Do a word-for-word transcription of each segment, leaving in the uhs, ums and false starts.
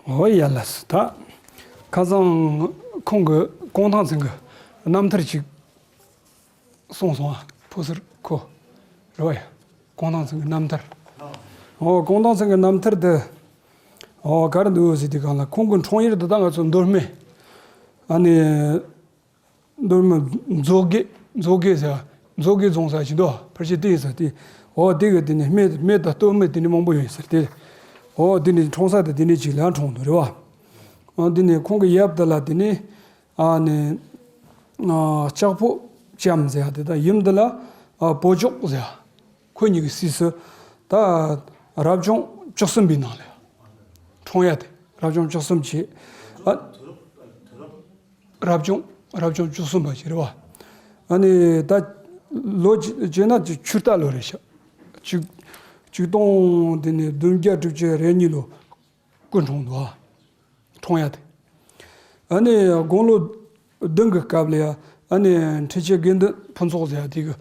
ཨོ་ཡ་ལགས་སོ། ད་ཁ་སང་ཁོང་གི་ཀོང་ཐང་ཚང་གི་རྣམ་ཐར་ཅིག་གསུངས་སོང་ཨ། ཕོ་སར་ཁོ་རེད་བ་ཡ། ཀོང་ཐང་ཚང་གི་རྣམ་ཐར། ཨོ་ཀོང་ཐང་ཚང་གི་རྣམ་ཐར་དེ་ཨོ་ག་རེ་འདུག་ཟེར་དུས་སྒང་ལ་ཁོང་གི་འཁྲུངས་ཡུལ་དེ་ད་ང་ཚོ་མདོ་སྨད། ཨ་ནི། མདོ་སྨད་མཛོ་དགེ། མཛོ་དགེ་ཟེར། མཛོ་དགེ་རྫོང་ཟེར་ཅིག་འདུག་ཕལ་ཆེར་དེ་ཡིན་ས་དེ། འོ་དེ་གི་དེ་ནས་སྨད་སྨད་དང་སྟོད་སྨད་དེ་འདྲ་མང་པོ་ཡོད་ཟེར་དེ། འོ་དེ་ནས་འཁྲུངས་ས་དེ་དེ་འདྲ་ཅིག་ལ་འཁྲུངས་འདུག་རེད་བ། འོ་དེ་ནས་ཁོང་གི་ཡབ་དེ་ལ་དེ་ནས་ཨ་ནི་ཨ་ལྕགས་ཕོ་ལྕམ་ཟེར་ཡ་དེ་དང་ཡུམ་དེ་ལ་ཨ་བོ་ཅོག་ཟེར་ཡ། ཁོ་གཉིས་ཀྱི་སྲིད་སུ་ད་རབ་བྱུང་བཅུ་གསུམ་པའི་ནང་ལ་འཁྲུངས་ཡ་དེ་རབ་བྱུང་བཅུ་གསུམ་བྱས། ཨ། རབ་བྱུང་རབ་བྱུང་བཅུ་གསུམ་པ་ཞིག་རེད་བ། ཨ་ནི་ད་ལོ་བྱས་ན་ཆུ་རྟ་ལོ་རེད་ཤག་ཆིག་ཆིག་སྟོང་དེ་ནས་བདུན་བརྒྱ་དྲུག་ཅུ་རེ་གཉིས་ལོ་སྐུ་འཁྲུངས་འདུག་ཨ། འཁྲུངས་ཡ་དེ། ཨ་ནི་དགུང་ལོ་བདུན་གྱི་སྐབས་ལ་ཡ་ཨ་ནི་འཕྲིན་བཅོལ་དགེ་འདུན་ཕུན་ཚོགས་ཟེར་ཡ་དེ་གི་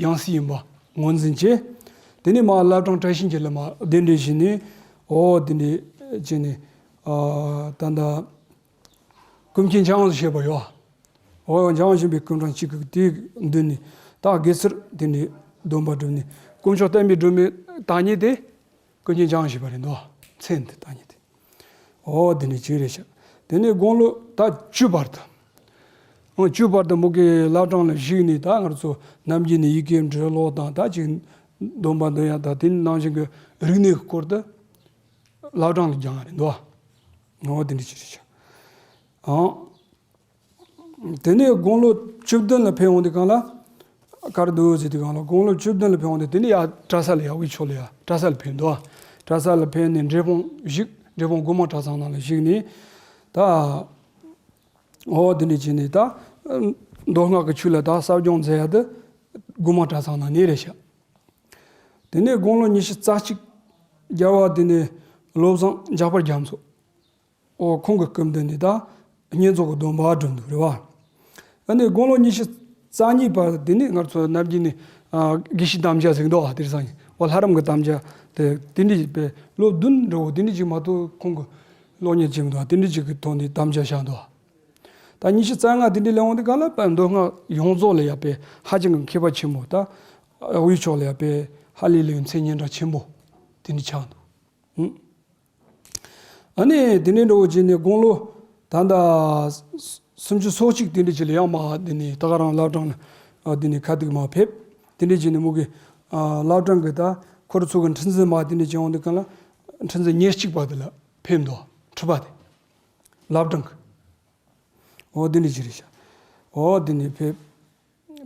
ཡང་སྲིད་ཡིན་པ་ངོས་འཛིན་བྱས། དེ་ནས་མ་བླ་བྲང་བཀྲ་ཤིས་འཁྱིལ་ལ་མ་གདན་འདྲེན་བྱས་ནས་ཨོ་དེ་འདྲས་བྱས་ནས་ཨ་ད་ལྟ། ཀུན་མཁྱེན་འཇམ་དབྱངས་བཞད་པ་ཡོད། འོ་འཇམ་དབྱངས་བཞད་པའི་སྐུ་འཕྲེང་གཅིག་གི་དེའི་མདུན་ནས་ད་དགེ་ཚུལ་དེ་ནས་སྡོམ་པ་བསྒྲུབས་ནས་དཀོན་མཆོག་བསྟན་པའི་སྒྲོན་མེ་བཏགས་མཁན་དེ་ཀུན་མཁྱེན་འཇམ་དབྱངས་བཞད་པ་རེད་འདུག་མཚན་དེ་བཏགས་མཁན་དེ། འོ་དེ་ནས་གཅིག་རེད་ཤག་དེ་ནས་དགུང་ལོ་ད་བཅུ་བར་དུ། འོ་བཅུ་བར་དུ་མོ་གི་བླ་བྲང་ལ་བཞུགས་ནས་ད་ང་ཚོ་ནམ་རྒྱུན་ནས་ཡི་གེ་འབྲི་ཀློག་དང་ད་ཅིག་སྡོམ་པ་འདོན་ཡ་དང་དེ་ནང་བཞིན་གྱི་རིག་གནས་ཀྱི་སྐོར་དུ། བླ་བྲང་ལ་སྦྱངས་རེད་འདུག་འོ་དེ་འདྲ་ཅིག་རེད་ཤག་ཨང་། དེ་ནས་དགུང་ལོ་བཅུ་བདུན་ལ་ཕེབས་འོང་དུས་སྒང་ལ། ག་རེ་འདུག་ཟེར་དུས་སྒང་ལ་དགུང་ལོ་བཅུ་བདུན་ལ་ཕེབས་འོང་དུས་དེ་ནས་ཡར་གྲྭ་ས་ལ་ཡར་དབུས་ཕྱོགས་ལ་ཡར་གྲྭ་ས་ལ་ཕེབས་འདུག་གྲྭ་ས་ལ་ཕེབས་ནས་འབྲས་སྤུངས་བཞུགས། འབྲས་སྤུངས་སྒོ་མང་གྲྭ་ཚང་ནང་ལ་བཞུགས་ནས། ད། འོ་དེ་འདྲ་བྱས་ནས་ད། མདོ་སྔགས་ཀྱི་ཆོས་ལ་ད་ཟབ་སྦྱོང་མཛད་ཡ་དེ། སྒོ་མང་གྲྭ་ཚང་ནང་ནས་རེད་ཤག་དེ་ནས་དགུང་ལོ་ཉི་ཤུ་རྩ་གཅིག་རྒྱལ་བ་དེ་ནས་བློ་བཟང་འཇམ་དཔལ་རྒྱ་མཚོ། ཨོ་ཁོང་གི་སྐུ་མདུན་ནས་ད་བསྙེན་རྫོགས་ཀྱི་སྡོམ་པ་བསྒྲུབས་འདུག་རེད་བ། ཨ་ནི་དགུང་ལོ་ཉི་ཤུ་རྩ་གཉིས་བར་དེ་ནས་ང་ཚོ་ནམ་རྒྱུན་ནས་ཨ་དགེ་བཤེས་དམ་བཅའ་ཟེར་གི་འདུག་ཨ་དེར་སང་ཉིན་ཨོ་ལྷ་རམས་ཀྱི་དམ་བཅའ་དེ་དེ་འདྲ་ཞིག་པའི་ལོ་བདུན་འགྲོ་དེ་འདྲ་ཞིག་མ་གཏོགས་ཁོང་གི་སློབ་གཉེར་བྱེད་མི་འདུག་དེ་འདྲ་ཞིག་གི་ཐོག་ནས་དམ་བཅའ་བཞག་འདུག་ད་ཉི་ཤུ་རྩ་ལྔ་དེ་འདྲ་ལ་འོང་དུས་སྒང་ལ་དཔལ་མདོ་སྔགས་ཡོངས་རྫོགས་ལ་ཡ་དཔེ་ཧ་ཅང་གི་མཁས་པ་ཆེན་པོ་ད། དབུས་ཕྱོགས་ལ་ཡ་དཔེ་ཧ་ལས་ལས་མཚན་སྙན་གྲགས་ཆེན་པོ་དེ་འདྲ་ཆགས་འདུག་ཨ་ནི་དེ་འདྲའི་འགྲོ་བྱས་ནས་དགུང་ལོ་ད་ལྟ་སུམ་ཅུ་སོ་གཅིག་དེ་འདྲ་ཅིག་ལ་ཡང་མ་དེ་ནས་ད་ག་རང་བླ་བྲང་ལ་དེ་ནས་ཁ་ཐུག་མ་ཕེབས། དེ་འདྲ་བྱས་ནས་མོ་གི་བླ་བྲང་གི་ད་ཁོ་ར་ཚོ་གི་ཁྲི་འཛིན་མ་དེ་འདྲ་བྱས་འོང་དུས་སྒང་ལ་ཁྲི་འཛིན་ཉེར་གཅིག་པ་དེ་ལ་ཕེབས་འདུག་ཁྲི་པ་དེ་བླ་བྲང་གི། འོ་དེ་འདྲ་ཅིག་རེད་ཤག་འོ་དེ་ནས་ཕེབས།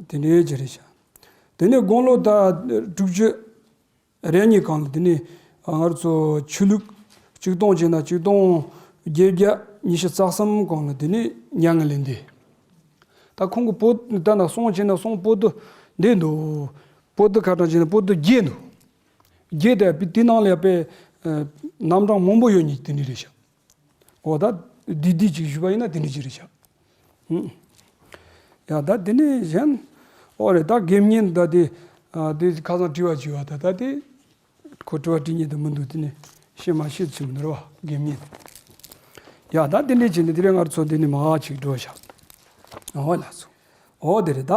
དེ་འདྲའི་ཅིག་རེད་ཤག་དེ་ནས་དགུང་ལོ་ད་དྲུག་ཅུ་རེ་གཉིས་སྒང་ལ་དེ་ནས་ང་རང་ཚོ་ཆོས་ལུགས་གཅིག་སྟོང་བྱས་ན་གཅིག་སྟོང་བརྒྱད་བརྒྱ་ཉི་ཤུ་རྩ་གསུམ་སྒང་ལ་དེ་ནས་མྱ་ངན་ལས་འདས། ད་ཁོང་གི་པོ་ད་ན་སོང་བྱས་ན་སོང་པོ་ཏི་འདི་འདུག་པོ་ཏི་ཁ་གྲངས་བྱས་ན་པོ་ཏི་བརྒྱད་འདུག་བརྒྱད་དེ་དེ་ནང་ལ་ཡ་དཔེ་རྣམ་གྲངས་མང་པོ་ཡོད་ནི་དེ་འདྲ་རེད་ཤག་འོ་ད་འདི་འདི་ཅིག་ཞུས་པ་ཡིན་ན་དེ་འདྲ་ཅིག་རེད་ཤག་ཧུམ། ཡ་ད་དེ་ནས་གཞན། འོ་རེད་ད་དགེ་བསྙེན་ད་དེ། ཨ་དེ་ཁ་སང་དྲི་བ་བྱས་པ་ད་ད་དེ། ཁོ་དྲི་བ་དྲི་མཁན་དེ་མི་འདུག་དེ་ནས་ཤེས་མ་ཤེས་ཆེ་མི་འདུག་རེད་བ་དགེ་བསྙེན། ཡ་ད་དེ་འདྲ་བྱས་ནས་དེ་རིང་ང་ཚོ་འདི་ནས་མར་ཅིག་འགྲོ་ཤག་འོ་ལགས་སོ། འོ་དེ་རེད་ད།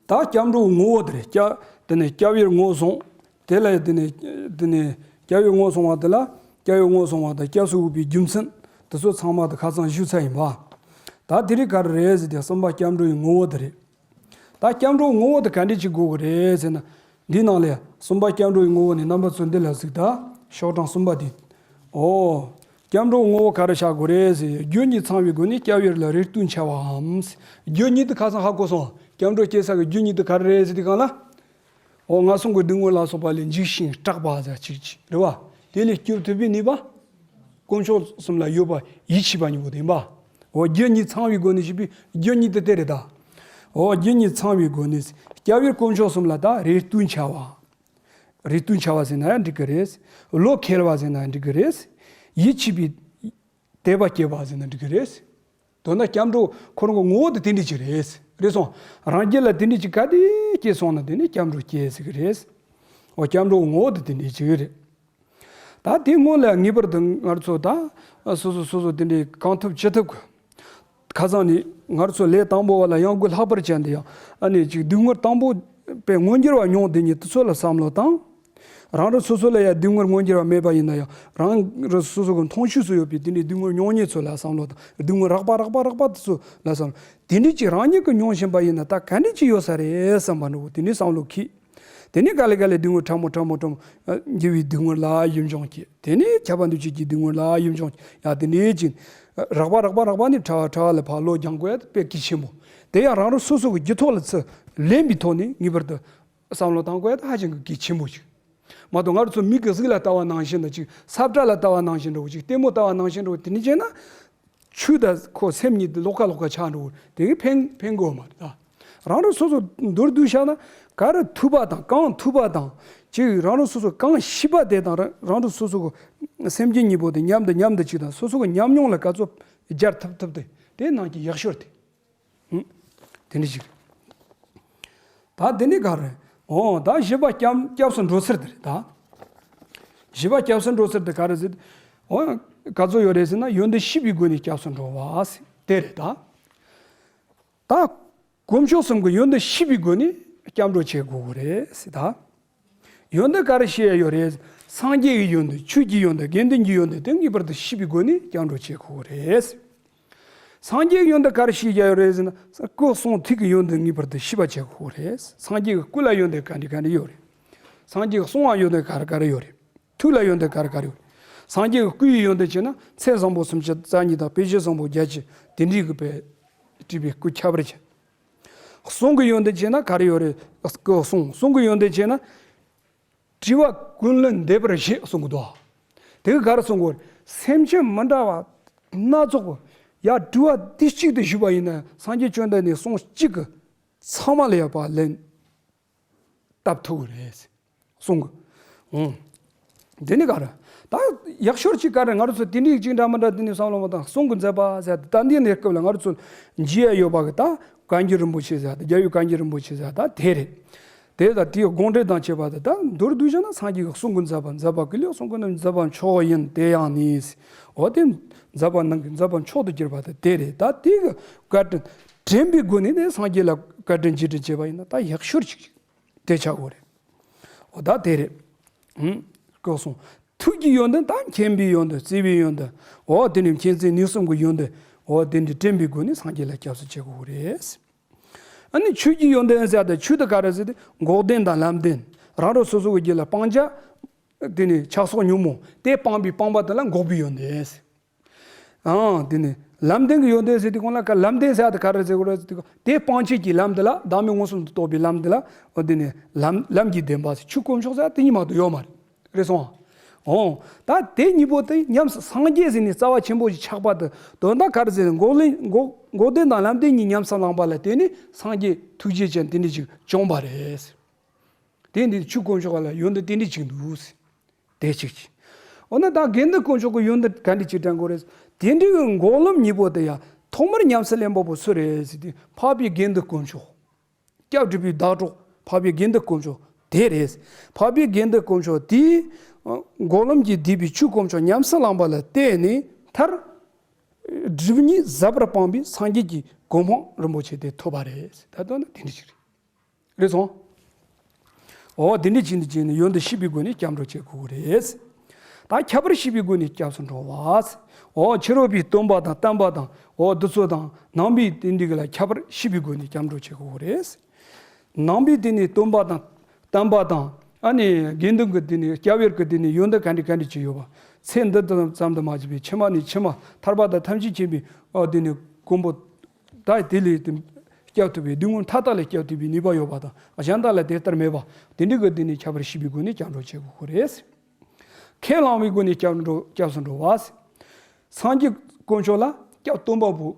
ད་སྐྱབས་འགྲོ་ངོ་བོ་དེ་རེད་སྐྱ། དེ་ནས་སྐྱབས་ཡུལ་ངོས་བཟུང་། དེ་ལ་དེ་ནས་དེ་ནས་སྐྱབས་ཡུལ་ངོས་བཟུང་བ་དེ་ལ་སྐྱབས་ཡུལ་ངོས་བཟུང་བ་དང་སྐྱབས་སུ་འོས་པའི་རྒྱུ་མཚན་དེ་ཚོ་ཚང་མ་དེ་ཁ་སང་ཞུས་ཚར་ཡིན་པ། ད་དེ་རིང་ག་རེ་རེད་ཟེར་ཏེ་གསུམ་པ་སྐྱབས་འགྲོའི་ངོ་བོ་དེ་རེད། ད་སྐྱབས་འགྲོའི་ངོ་བོ་དེ་ག་འདྲས་ཅིག་དགོས་ཀྱི་རེད་ཟེར་ན། འདིའི་ནང་ལ་གསུམ་པ་སྐྱབས་འགྲོའི་ངོ་བོ་ནི་རྣམ་པ་ཚོ་འདི་ལ་གཟིགས་དང་ཤོག་གྲངས་གསུམ་པ་དེ། ཨོ། སྐྱབས་འགྲོའི་ངོ་བོ་ག་རེ་བཞག་དགོས་རེད་ཟེར་རྒྱུ་གཉིས་ཚང་བའི་སྒོ་ནས་སྐྱབས་ཡུལ་ལ་རེ་ལྟོས་འཆའ་བའམ། རྒྱུ་གཉིས་དེ་ཁ་སང་ཧ་གོ་སོང་། སྐྱབས་འགྲོ་སྐྱེ་ས་གི་རྒྱུ་གཉིས་དེ་ག་རེ་རེད་ཟེར་དུས་སྒང་ལ། འོ་ང་གསུང་གི་སྡུག་བསྔལ་ལ་སོགས་པ་ལས་འཇིགས་ཤིང་སྐྲག་པ་ཟེར་ཅིག་ཅིག་རེད་བ། དེ་ལས་སྐྱོབ་ཐུབ་པའི་ནུས་པ། དཀོན་མཆོག་གསུམ་ལ་ཡོད་པ་ཡིད་ཆེས་པ་གཉིས་པོ་དེ་ཡིན་པ། འོ་རྒྱུ་གཉིས་ཚང་བའི་སྒོ་ནས་ཞུས་པའི་རྒྱུ་གཉིས་དེ་དེ་རེད་ད། འོ་རྒྱུ་གཉིས་ཚང་བའི་སྒོ་ནས་སྐྱབས་ཡུལ་དཀོན་མཆོག་གསུམ་ལ་ད་རེ་ལྟོས་འཆའ་བ། རེ་ལྟོས་འཆའ་བ་ཟེར་ན་ཡང་འགྲིག་གི་རེད། བློ་ཁེལ་བ་ཟེར་ན་ཡང་འགྲིག་གི་རེད། ཡིད་ཆེས་པའི་དད་པ་སྐྱེ་བ་ཟེར་ན་འགྲིག་གི་རེད། མདོར་ན་སྐྱབས་འགྲོ་ཁོ་རང་གི་ངོ་བོ་དེ་དེ་འདྲ་ཅིག་རེད། རེད་སོང་། རང་རྒྱུད་ལ་དེ་འདྲ་ཅིག་ག་དེ་སྐྱེས་སོང་ན་དེ་ནི་སྐྱབས་འགྲོ་སྐྱེས་ཟེར་གི་རེད། འོ་སྐྱབས་འགྲོ་གི་ངོ་བོ་དེ་དེ་འདྲ་ཅིག་རེད། ད་དེ་སྔོན་ལ་ངེས་པར་དུ་ང་ཚོ་ད་སོ་སོ་སོ་སོ་དེ་འདྲའི་གང་ཐུབ་ཅི་ཐུབ་ཀྱི་ཁ་སང་ནས་ང་ཚོ་ལས་དང་པོ་བ་ལ་ཡང་སྒོས་ལྷག་པར་ཅན་དུ་ཡང་ཨ་ནི་ཅིག་སྡུག་བསྔལ་དང་པོ་པའི་མངོན་གྱུར་བ་མྱོང་དེ་ཉིད་དུ་ཚོད་ལ་བསམ་བློ་བཏང་། རང་རང་སོ་སོ་ལ་ཡང་སྡུག་བསྔལ་མངོན་གྱུར་བ་མེད་པ་ཡིན་ན་ཡང་རང་རང་སོ་སོ་གི་མཐོང་ཆོས་སུ་ཡོད་པའི་དེ་འདྲའི་སྡུག་བསྔལ་མྱོང་མཁན་ཚོ་ལ་བསམ་བློ་དང་སྡུག་བསྔལ་རགས་པ་རགས་པ་རགས་པ་དེ་ཚོ་ལ་བསམ་བློ་དེ་འདྲའི་ཅིག་རང་ཉིད་ཀྱིས་མྱོང་བཞིན་པ་ཡིན་ན་ད་ག་འདྲ་ཅིག་ཡོད་ས་རེད་བསམ་པ་འདྲ་བོ་དེ་འདྲའི་བསམ་བློ་འཁྱེར། དེ་ནས་ག་ལེ་ག་ལེ་སྡུག་བསྔལ་ཕྲ་མོ་ཕྲ་མོ་ཕྲ་མོ་འགྱུར་བའི་སྡུག་བསྔལ་ལ་ཡིད་འབྱུང་སྐྱེ། དེ་ནས་ཁྱབ་པ་འདུ་བྱེད་ཀྱི་སྡུག་བསྔལ་ལ་ཡིད་འབྱུང་སྐྱེ། ཡང་དེ་ནས་ཅིག་རགས་པ་རགས་པ་རགས་པ་ནས་ཕྲ་བ་ཕྲ་བ་ལ་ཕར་ལོག་སྦྱང་དགོས་ཡ་དཔེ་གལ་ཆེན་པོ། དེ་ཡང་རང་རང་སོ་སོ་གི་རྒྱུད་ཐོག་ལ་ཚུར་ལེན་པའི་ཐོག་ནས་ངེས་པར་དུ་བསམ་བློ་བཏང་དགོས་ཡ་དེ་ཧ་ཅང་གི་གལ་ཆེན་པོ་ཞིག་མ་གཏོགས་ང་རང་ཚོ་མིག་གིས་གཟུགས་ལ་ལྟ་བ་ནང་བཞིན་དང་ཅིག་ས་བཀྲ་ལ་ལྟ་བ་ནང་བཞིན་འདྲ་བོ་ཅིག་ལྟད་མོ་ལྟ་བ་ནང་བཞིན་འདྲ་བོ་དེ་འདྲ་བྱས་ན། ཆོས་དང་ཁོ་སེམས་གཉིས་དེ་ལོགས་ཀ་ལོགས་ཀ་ཆགས་འགྲོ་དེ་གི་ཕན་ཕན་དགོས་མ་རེད་ད། རང་རང་སོ་སོ་མདོར་བསྡུས་བཤད་ན་ག་རེ་ཐུབ་པ་དང་གང་ཐུབ་པ་དང་ཅིག་རང་རང་སོ་སོ་གང་ཤེས་པ་དེ་དང་རང་རང་རང་སོ་སོ་གི་སེམས་ཅན་གཉིས་པོ་དེ་མཉམ་དུ་མཉམ་དུ་ཅིག་དང་སོ་སོ་གི་ཉམས་མྱོང་ལ་ག་ཚོད་སྦྱར་ཐུབ་ཐུབ་དེ་དེ་ནང་གི་ཡག་ཤོས་དེ། ཧུམ། དེ་འདྲ་ཞིག་རེད། ད་དེ་ནི་ག་རེ། འོ་ད་བཞི་པ་སྐྱབས་སྐྱབས་སུ་འགྲོ་ཚུལ་དེ་རེད་ད། བཞི་པ་སྐྱབས་སུ་འགྲོ་ཚུལ་དེ་ག་རེ་ཟེར། འོ། ག་ཚོད་ཡོད་རེད་ཟེར་ན་ཡོན་ཏན་བཞི་པའི་སྒོ་ནས་སྐྱབས་སུ་འགྲོ་བ་ཟེར་དེ་རེད་ད། ད། དཀོན་མཆོག་གསུམ་གྱི་ཡོན་ཏན་བཞི་པའི་སྒོ་ནས་སྐྱབས་འགྲོ་བྱེད་དགོས་ཀྱི་རེད་ཟེར་ད། ཡོན་ཏན་ག་རེ་བཤད་ཡོད་རེད། སངས་རྒྱས་ཀྱི་ཡོན་ཏན་ཆོས་ཀྱི་ཡོན་ཏན་དགེ་འདུན་གྱི་ཡོན་ཏན་དེ་ངེས་པར་དུ་བཞི་པའི་སྒོ་ནས་སྐྱབས་འགྲོ་བྱེད་དགོས་ཀྱི་རེད། སངས་རྒྱས་ཀྱི་ཡོན་ཏན་ག་རེ་བཤད་ཡོད་རེད་ཟེར་ན་སྐུ་གསུང་ཐུགས་ཀྱི་ཡོན་ཏན་ངེས་པར་དུ་ཤེས་པ་བྱེད་དགོས་རེད། སངས་རྒྱས་ཀྱི་སྐུ་ལ་ཡོན་ཏན་ག་འདྲ་ག་འདྲ་ཡོད་རེད། སངས་རྒྱས་ཀྱི་གསུང་ལ་ཡོན་ཏན་ག་རེ་ག་རེ་ཡོད་རེད། ཐུགས་ལ་ཡོན་ཏན་ག་རེ་ག་རེ་ཡོད་རེད། སངས་རྒྱས་ཀྱི་སྐུ་ཡི་ཡོན་ཏན་བྱས་ན་མཚན་བཟང་པོ་སུམ་ཅུ་རྩ་གཉིས་དང་དཔེ་བྱད་བཟང་པོ་བརྒྱད་ཅུ་དེ་འདྲའི་གི་པའི་བྲིས་པའི་སྐུ་ཁྱད་པར་ཅན། གསུང་གི་ཡོན་ཏན་བྱས་ན་ག་རེ་ཡོད་རེད། སྐུ་གསུང་གསུང་གི་ཡོན་ཏན་བྱས་ན། དྲི་བ་ཀུན་ལས་འདས་པར་བཞེད་གསུང་གི་འདུག་དེ་ག་ག་རེ་གསུང་གི་ཡོད་རེད། སེམས་ཅན་མི་འདྲ་བ་སྣ་ཚོགས་པ་ཡ་དྲི་བ་འདི་གཅིག་ཏུ་ཞུས་པ་ཡིན་ན་སངས་རྒྱས་བཅོམ་ལྡན་འདས་གསུང་གཅིག་གི་ཚང་མ་ལ་ཡོད་པ་ལན་བཏབ་ཐུབ་ཀྱི་རེད། གསུང་གི་འོང་། འདི་ནི་ག་རེ། ད་ཡག་ཤོས་ཅིག་ག་རེ་ང་རང་ཚོ་དེ་འདྲའི་ཅིག་འདྲ་མི་འདྲ་དེ་ནི་བསམ་བློ་མ་བཏང་གསུང་གི་མཛད་པ་ཟེར་ཏེ་ད་འདི་ནས་སྐབས་ལ་ང་རང་ཚོ་མཇལ་ཡ་ཡོད་པ་གི་ད་བཀའ་འགྱུར་རིན་པོ་ཆེ་ཟེར་ཏེ་རྒྱལ་བའི་བཀའ་འགྱུར་རིན་པོ་ཆེ་ཟེར་ད་དེ་རེད། དེ་ད་དེའི་དགོངས་འགྲེལ་དང་བཅས་པ་དེ་ད་མདོར་བསྡུས་བྱས་ན་སངས་རྒྱས་ཀྱི་གསུང་གི་མཛད་པ་མཛད་པ་ཀུན་ལས་གསུང་གི་མཛད་པ་མཆོག་ཡིན་དེ་ཡང་ནི། འོ་དེ་མཛད་པ་ནང་གི་མཛད་པ་མཆོག་ཏུ་གྱུར་པ་དེ་དེ་རེད། ད་དེ་གི་བཀའ་དྲིན་དྲན་པའི་སྒོ་ནས་ནི་སངས་རྒྱས་ལ་བཀའ་དྲིན་རྗེས་དྲན་བྱས་པ་ཡིན་ན་ད་ཡག་ཤོས་ཅིག་དེ་ཆགས་དགོས་རེད། འོ་ད་དེ་རེད། ཧུམ། སྐུ་གསུང་། ཐུགས་ཀྱི་ཡོན་ཏན་དང་མཁྱེན་པའི་ཡོན་ཏན་བརྩེ་བའི་ཡོན་ཏན། འོ་དེ་ནི་མཁྱེན་བརྩེ་ནུས་གསུམ་གྱི་ཡོན་ཏན། འོ་དེ་འདྲའི་དྲན་པའི་སྒོ་ནས་སངས་རྒྱས་ལ་སྐྱབས་སུ་མཆི་དགོས་རེད། ཨ་ནི་ཆོས་ཀྱི་ཡོན་ཏན་ཟེར་ཏེ་ཆོས་དེ་ག་རེ་ཟེར་ཏེ་འགོག་བདེན་དང་ལམ་བདེན། རང་རང་སོ་སོ་གི་རྒྱུད་ལ་སྤང་བྱ། དེ་ནི་ཆགས་སོགས་ཉོན་མོངས་དེ་སྤངས་པའི་སྤངས་པ་དེ་ལ་འགོག་པའི་ཡོན་ཏན། ཨང་། དེ་ནི་ལམ་བདེན་གྱི་ཡོན་ཏན་ཟེར་དུས་གོང་ལ་ཀ་ལམ་བདེན་ཟེར་ཡ་དེ་ག་རེ་ཟེར་དགོས་རེད་ཟེར་དུས་དེ་སྤང་བྱེད་ཀྱི་ལམ་དེ་ལ་བདག་མེད་མངོན་སུམ་དུ་རྟོགས་པའི་ལམ་དེ་ལ་འོ་དེ་ནི་ལམ་ལམ་གྱི་བདེན་པ་ཟེར་ཆོས་དཀོན་མཆོག་ཟེར་ཡ་དེ་གཉིས་མ་གཏོགས་ཡོད་མ་རེད། རེད་སོང་ཨ། འོ། ད་དེ་གཉིས་པོ་དེ་ཉམས་སུ་སངས་རྒྱས་ཟེར་ནས་རྩ་བ་ཆེན་པོ་ཞིག་ཆགས་པ་དེ་དོན་དག་ག་རེ་ཟེར་ན་འགོག་ལན་འགོག་འགོག་བདེན་དང་ལམ་བདེན་གཉིས་ཉམས་སུ་བླངས་པ་ལ་བརྟེན་ནས་སངས་རྒྱས་ཐུགས་རྗེ་ཅན་དེ་འདྲ་ཞིག་བྱུང་བ་རེད། དེ་འདི་ཆོས་དཀོན་མཆོག་ལ་ཡོན་ཏན་དེ་འདྲ་ཅིག་འདུག་དེ་གཅིག་གཅིག་འོ་ན་ད་དགེ་འདུན་དཀོན་མཆོག་གི་ཡོན་ཏན་ག་འདྲ་ཅིག་དྲན་དགོས་རེད། དེ་འདྲའི་འགོག་ལམ་གཉིས་པོ་དེ་ཡང་ཐོག་མར་ཉམས་སུ་ལེན་པ་པོ་སུ་རེད་ཟེར་དུས་འཕགས་པའི་དགེ་འདུན་དཀོན་མཆོག་སྐྱབས་སྒྲུབ་པའི་བདག་གྲོགས་འཕགས་པའི་དགེ་འདུན་དཀོན་མཆོག་དེ་རེད། འཕགས་པའི་དགེ་འདུན་དཀོན་མཆོག་དེས་འགོག་ལམ་གྱིས་བསྡུས་པའི་ཆོས་དཀོན་མཆོག་ཉམས་སུ་བླངས་པ་ལ་བརྟེན་ནས་མཐར། སྒྲིབ་གཉིས་ཟད་པར་སྤངས་པའི་སངས་རྒྱས་ཀྱི་གོ་འཕང་རིན་པོ་ཆེ་དེ་ཐོབ་པ་རེད། ད་དོན་ན་དེ་འདྲ་ཞིག་རེད། རེད་སོང་། འོ་དེ་འདྲ་བྱས་ནས་བྱས་ནས་ཡོན་ཏན་བཞི་པའི་སྒོ་ནས་སྐྱབས་འགྲོ་བྱེད་དགོས་ཀྱི་རེད། ད་ཁྱད་པར་བཞི་པའི་སྒོ་ནས་སྐྱབས་སུ་འགྲོ་བ། འོ་ཕྱི་རོལ་པའི་སྟོན་པ་དང་བསྟན་པ་དང་འོ་འདི་ཚོ་དང་ནང་པའི་དེ་འདྲ་གི་ལ་ཁྱད་པར་བཞི་པའི་སྒོ་ནས་སྐྱབས་འགྲོ་བྱེད་དགོས་ཀྱི་རེད། ནང་པའི་དེ་ནས་སྟོན་པ་དང་བསྟན་པ་དང་ཨ་ནི་དགེ་འདུན་གྱི་དེ་ནས་སྐྱབས་ཡུལ་གྱི་དེ་ནས་ཡོན་ཏན་ག་འདྲ་ག་འདྲ་ཅིག་ཡོད་པ། ཚེ་འདི་ཙམ་དུ་མ་བྱས་པའི་ཕྱི་མ་ནས་ཕྱི་མ་ཐར་པ་དང་ཐམས་ཅད་མཁྱེན་པའི་འོ་དེ་ནས་མགོན་པོ། ད་དེ་ལས་དེ་སྐྱབས་ཐུབ་པའི་སྡུག་བསྔལ་མཐའ་དག་ལས་སྐྱབས་ཐུབ་པའི་ནུས་པ་ཡོད་པ་དང་གཞན་དག་ལ་དེ་ལྟར་མེད་པ་དེ་འདྲ་གི་དེ་ནས་ཁྱད་པར་བཞི་པའི་སྒོ་ནས་སྐྱབས་འགྲོ་བྱེད་དགོས་ཀྱི་རེད། ཁས་བླངས་པའི་སྒོ་ནས་སྐྱབས་འགྲོ་སྐྱབས་སུ་འགྲོ་བ། སངས་རྒྱས་དཀོན་མཆོག་ལ་སྐྱབས་སྟོན་པ་པོ་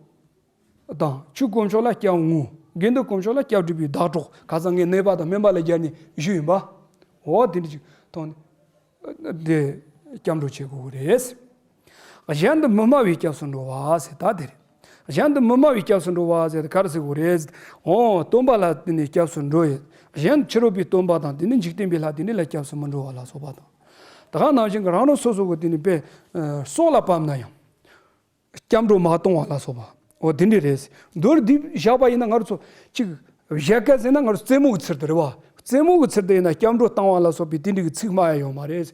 དང་ཆོས་དཀོན་མཆོག་ལ་སྐྱབས་དངོས། དགེ་འདུན་དཀོན་མཆོག་ལ་སྐྱབས་སྒྲུབ་པའི་བདག་གྲོགས། ཁ་སང་ངས་ནད་པ་དང་སྨན་པ་ལ་སྦྱར་ནས་ཞུས་ཡིན་པ། འོ་དེ་འདྲ་ཅིག་མཐོང་ནས། དེ་སྐྱབས་འགྲོ་བྱེད་དགོས་ཀྱི་རེད། གཞན་དུ་མི་སྨྲ་བའི་སྐྱབས་སུ་འགྲོ་བ་ཟེར་ད་དེ་རེད། གཞན་དུ་མི་སྨྲ་བའི་སྐྱབས་སུ་འགྲོ་བ་ཟེར་ད་ག་རེ་ཟེར་དགོས་རེད། འོ་སྟོན་པ་ལ་དེ་ནས་སྐྱབས་སུ་འགྲོ་ཡི། གཞན་ཕྱི་རོལ་པའི་སྟོན་པ་དང་དེ་ནས་འཇིག་རྟེན་པའི་ལྷ་དེ་འདྲ་ལ་སྐྱབས་སུ་མི་འགྲོ་བ་ལ་སོགས་པ་དང་། ད་ག་ནང་བཞིན་གྱི་རང་རང་སོ་སོ་གི་དེ་ནི་དཔེ་སྲོག་ལ་བབས་ན་ཡང་སྐྱབས་འགྲོ་མ་གཏོང་བ་ལ་སོགས་པ། འོ་དེ་འདྲ་རེད། མདོར་བསྡུས་བཞག་པ་ཡིན་ན་ང་རང་ཚོ་གཅིག་བཞད་གད་ཟེར་ན་ང་རང་རྩེད་མོ་གི་ཚུལ་དུ་རེད་བ། རྩེད་མོ་གི་ཚུལ་དུ་ཡིན་ན་སྐྱབས་འགྲོ་བཏང་བ་ལ་སོགས་པའི་དེ་འདྲ་གི་ཚིག་སྨྲ་ཡ་ཡོད་མ་རེད།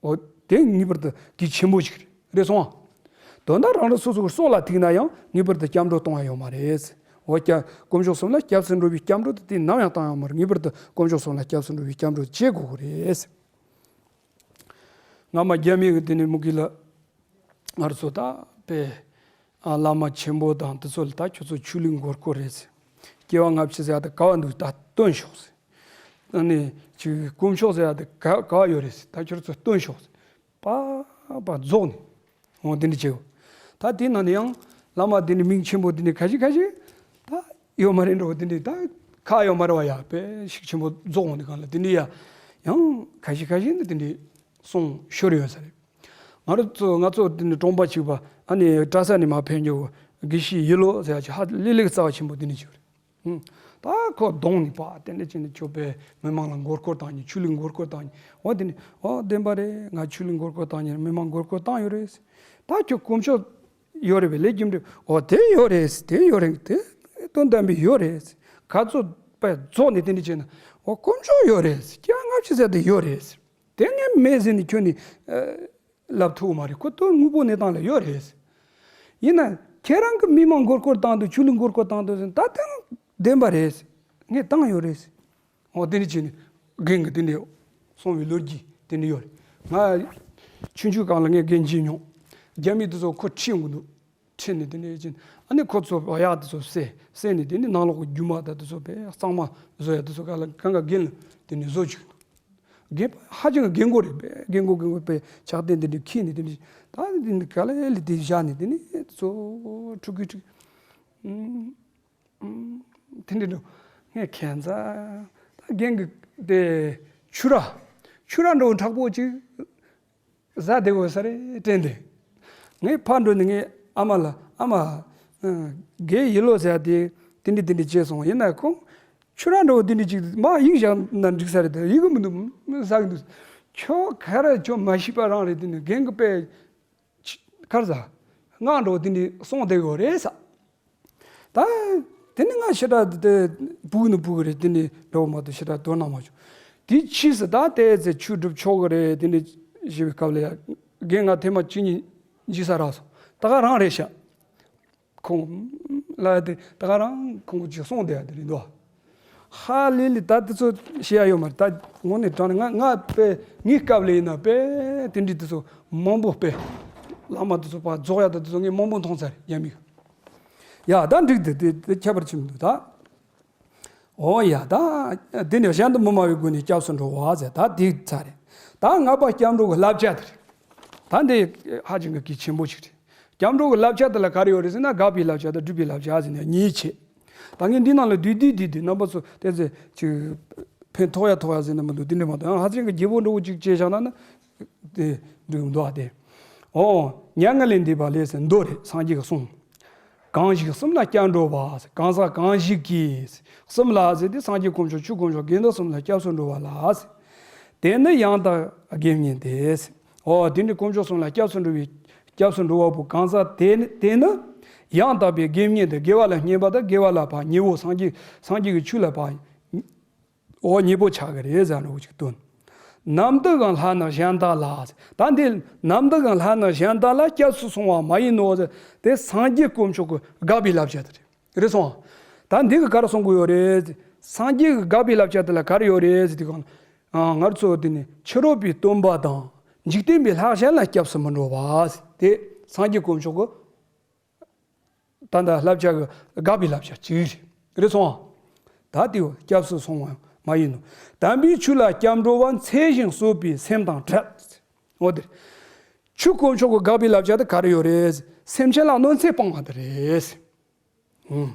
འོ་དེ་ངེས་པར་དུ་གལ་ཆེན་པོ་ཞིག་རེད་སོང་ཨ། དོན་དག་རང་རང་སོ་སོ་གི་སྲོག་ལ་ཐུག་ན་ཡང་ངེས་པར་དུ་སྐྱབས་འགྲོ་གཏོང་ཡ་ཡོད་མ་རེད། འོ་སྐྱ་དཀོན་མཆོག་གསུམ་ལ་སྐྱབས་སུ་འགྲོ་བའི་སྐྱབས་འགྲོ་དེ་དུས་ནམ་ཡང་བཏང་ཡ་མ་རེད། ངེས་པར་དུ་དཀོན་མཆོག་གསུམ་ལ་སྐྱབས་སུ་འགྲོ་བའི་སྐྱབས་འགྲོ་དེ་བྱེད་དགོས་ཀྱི་རེད། སྔ་མ་རྒྱ་མི་གི་དེ་ནས་མུ་གི་ལ་ང་རང་ཚོ་ད་པས་ཨ་བླ་མ་ཆེན་པོ་དང་དེ་ཚོ་ལ་ད་ཁྱོད་ཚོ་ཆོས་ལུགས་མགོ་སྐོར་རེད་ཟེར། སྐྱེ་བ་སྔ་ཕྱི་ཟེར་ཡ་ད་ག་བ་འདུག་ད་སྟོན་ཤོག་ཟེར། ཨ་ནི་ཅིག་དཀོན་མཆོག་ཟེར་ཡ་ད་ག་ག་བ་ཡོད་རེད་ཟེར། ད་ཁྱོད་ཚོ་སྟོན་ཤོག་ཟེར། པ་པ་རྫོགས་ནས་འོ་དེ་འདྲ་བྱེད། ད་དེ་ནང་ནས་ཡང་བླ་མ་དེ་འདྲ་མིང་ཆེན་པོ་དེ་འདྲ་ཁ་ཤས་ཁ་ཤས་ད་ཡོད་མ་རེད་འགྲོ། དེ་འདྲ་ད་ཁག་ཡོད་མ་རེད་བ། ཡ་དཔེ་ཤུགས་ཆེན་པོ་རྫོགས་འོང་དུས་སྒང་ལ་དེ་འདྲ་ཡ་ཡང་ཁ་ཤས་ཁ་ཤས་ནི་དེ་འདྲ་གསུང་ཤོར་ཡོད་ས་རེད། ང་རང་ཚོ་ང་ཚོ་དེ་འདྲ་གྲོང་པ་གཅིག་པ་ཨ་ནི་གྲྭ་ས་ནས་མར་ཕེབས་མྱོང་དགེ་བཤེས་ཡེ་ལོ་ཟེར་ཡ་ཅིག་ཧ་ལས་ལས་རྩ་བ་ཆེན་པོ་དེ་འདྲ་ཅིག་རེད། ཧུམ། ད་ཁོ་གདོང་ནས་པ་དེ་འདྲ་བྱས་ནས་ཁྱོད་པས་མི་མང་ལ་མགོ་སྐོར་བཏང་ཉེ། ཆོས་ལུགས་མགོ་སྐོར་བཏང་ཉེ། འོ་དེ་ནས་འོ་བདེན་པ་རེད། ང་ཆོས་ལུགས་མགོ་སྐོར་བཏང་ཉེ། མི་མང་མགོ་སྐོར་བཏང་ཡོད་རེད། ད་ཁྱོད་དཀོན་མཆོག་ཡོད་རེད་པས་ལས་རྒྱུ་འབྲས། འོ་དེ་ཡོད་རེད། དེ་ཡོད་རེད། དེ་དོན་དམ་པའི་ཡོད་རེད། ག་ཚོད་པས་རྫོགས་ནས་དེ་འདྲ་བྱས་ན་འོ་དཀོན་མཆོག་ཡོད་རེད། སྐྱ་ལྔ་བཅུ་ཟེར་དེ་ཡོད་རེད། དེ་ངས་མེད་ཟེར་ནས་ཁྱོད་ནི་ཨ། ལབ་ཐུབ་མ་རེད། ཁོ་དོན་དངོས་པོ་གནས་སྟངས་ལ་ཡོད་རེད། ཡིན་ན་ཁྱེད་རང་གི་མི་མང་མགོ་སྐོར་བཏང་འདུག་ཆོས་ལུགས་མགོ་སྐོར་བཏང་འདུག་ཟེར་ད་དེ་བདེན་པ་རེད། ངས་བཏང་ཡོད་རེད། འོ་དེ་འདྲ་བྱས་ནས་རྒན་གྱིས་དེ་འདྲ་གསུང་བའི་ལོ་རྒྱུས་དེ་འདྲ་ཡོད་རེད། ང་ཆུང་ཆུང་སྒང་ལ་ངས་རྒན་མཇལ་མྱོང་། རྒྱ་མི་དེ་ཚོ་ཁོ་ཁྲིད་ཡོང་གི་འདུག་ཁྲིད་ནས་དེ་འདྲ་བྱས་ནས་ཨ་ནི་ཁོ་ཚོ་གཡག་དེ་ཚོ་བསད་བསད་ནས་དེ་ནས་ནང་ལོགས་ཀྱི་རྒྱུ་མ་དང་དེ་ཚོ་བས་གཙང་མ་བཟོ་ཡ་དེ་ཚོ་ག་ལ་གང་ག་རྒན་ལ་དེ་ནས་བཟོ་བཅུག་འདུག་རྒན་པ་ཧ་ཅང་རྒན་གོག་རེད་པས། རྒན་གོག་རྒན་གོག་པས་ཕྱག་དེ་འདི་འདྲ་ཁྱེར་ནས་དེ་འདྲ་ད་འདི་འདི་ག་ལེ་ལེ་དེ་བཞག་ནས་དེ་ནས་གཙོ་བོ་ཕྲུ་གུ་ཕྲུ་གུ་དེ་འདྲ་འགྲོ། ངས་ཁྱད་མཚར་ད་རྒན་གི་དེ་ཆུ་ར་ཆུ་ར་འགྲོ་མཁྲེགས་པོ་ཅིག་ཟ་བདེ་གོ་ས་རེད་དྲན་དེ། ངས་ཕར་འགྲོ་ནས་ངས་ཨ་མ་ལ་ཨ་མ། རྒན་ཡེ་ལོ་ཟེར་ཡ་དེ་དེ་འདྲ་དེ་འདྲ་བྱས་སོང་། ཡིན་ན་ཁོང་ཆུ་ར་འགྲོ་དེ་འདྲ་ཅིག་མ་ཡིག་བཞག་ན་འགྲིག་ས་རེད་དེ་ཡིག་གི་མི་འདུག་ཟ་གི་འདུག་ཁྱོད་ག་རེ་ཁྱོད་མ་ཤེས་པ་རང་རེད། དེ་ནི་རྒན་གི་པས་ཁར་ཟ་སྔགས་འགྲོ་དེ་འདྲ་སོང་བསྡད་ཡོད་རེད་ཟ། ད་དེ་ནི་ང་ཞེ་དྲག་དེ་སྤུ་གུ་ནི་སྤུ་གུ་རེད། དེ་ནི་འགྲོ་མ་ཐུབ་ཞེ་དྲག་དོ་སྣང་མ་བྱུང་། དེ་ཕྱིས་སུ་ད་ལྟའི་ཚེ་ཆོས་སྒྲུབ་ཆོག་གི་རེད་དེ་འདྲ་ཞེས་པའི་སྐབས་ལ་ཡ་རྒན་ང་ཐེངས་མ་གཅིག་གཉིས་འཇིགས་ས་རག་སོང་། ད་ག་རང་རེད་ཤག་ཁོང་ལ་དེ་ད་ག་རང་ཁོང་གིས་གསུངས་བསྡད་ཡ་དེ་རེད་འདུག་ཧ་ལས་ལས་ད་དེ་ཚོ་བཤད་ཡ་ཡོད་མ་རེད། ད་དངོས་གནས་དྲང་གནས་ང་ང་དཔེ་ངའི་སྐབས་ལ་ཡིན་ན་དཔེ་དེ་འདྲའི་དེ་ཚོ་མང་པོ་དཔེ་བླ་མ་དེ་ཚོ་ཕར་རྫོགས་ཡ་ད་དེ་ཚོ་ངས་མང་པོ་མཐོང་ཚར་རེད་ཡ་མིག་ཡ་ད་འགྲིག་འདུག་དེ་དེ་ཁྱད་པར་ཆེ་མི་འདུག་ད། འོ་ཡ་ད་དེ་ནས་གཞན་དུ་མི་སྨྲ་བའི་སྒོ་ནས་སྐྱབས་སུ་འགྲོ་བ་ཟེར་ད་དེ་ཚར་རེད། ད་ལྔ་པ་སྐྱབས་འགྲོ་གི་བསླབ་བྱ་དེ་རེད། ད་འདི་ཧ་ཅང་གི་གལ་ཆེན་པོ་ཞིག་རེད། སྐྱབས་འགྲོ་གི་བསླབ་བྱ་དེ་ལ་ག་རེ་ཡོད་རེད་ཟེར་ན་དགག་པའི་བསླབ་བྱ་དང་སྒྲུབ་པའི་བསླབ་བྱ་ཟེར་ནས་གཉིས་ཆེ། ད་ངས་འདི་ནང་ལ་བསྡུས་བསྡུས་བསྡུས་བསྡུས་རྣམ་པ་ཚོ་དེ་ཚོ་ཅིག་ཕན་ཐོགས་ཡ་ཐོགས་ཡ་ཟེར་ན་མི་འདུག་དེ་འདྲ་མ་གཏོགས་ཡང་ཧ་ཅང་གི་རྒྱས་པོ་འདྲ་བོ་ཅིག་བྱས་བཞག་ན་ནི་དེ་འགྲིག་མི་འདུག་ཨ་དེ། འོ་མྱ་ངན་ལས་འདས་པ་ལས་ཟེར་མདོ་རེད། སངས་རྒྱས་ཀྱིས་གསུངས། གང་ཞིག་གསུམ་ལ་སྐྱབས་འགྲོ་བ། གང་ཟག་གང་ཞིག་གིས་གསུམ་ལ་ཟེར་ཏེ་སངས་རྒྱས་དཀོན་མཆོག་ཆོས་དཀོན་མཆོག་དགེ་འདུན་གསུམ་ལ་སྐྱབས་སུ་འགྲོ་བ་ལ་ཟེར། དེ་ནི་ཡང་དག་དགེ་བསྙེན་ཏེ། འོ་དེ་ནི་དཀོན་མཆོག་གསུམ་ལ་སྐྱབས་སུ་འགྲོ་བའི་སྐྱབས་སུ་འགྲོ་བ་པོ་གང་ཟག་དེ་ནི་དེ་ནི་ཡང་དག་པའི་དགེ་བསྙེན་ཏེ་དགེ་བ་ལ་བསྙེན་པ་དང་དགེ་བ་ལ་ཕར་ཉེ་བོ་སངས་རྒྱས་སངས་རྒྱས་ཀྱི་ཆོས་ལ་ཕར་འོ་ཉེ་པོ་ཆགས་ཀྱི་རེད་ཟེར་ནོ་ཅིག་སྟོན། ནམ་དུའང་ལྷ་རྣམས་གཞན་དག་ལ། ད་འདི་ནམ་དུའང་ལྷ་རྣམས་གཞན་དག་ལ་སྐྱབས་སུ་སོང་བ་མ་ཡིན་ནོ་ཟེར་དེ་སངས་རྒྱས་དཀོན་མཆོག་གི་དགག་པའི་བསླབ་བྱ་དེ་རེད། རེད་སོང་། ད་འདི་གི་ག་རེ་གསུང་གི་ཡོད་རེད། སངས་རྒྱས་ཀྱི་དགག་པའི་བསླབ་བྱ་དེ་ལ་ག་རེ་ཡོད་རེད་ཟེར་དུས་གང་ང་ཚོ་དེ་ནི་ཕྱི་རོལ་པའི་སྟོན་པ་དང་འཇིག་རྟེན་པའི་ལྷ་གཞན་ལ་སྐྱབས་སུ་མི་འགྲོ་བ་ཟེར་དེ་སངས་རྒྱས་དཀོན་མཆོག་གི་ད་ལྟ་བསླབ་བྱ་གི་དགག་པའི་བསླབ་བྱ་གཅིག་རེད། རེད་སོང་ཨ། ད་དེ་སྐྱབས་སུ་སོང་བ་མ་ཡིན་ནོ། དམ་པའི་ཆོས་ལ་སྐྱབས་འགྲོ་བ་འཚེ་ཞིང་གསོད་པའི་སེམས་དང་བྲལ། འོ་དེ་རེད། ཆོས་དཀོན་མཆོག་གི་དགག་པའི་བསླབ་བྱ་དེ་ག་རེ་ཡོད་རེད། སེམས་ཅན་ལ་གནོད་འཚེ་སྤང་བ་དེ་རེད། ཨུམ།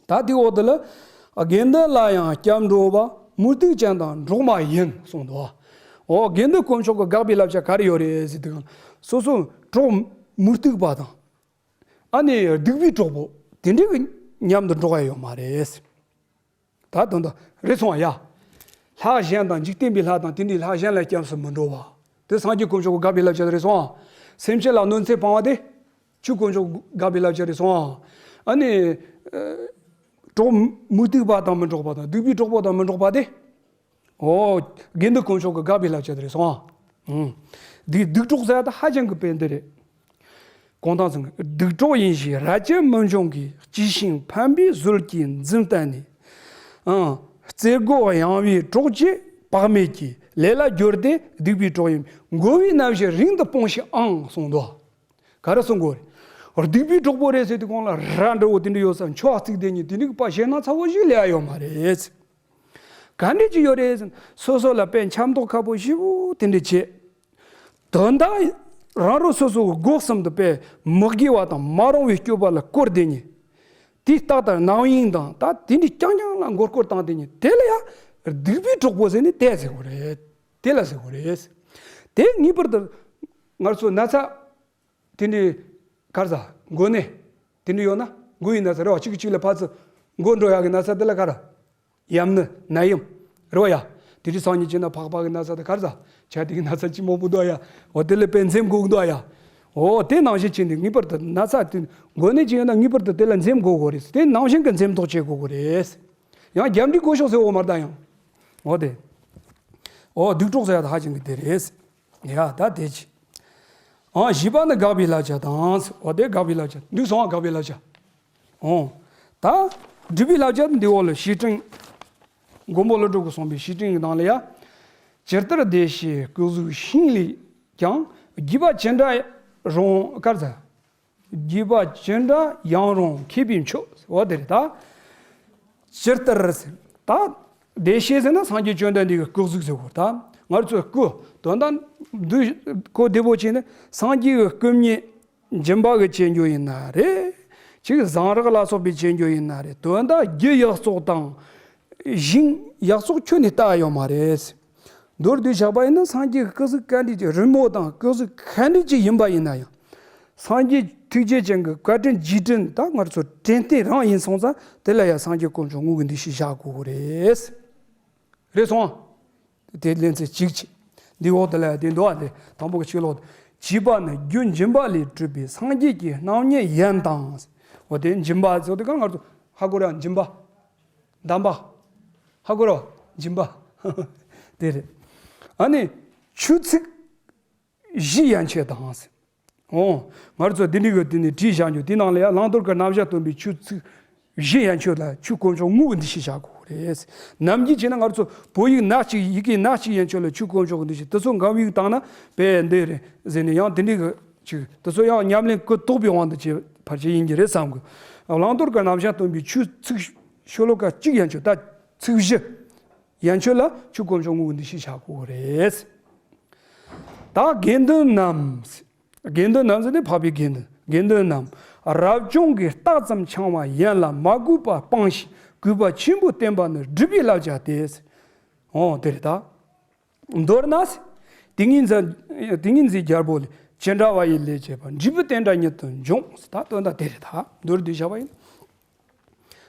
ད་དེ་འོག་དེ་ལ་དགེ་འདུན་ལ་ཡང་སྐྱབས་འགྲོ་བ་མུ་སྟེགས་ཅན་དང་གྲོགས་མ་ཡིན་གསུངས་འདུག་འོ་དགེ་འདུན་དཀོན་མཆོག་གི་དགག་པའི་བསླབ་བྱ་ག་རེ་ཡོད་རེད་ཟེར་དུས་སོ་སོ་གྲོགས་མུ་སྟེགས་པ་དང་། ཨ་ནི་སྡིག་པའི་གྲོགས་པོ་དེ་འདྲའི་གི་མཉམ་དུ་འགྲོགས་ཡ་ཡོད་མ་རེད། ད་དོན་དག་རེད་སོང་ཡ། ལྷ་གཞན་དང་འཇིག་རྟེན་པའི་ལྷ་དང་དེ་འདྲའི་ལྷ་གཞན་ལ་སྐྱབས་སུ་མི་འགྲོ་བ། དེ་སངས་རྒྱས་དཀོན་མཆོག་གི་དགག་པའི་བསླབ་བྱ་རེད་སོང་ཨ། སེམས་ཅན་ལ་གནོད་འཚེ་སྤང་བ་དེ་ཆོས་དཀོན་མཆོག་གི་དགག་པའི་བསླབ་བྱ་རེད་སོང་ཨ། ཨ་ནི། ཨ། གྲོགས་མུ་སྟེགས་པ་དང་མི་འགྲོགས་པ་དང་སྡིག་པའི་གྲོགས་པོ་དང་མི་འགྲོགས་པ་དེ། ཨོ། དགེ་འདུན་དཀོན་མཆོག་གི་དགག་པའི་བསླབ་བྱ་དེ་རེད་སོང་ཨ། ཨུམ། འདི་སྡིག་གྲོགས་ཟེར་ཡ་ད་ཧ་ཅང་གི་དཔེ་འདི་རེད། གོང་ཐང་ཚང་གི་སྡིག་གྲོགས་ཡིན་ཞེས་ར་སྤྱི་མི་འབྱུང་གི། ལྕི་ཞིང་ཕན་པའི་ཟོལ་གྱིས་འཛིན་བསྟན་ནས། ཨང་། རྩེ་སྒོ་གཡེང་བའི་གྲོགས་ཀྱིས་བག་མེད་ཀྱི། ལས་ལ་སྦྱོར་ཏེ་སྡིག་པའི་གྲོགས་ཡིན། འགོ་བའི་རྣམ་ཤེས་རིང་དུ་སྤོངས་ཤིག་ཨང་གསུངས་འདུག་ག་རེ་གསུང་དགོས་རེད། སྡིག་པའི་གྲོགས་པོ་རེད་ཟེར་དུས་གོང་ལ་ར་འདྲ་བོ་དེ་འདྲ་ཡོད་ས་འཆོལ་བ་བརྩིགས་བསྡད་མཁན་དེ་འདྲ་གི་པ་ཞེད་སྣང་ཚ་བོ་ཞིག་ལས་ཡ་ཡོད་མ་རེད། ག་འདྲ་ཅིག་ཡོད་རེད་ཟེར་ན་སོ་སོ་ལ་དཔེ་འཆམ་མདོག་ཁ་པོ་ཞེ་པོ་དེ་འདྲ་བྱེད། དོན་དག་རང་རང་སོ་སོ་གི་སྒོ་གསུམ་དུ་དཔེ་མི་དགེ་བ་དང་མ་རུང་བའི་སྤྱོད་པ་ལ་བསྐུལ་བསྡད་མཁན། དེའི་རྟགས་ལྟར་རྣམ་གཡེང་དང་ད་དེ་འདྲ་རྐྱང་རྐྱང་ལ་མགོ་སྐོར་བཏང་བསྡད་མཁན་དེ་ལ་ཡ་སྡིག་པའི་གྲོགས་པོ་ཟེར་ནས་དེ་ཟེར་དགོས་རེད། དེ་ལ་ཟེར་དགོས་རེད། དེ་ངེས་པར་དུ་ང་ཚོ་ན་ཚ། དེ་འདྲའི་ག་རེ་ཟ། མགོ་ནད། དེ་འདྲ་ཡོད་ན་མགོ་ཡི་ན་ཚ་རེད་བ། གཅིག་གིས་གཅིག་ལ་ཕར་ཚུར་མགོ་འགྲོ་ཡག་གི་ན་ཚ་དེ་ལ་ག་རེ། ཡམས་ནད་ནད་ཡམས། རེད་བ་ཡ། དེ་འདྲའི་སང་ཉིན་བྱས་ན་ཕག་པ་གི་ན་ཚ་དེ་ག་རེ་ཟ། བྱ་དེ་གི་ན་ཚ་ཅི་མང་པོ་འདུག་ཡ། འོ་དེ་ལ་དཔེ་འཛེམ་དགོས་འདུག་ཡ། འོ་དེ་ནང་བཞིན་བྱས་ནས་ངེས་པར་དུ་ན་ཚ་དེ་མགོ་ནད་ཅིག་ཡོད་ན་ངེས་པར་དུ་དེ་ལ་འཛེམ་དགོས་དགོས་རེད། དེ་ནང་བཞིན་གི་འཛེམ་དོགས་བྱེད་དགོས་དགོས་རེད། ཡང་རྒྱབ་འདྲེ་བཀོལ་ཤོག་ཟེར་འོ་མར་ད་ཡང་། འོ་དེ། འོ་སྡིག་གྲོགས་ཟེར་ཡ་ད་ཧ་ཅང་གི་དེ་རེད། ཡ་ད་དེ་ཅི། ཨང་བཞི་པ་ནི་དགག་པའི་བསླབ་བྱ་དང་། འོ་དེ་དགག་པའི་བསླབ་བྱ་འདུག་སོང་ཨ། དགག་པའི་བསླབ་བྱ། འོ། ད། སྒྲུབ་པའི་བསླབ་བྱ་འདི་འོག་ལ་བཤེས་སྤྲིང་། མགོན་པོ་ཀླུ་སྒྲུབ་ཀྱིས་གསུངས་པའི་བཤེས་སྤྲིང་གི་ནང་ལ་ཡ། ཇི་ལྟར་བདེ་གཤེགས་སྐུ་གཟུགས་ཤིང་ལས་ཀྱང་། རྒྱུས་པ་ཇི་འདྲ་རུང་དཀར་ཟ། རྒྱུས་པ་ཅི་འདྲ་ཡང་རུང་མཁས་པས་མཆོད། འོ་དེ་རེད་ད། ཇི་ལྟར་ཟེར། ད། བདེ་གཤེགས་ཟེར་ན་སངས་རྒྱས་བཅོམ་ལྡན་འདས་ཀྱི་སྐུ་གཟུགས་ཟེར་བ་ད། ང་ཚོའི་སྐུ། དོན་དག་འདི་གོ་བདེ་པོ་བྱས་ན་སངས་རྒྱས་ཀྱི་སྐུ་བརྙན་སྦྱིན་པ་གི་བྱེད་རྒྱུ་ཡིན་ན་རེད། ཅིག་ཟངས་རག་ལ་སོགས་པའི་བྱེད་རྒྱུ་ཡིན་ན་རེད། དོན་དག་རྒྱུ་ཡག་བཙོག་དང་། ཞིང་ཡག་བཙོག་ཁྱོན་ནས་ལྟ་ཡ་ཡོད་མ་རེད། མདོར་བསྡུས་བཞག་པ་ཡིན་ན་སངས་རྒྱས་ཀྱི་སྐུ་གཟུགས་ག་འདྲ་ཅིག་རི་མོ་དང་སྐུ་གཟུགས་ག་འདྲ་ཅིག་ཡིན་པ་ཡིན་ན་ཡང་། སངས་རྒྱས་ཐུགས་རྗེ་ཅན་གྱི་བཀའ་དྲིན་རྗེས་དྲན་ད་ང་ཚོ་དྲན་རྟེན་རང་ཡིན་སོང་ཙང་དེ་ལ་ཡང་སངས་རྒྱས་དཀོན་མཆོག་དངོས་ཀྱི་འདུ་ཤེས་བཞག་དགོས་ཀྱི་རེད། རེད་སོང་ཨ། དེ་ལན་ཚེ་གཅིག་ཅིག་འདི་འོག་དེ་ལ་ཡང་དེ་འདུག་ཨ། དེ་དང་པོ་གི་ཕྱི་ལོགས་དེ། བྱིས་པ་ནི་རྒྱུ་འབྱིན་པ་ལས་གྲུབ་པའི་སངས་རྒྱས་ཀྱི་སྣང་བརྙན་ཡིན་དང་། འོ་དེ་འབྱིན་པ་ཟེར་དུས་གང་ང་ཚོ་ཧ་གོ་ར་འབྱིན་པ། འདམ་པ། ཧ་གོ་ར་འབྱིན་པ། དེ་རེད། ཨ་ནི་ཆོས་ཚིག་བཞི་ཡན་ཆོད་དང་ཟེར། འོ། ང་ཚོ་འདི་འདྲི་གི་དེ་ནི་བྲིས་བཞག་རྒྱུ་དེ་ནང་ལ་ཡང་བླང་དོར་གྱི་རྣམ་གཞག་སྟོན་པའི་ཆོས་ཚིག་བཞི་ཡན་ཆོད་ལ་ཆོས་དཀོན་མཆོག་དངོས་ཀྱི་འདུ་ཤེས་བཞག་དགོས་རེད། ནམ་རྒྱུན་བྱས་ན་ང་ཚོ་བོད་ཡིག་སྣ་གཅིག་ཡི་གེ་སྣ་གཅིག་ཡན་ཆོད་ལ་ཆོས་དཀོན་མཆོག་གི་འདུ་ཤེས་དེ་ཚོ་འགའ་ཡིག་བཏང་ན་དཔེ་འདི་རེད་ཟེར་ནས་ཡང་དེ་འདྲི་གི་ཅིག་དེ་ཚོ་ཡང་ཉམས་ལེན་གུ་དོག་པའི་དབང་དུ་བྱས་ཕར་ཆེར་ཡིན་གྱི་རེད་བསམ་གི། བླང་དོར་གྱི་རྣམ་གཞག་སྟོན་པའི་ཆོས་ཚིག་ཤོ་ལོ་ཀ་གཅིག་ཡན་ཆོད་ད་ཚིག་བཞི་ཡན་ཆོད་ལ་ཆོས་དཀོན་མཆོག་དངོས་ཀྱི་འདུ་ཤེས་བཞག་དགོས་རེད། ད་དགེ་འདུན་རྣམས། དགེ་འདུན་རྣམས་ཟེར་ནས་འཕགས་པའི་དགེ་འདུན། དགེ་འདུན་རྣམས། རབ་བྱུང་གི་རྟགས་ཙམ་འཆང་བ་ཡན་ལ་མ་གུས་པ་སྤངས་ཤིང་གུས་པ་ཆེན་པོས་བསྟེན་པ་ནི་སྒྲུབ་པའི་བསླབ་བྱ་སྟེ། འོ་དེ་རེད་ད། མདོར་ན། ཏིང་ངེ་འཛིན། ཏིང་ངེ་འཛིན་རྒྱལ་པོ་ལས། ཇི་འདྲ་བ་ཡི་ལས་བྱེད་པ། འབྲས་བུ་དེ་འདྲ་ཉིད་དུ་འབྱུང་། ད་དོན་དག་དེ་རེད་ད། མདོར་བསྡུས་བྱ་བ་ཡིན།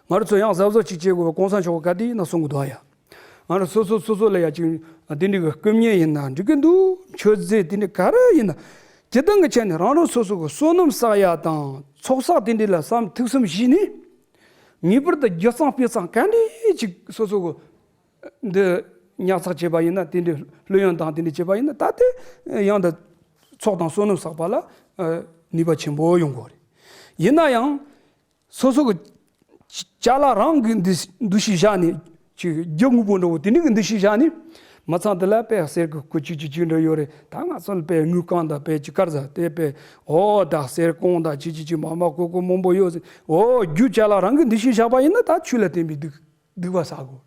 ང་རང་ཚོ་ཡང་གཟབ་གཟབ་ཅིག་བྱེད་དགོས་པ་གོང་ས་མཆོག་ག་དེ་ཡིན་ན་གསུང་གི་འདུག་ཡ། ང་རང་སོ་སོ་སོ་སོ་ལ་ཡ་ཅིག་དེ་འདྲའི་གི་སྐུ་བརྙན་ཡིན་ན་འགྲིག་གི་འདུག་མཆོད་རྫས་དེ་འདྲ་ག་རེ་ཡིན་ན། སྤྱིར་བཏང་གི་ཆ་ནས་རང་རང་སོ་སོ་གི་བསོད་ནམས་བསགས་ཡ་དང་ཚོགས་བསགས་དེ་འདྲ་ལ་བསམ་ཐུགས་བསམ་བཞེས་ནས། ངེས་པར་དུ་རྒྱུ་གཙང་དཔེ་གཙང་ག་འདྲ་ཅིག་སོ་སོ་གི་འདི་ཉར་ཚགས་བྱས་པ་ཡིན་ན། དེ་འདྲའི་ལྷོད་ཡངས་དང་དེ་འདྲ་བྱས་པ་ཡིན་ན། ད་དེ་ཡང་ད་ཚོགས་དང་བསོད་ནམས་བསགས་པ་ལ་ནུས་པ་ཆེན་པོ་ཡོང་གི་རེད། ཡིན་ན་ཡང་། སོ་སོ་གི་ཅ་ལག་རང་གི་འདུ་འདུ་ཤེས་བཞག་ནས་ཅིག་རྒྱུ་དངོས་པོ་འདྲ་བོ་དེ་འདྲ་གི་འདུ་ཤེས་བཞག་ནས། མི་ཚང་དེ་ལ་དཔེ་གསེར་གི་སྐུ་ཅིག་ཅིག་ཅིག་འདྲ་ཡོད་རེད། ད་ང་ཚོ་ལ་དཔེ་དངུལ་ཁང་དང་དཔེ་ཅིག་དཀར་ཟ་དེ་དཔེ་འོ་ད་གསེར་ཀོང་དང་ཅིག་ཅིག་ཅིག་མ་མ་ཀོ་ཀོ་མང་པོ་ཡོད་ཟེར། འོ་རྒྱུ་ཅ་ལག་རང་གི་འདུ་ཤེས་བཞག་པ་ཡིན་ན་ད་ཆོས་ལ་བརྟེན་པའི་སྡིག་སྡིག་པ་བསགས་དགོས།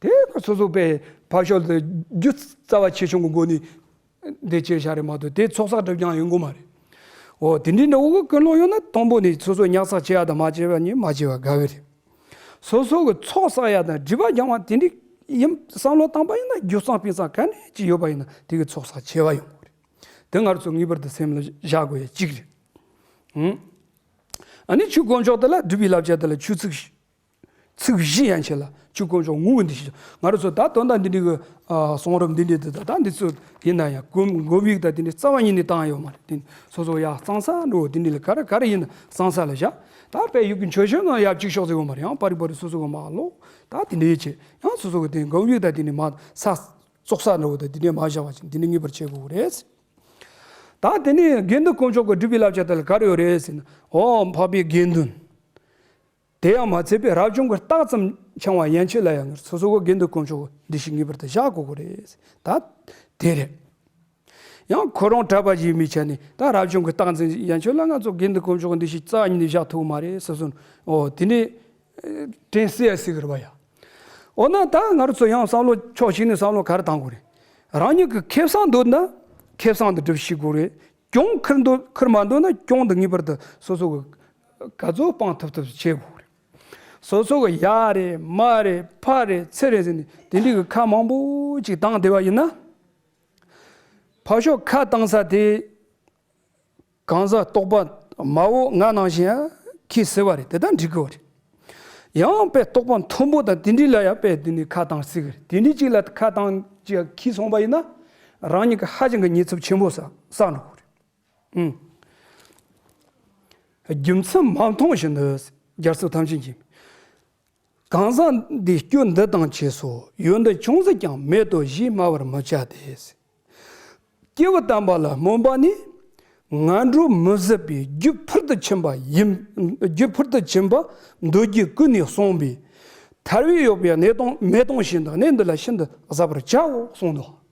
དེ་སོ་སོ་དཔེ་ཕར་ཕྱོགས་དེ་རྒྱུ་རྩ་བ་ཆེ་ཆུང་གི་སྒོ་ནས་འདི་བྱས་བཞག་རེད་མ་གཏོགས་དེ་ཚོགས་བསགས་སྒྲིབ་སྦྱང་ཡོང་གི་མ་རེད། འོ་དེ་འདྲའི་འདྲ་བོ་གི་ཀུན་སློང་ཡོད་ན་དང་པོ་ནས་སོ་སོ་ཉར་ཚགས་བྱེད་ཡ་དང་མ་བྱེད་པ་གཉིས་མ་བྱེད་པ་དགའ་གི་རེད། སོ་སོ་གི་ཚོགས་བསགས་ཡ་དང་སྒྲིབ་པ་སྦྱང་བ་དེ་འདྲའི་ཡིན་བསམ་བློ་བཏང་པ་ཡིན་ན། རྒྱུ་གཙང་དཔེ་གཙང་ག་འདྲ་ཅིག་ཡོད་པ་ཡིན་ན་དེ་གི་ཚོགས་བསགས་བྱེད་པ་ཡོང་གི་རེད། དེ་ང་ཚོ་ངེས་པར་དུ་སེམས་ལ་བཞག་དགོས་ཡ་གཅིག་རེད། ཧུམ། ཨ་ནི་ཆོས་དཀོན་མཆོག་དེ་ལ་སྒྲུབ་པའི་བསླབ་བྱ་དེ་ལ་ཆོས་ཚིག་ཚིག་བཞི་ཡན་ཆད་ལ་ ཆོས་དཀོན་མཆོག་ངུ་གི་འདི་ཞིག། ང་རང་ཚོ་ད་དོན་དག་འདི་འདྲའི་གི་ཨ་གསུང་རབ་འདི་འདྲའི་འདི་ད་ད་འདི་ཚོ་ཡིན་ན་ཡང་སྒོམ་སྒོམ་ཡིག་ད་འདི་འདྲའི་རྩ་བ་ཉིད་ནས་བཏང་ཡོད་མ་རེད། དེ་སོ་སོ་ཡ་གཙང་ས་འགྲོ་འདི་འདྲའི་ལ་ག་རེ་ག་རེ་ཡིན་ན་གཙང་ས་ལ་བཞག། ད་དཔེ་ཡུལ་གྱི་མཆོད་བཤམ་ནང་ཡ་གཅིག་ཤོག་ཟེར་གོ་མ་རེད། ཡང་པར་རིས་པར་རིས་སོ་སོ་གི་མ་ཀློག། ད་དེ་འདྲའི་ཡིད་ཆེས་ཡང་སོ་སོ་གི་དེ་སྒོམ་ཡིག་ད་དེ་ནས་མ་ས་བཙོག་ས་འགྲོ་ད་དེ་འདྲའི་མ་བཞག་པ་ཅིག་འདི་འདྲའི་ངེས་པར་བྱེད་དགོས་རེད། ད་དེ་ནས་དགེ་འདུན་དཀོན་མཆོག་གི་སྒྲུབ་པའི་བསླབ་བྱ་དེ་ལ་ག་རེ་ཡོད་རེད་ཟེར་ན། འོ་འཕགས་པའི་དགེ་འདུན། དེ་ཡང་མ་ཚད་པའི་རབ་བྱུང་གི་རྟགས་ཙམ་འཆང་བ་ཡན་ཆད་ལ་ཡང་སོ་སོ་གི་དགེ་འདུན་དཀོན་མཆོག་གི་འདི་ཞིག་ངེས་པར་དུ་བཞག་དགོས་ཀྱི་རེད། ད་དེ་རེད། ཡང་ཁོ་རང་གྲྭ་པ་ཞིག་མི་ཆ་ནས་ད་རབ་བྱུང་གི་རྟགས་འཛིན་ཡན་ཆད་ལ་ང་ཚོ་དགེ་འདུན་དཀོན་མཆོག་གི་འདི་ཞིག་རྩ་བ་ཉིད་ནས་བཞག་ཐུབ་མ་རེད་ཟེར་སོང་། འོ་དེ་ནས་དྲན་སྲིད་ཡ་སྲིད་གི་རེད་བ་ཡ། འོ་ན་ད་ང་རང་ཚོ་ཡང་བསམ་བློ་ཕྱོགས་གཅིག་ནས་བསམ་བློ་ག་རེ་བཏང་དགོས་རེད། རང་ཉིད་ཀྱི་ཁེ་བཟང་འདོད་ན་ཁེ་བཟང་དུ་སྒྲུབ་ཤེས་དགོས་རེད། གྱོང་ཁུར་འདོད་ཁུར་མ་འདོད་ན་གྱོང་དུ་ངེས་པར་དུ་སོ་སོ་གི་ག་ཚོད་སྤང་ཐུབ་ཐུབ་བྱེད་དགོས་རེད། སོ་སོ་གི་ཡ་རེད་མ་རེད་ཕ་རེད་ཚེ་རེད་ཟེར་ནས་དེ་འདྲའི་གི་ཁ་མང་པོ་ཅིག་བཏང་བསྡད་པ་ཡིན་ན། ཕར་ཕྱོགས་ཁ་བཏང་ས་དེ་གང་ཟག་རྟོགས་པ་མའོ་ང་ནང་བཞིན་ཡང་ཁྱི་ཟེར་བ་རེད། དེ་ལྟར་འགྲིག་གི་རེད། ཡང་དཔེ་རྟོགས་པ་མཐོན་པོ་དང་དེ་འདྲའི་ལ་ཡང་དཔེ་དེ་ནས་ཁ་བཏང་སྲིད་གི་རེད། དེ་འདྲའི་གཅིག་ལ་ཁ་བཏང་ཅིག་ཁྱི་སོང་པ་ཡིན་ན་རང་ཉིད་ཀྱི་ཧ་ཅང་གི་ཉེས་ཚབས་ཆེན་པོ་བསགས་བསགས་འགྲོ་གི་རེད། ཨང་། རྒྱུ་མཚན་མ་མཐོང་བཞིན་དུ་རྒྱལ་སྲས་ཐམས་ཅད་མཁྱེན། གང་ཟག་འདི་སྐྱོན་འདི་དང་བཅས་སོ། ཡོན་ཏན་ཅུང་ཟད་ཀྱང་མེད་དོ་ཞེས་སྨྲ་བར་མི་བྱ་སྟེ། སྐྱེས་བུ་དམ་པ་ལ་སྨོན་པ་ནི། ངན་འགྲོར་མི་བཟོད་པའི་རྒྱུ་ཕུལ་དུ་ཕྱིན་པ་ཡིན། རྒྱུ་ཕུལ་དུ་ཕྱིན་པ་འདོད་རྒྱུ་ཀུན་ནས་བསྲུངས་པས། ཐར་པའི་ཡོད་པའི་གནས་སྟངས་མེ་དང་བཞིན་དུ་གནས་འདི་ལ་ཤིན་ཏུ་གཟབ་པར་བྱའོ་གསུངས་འདུག།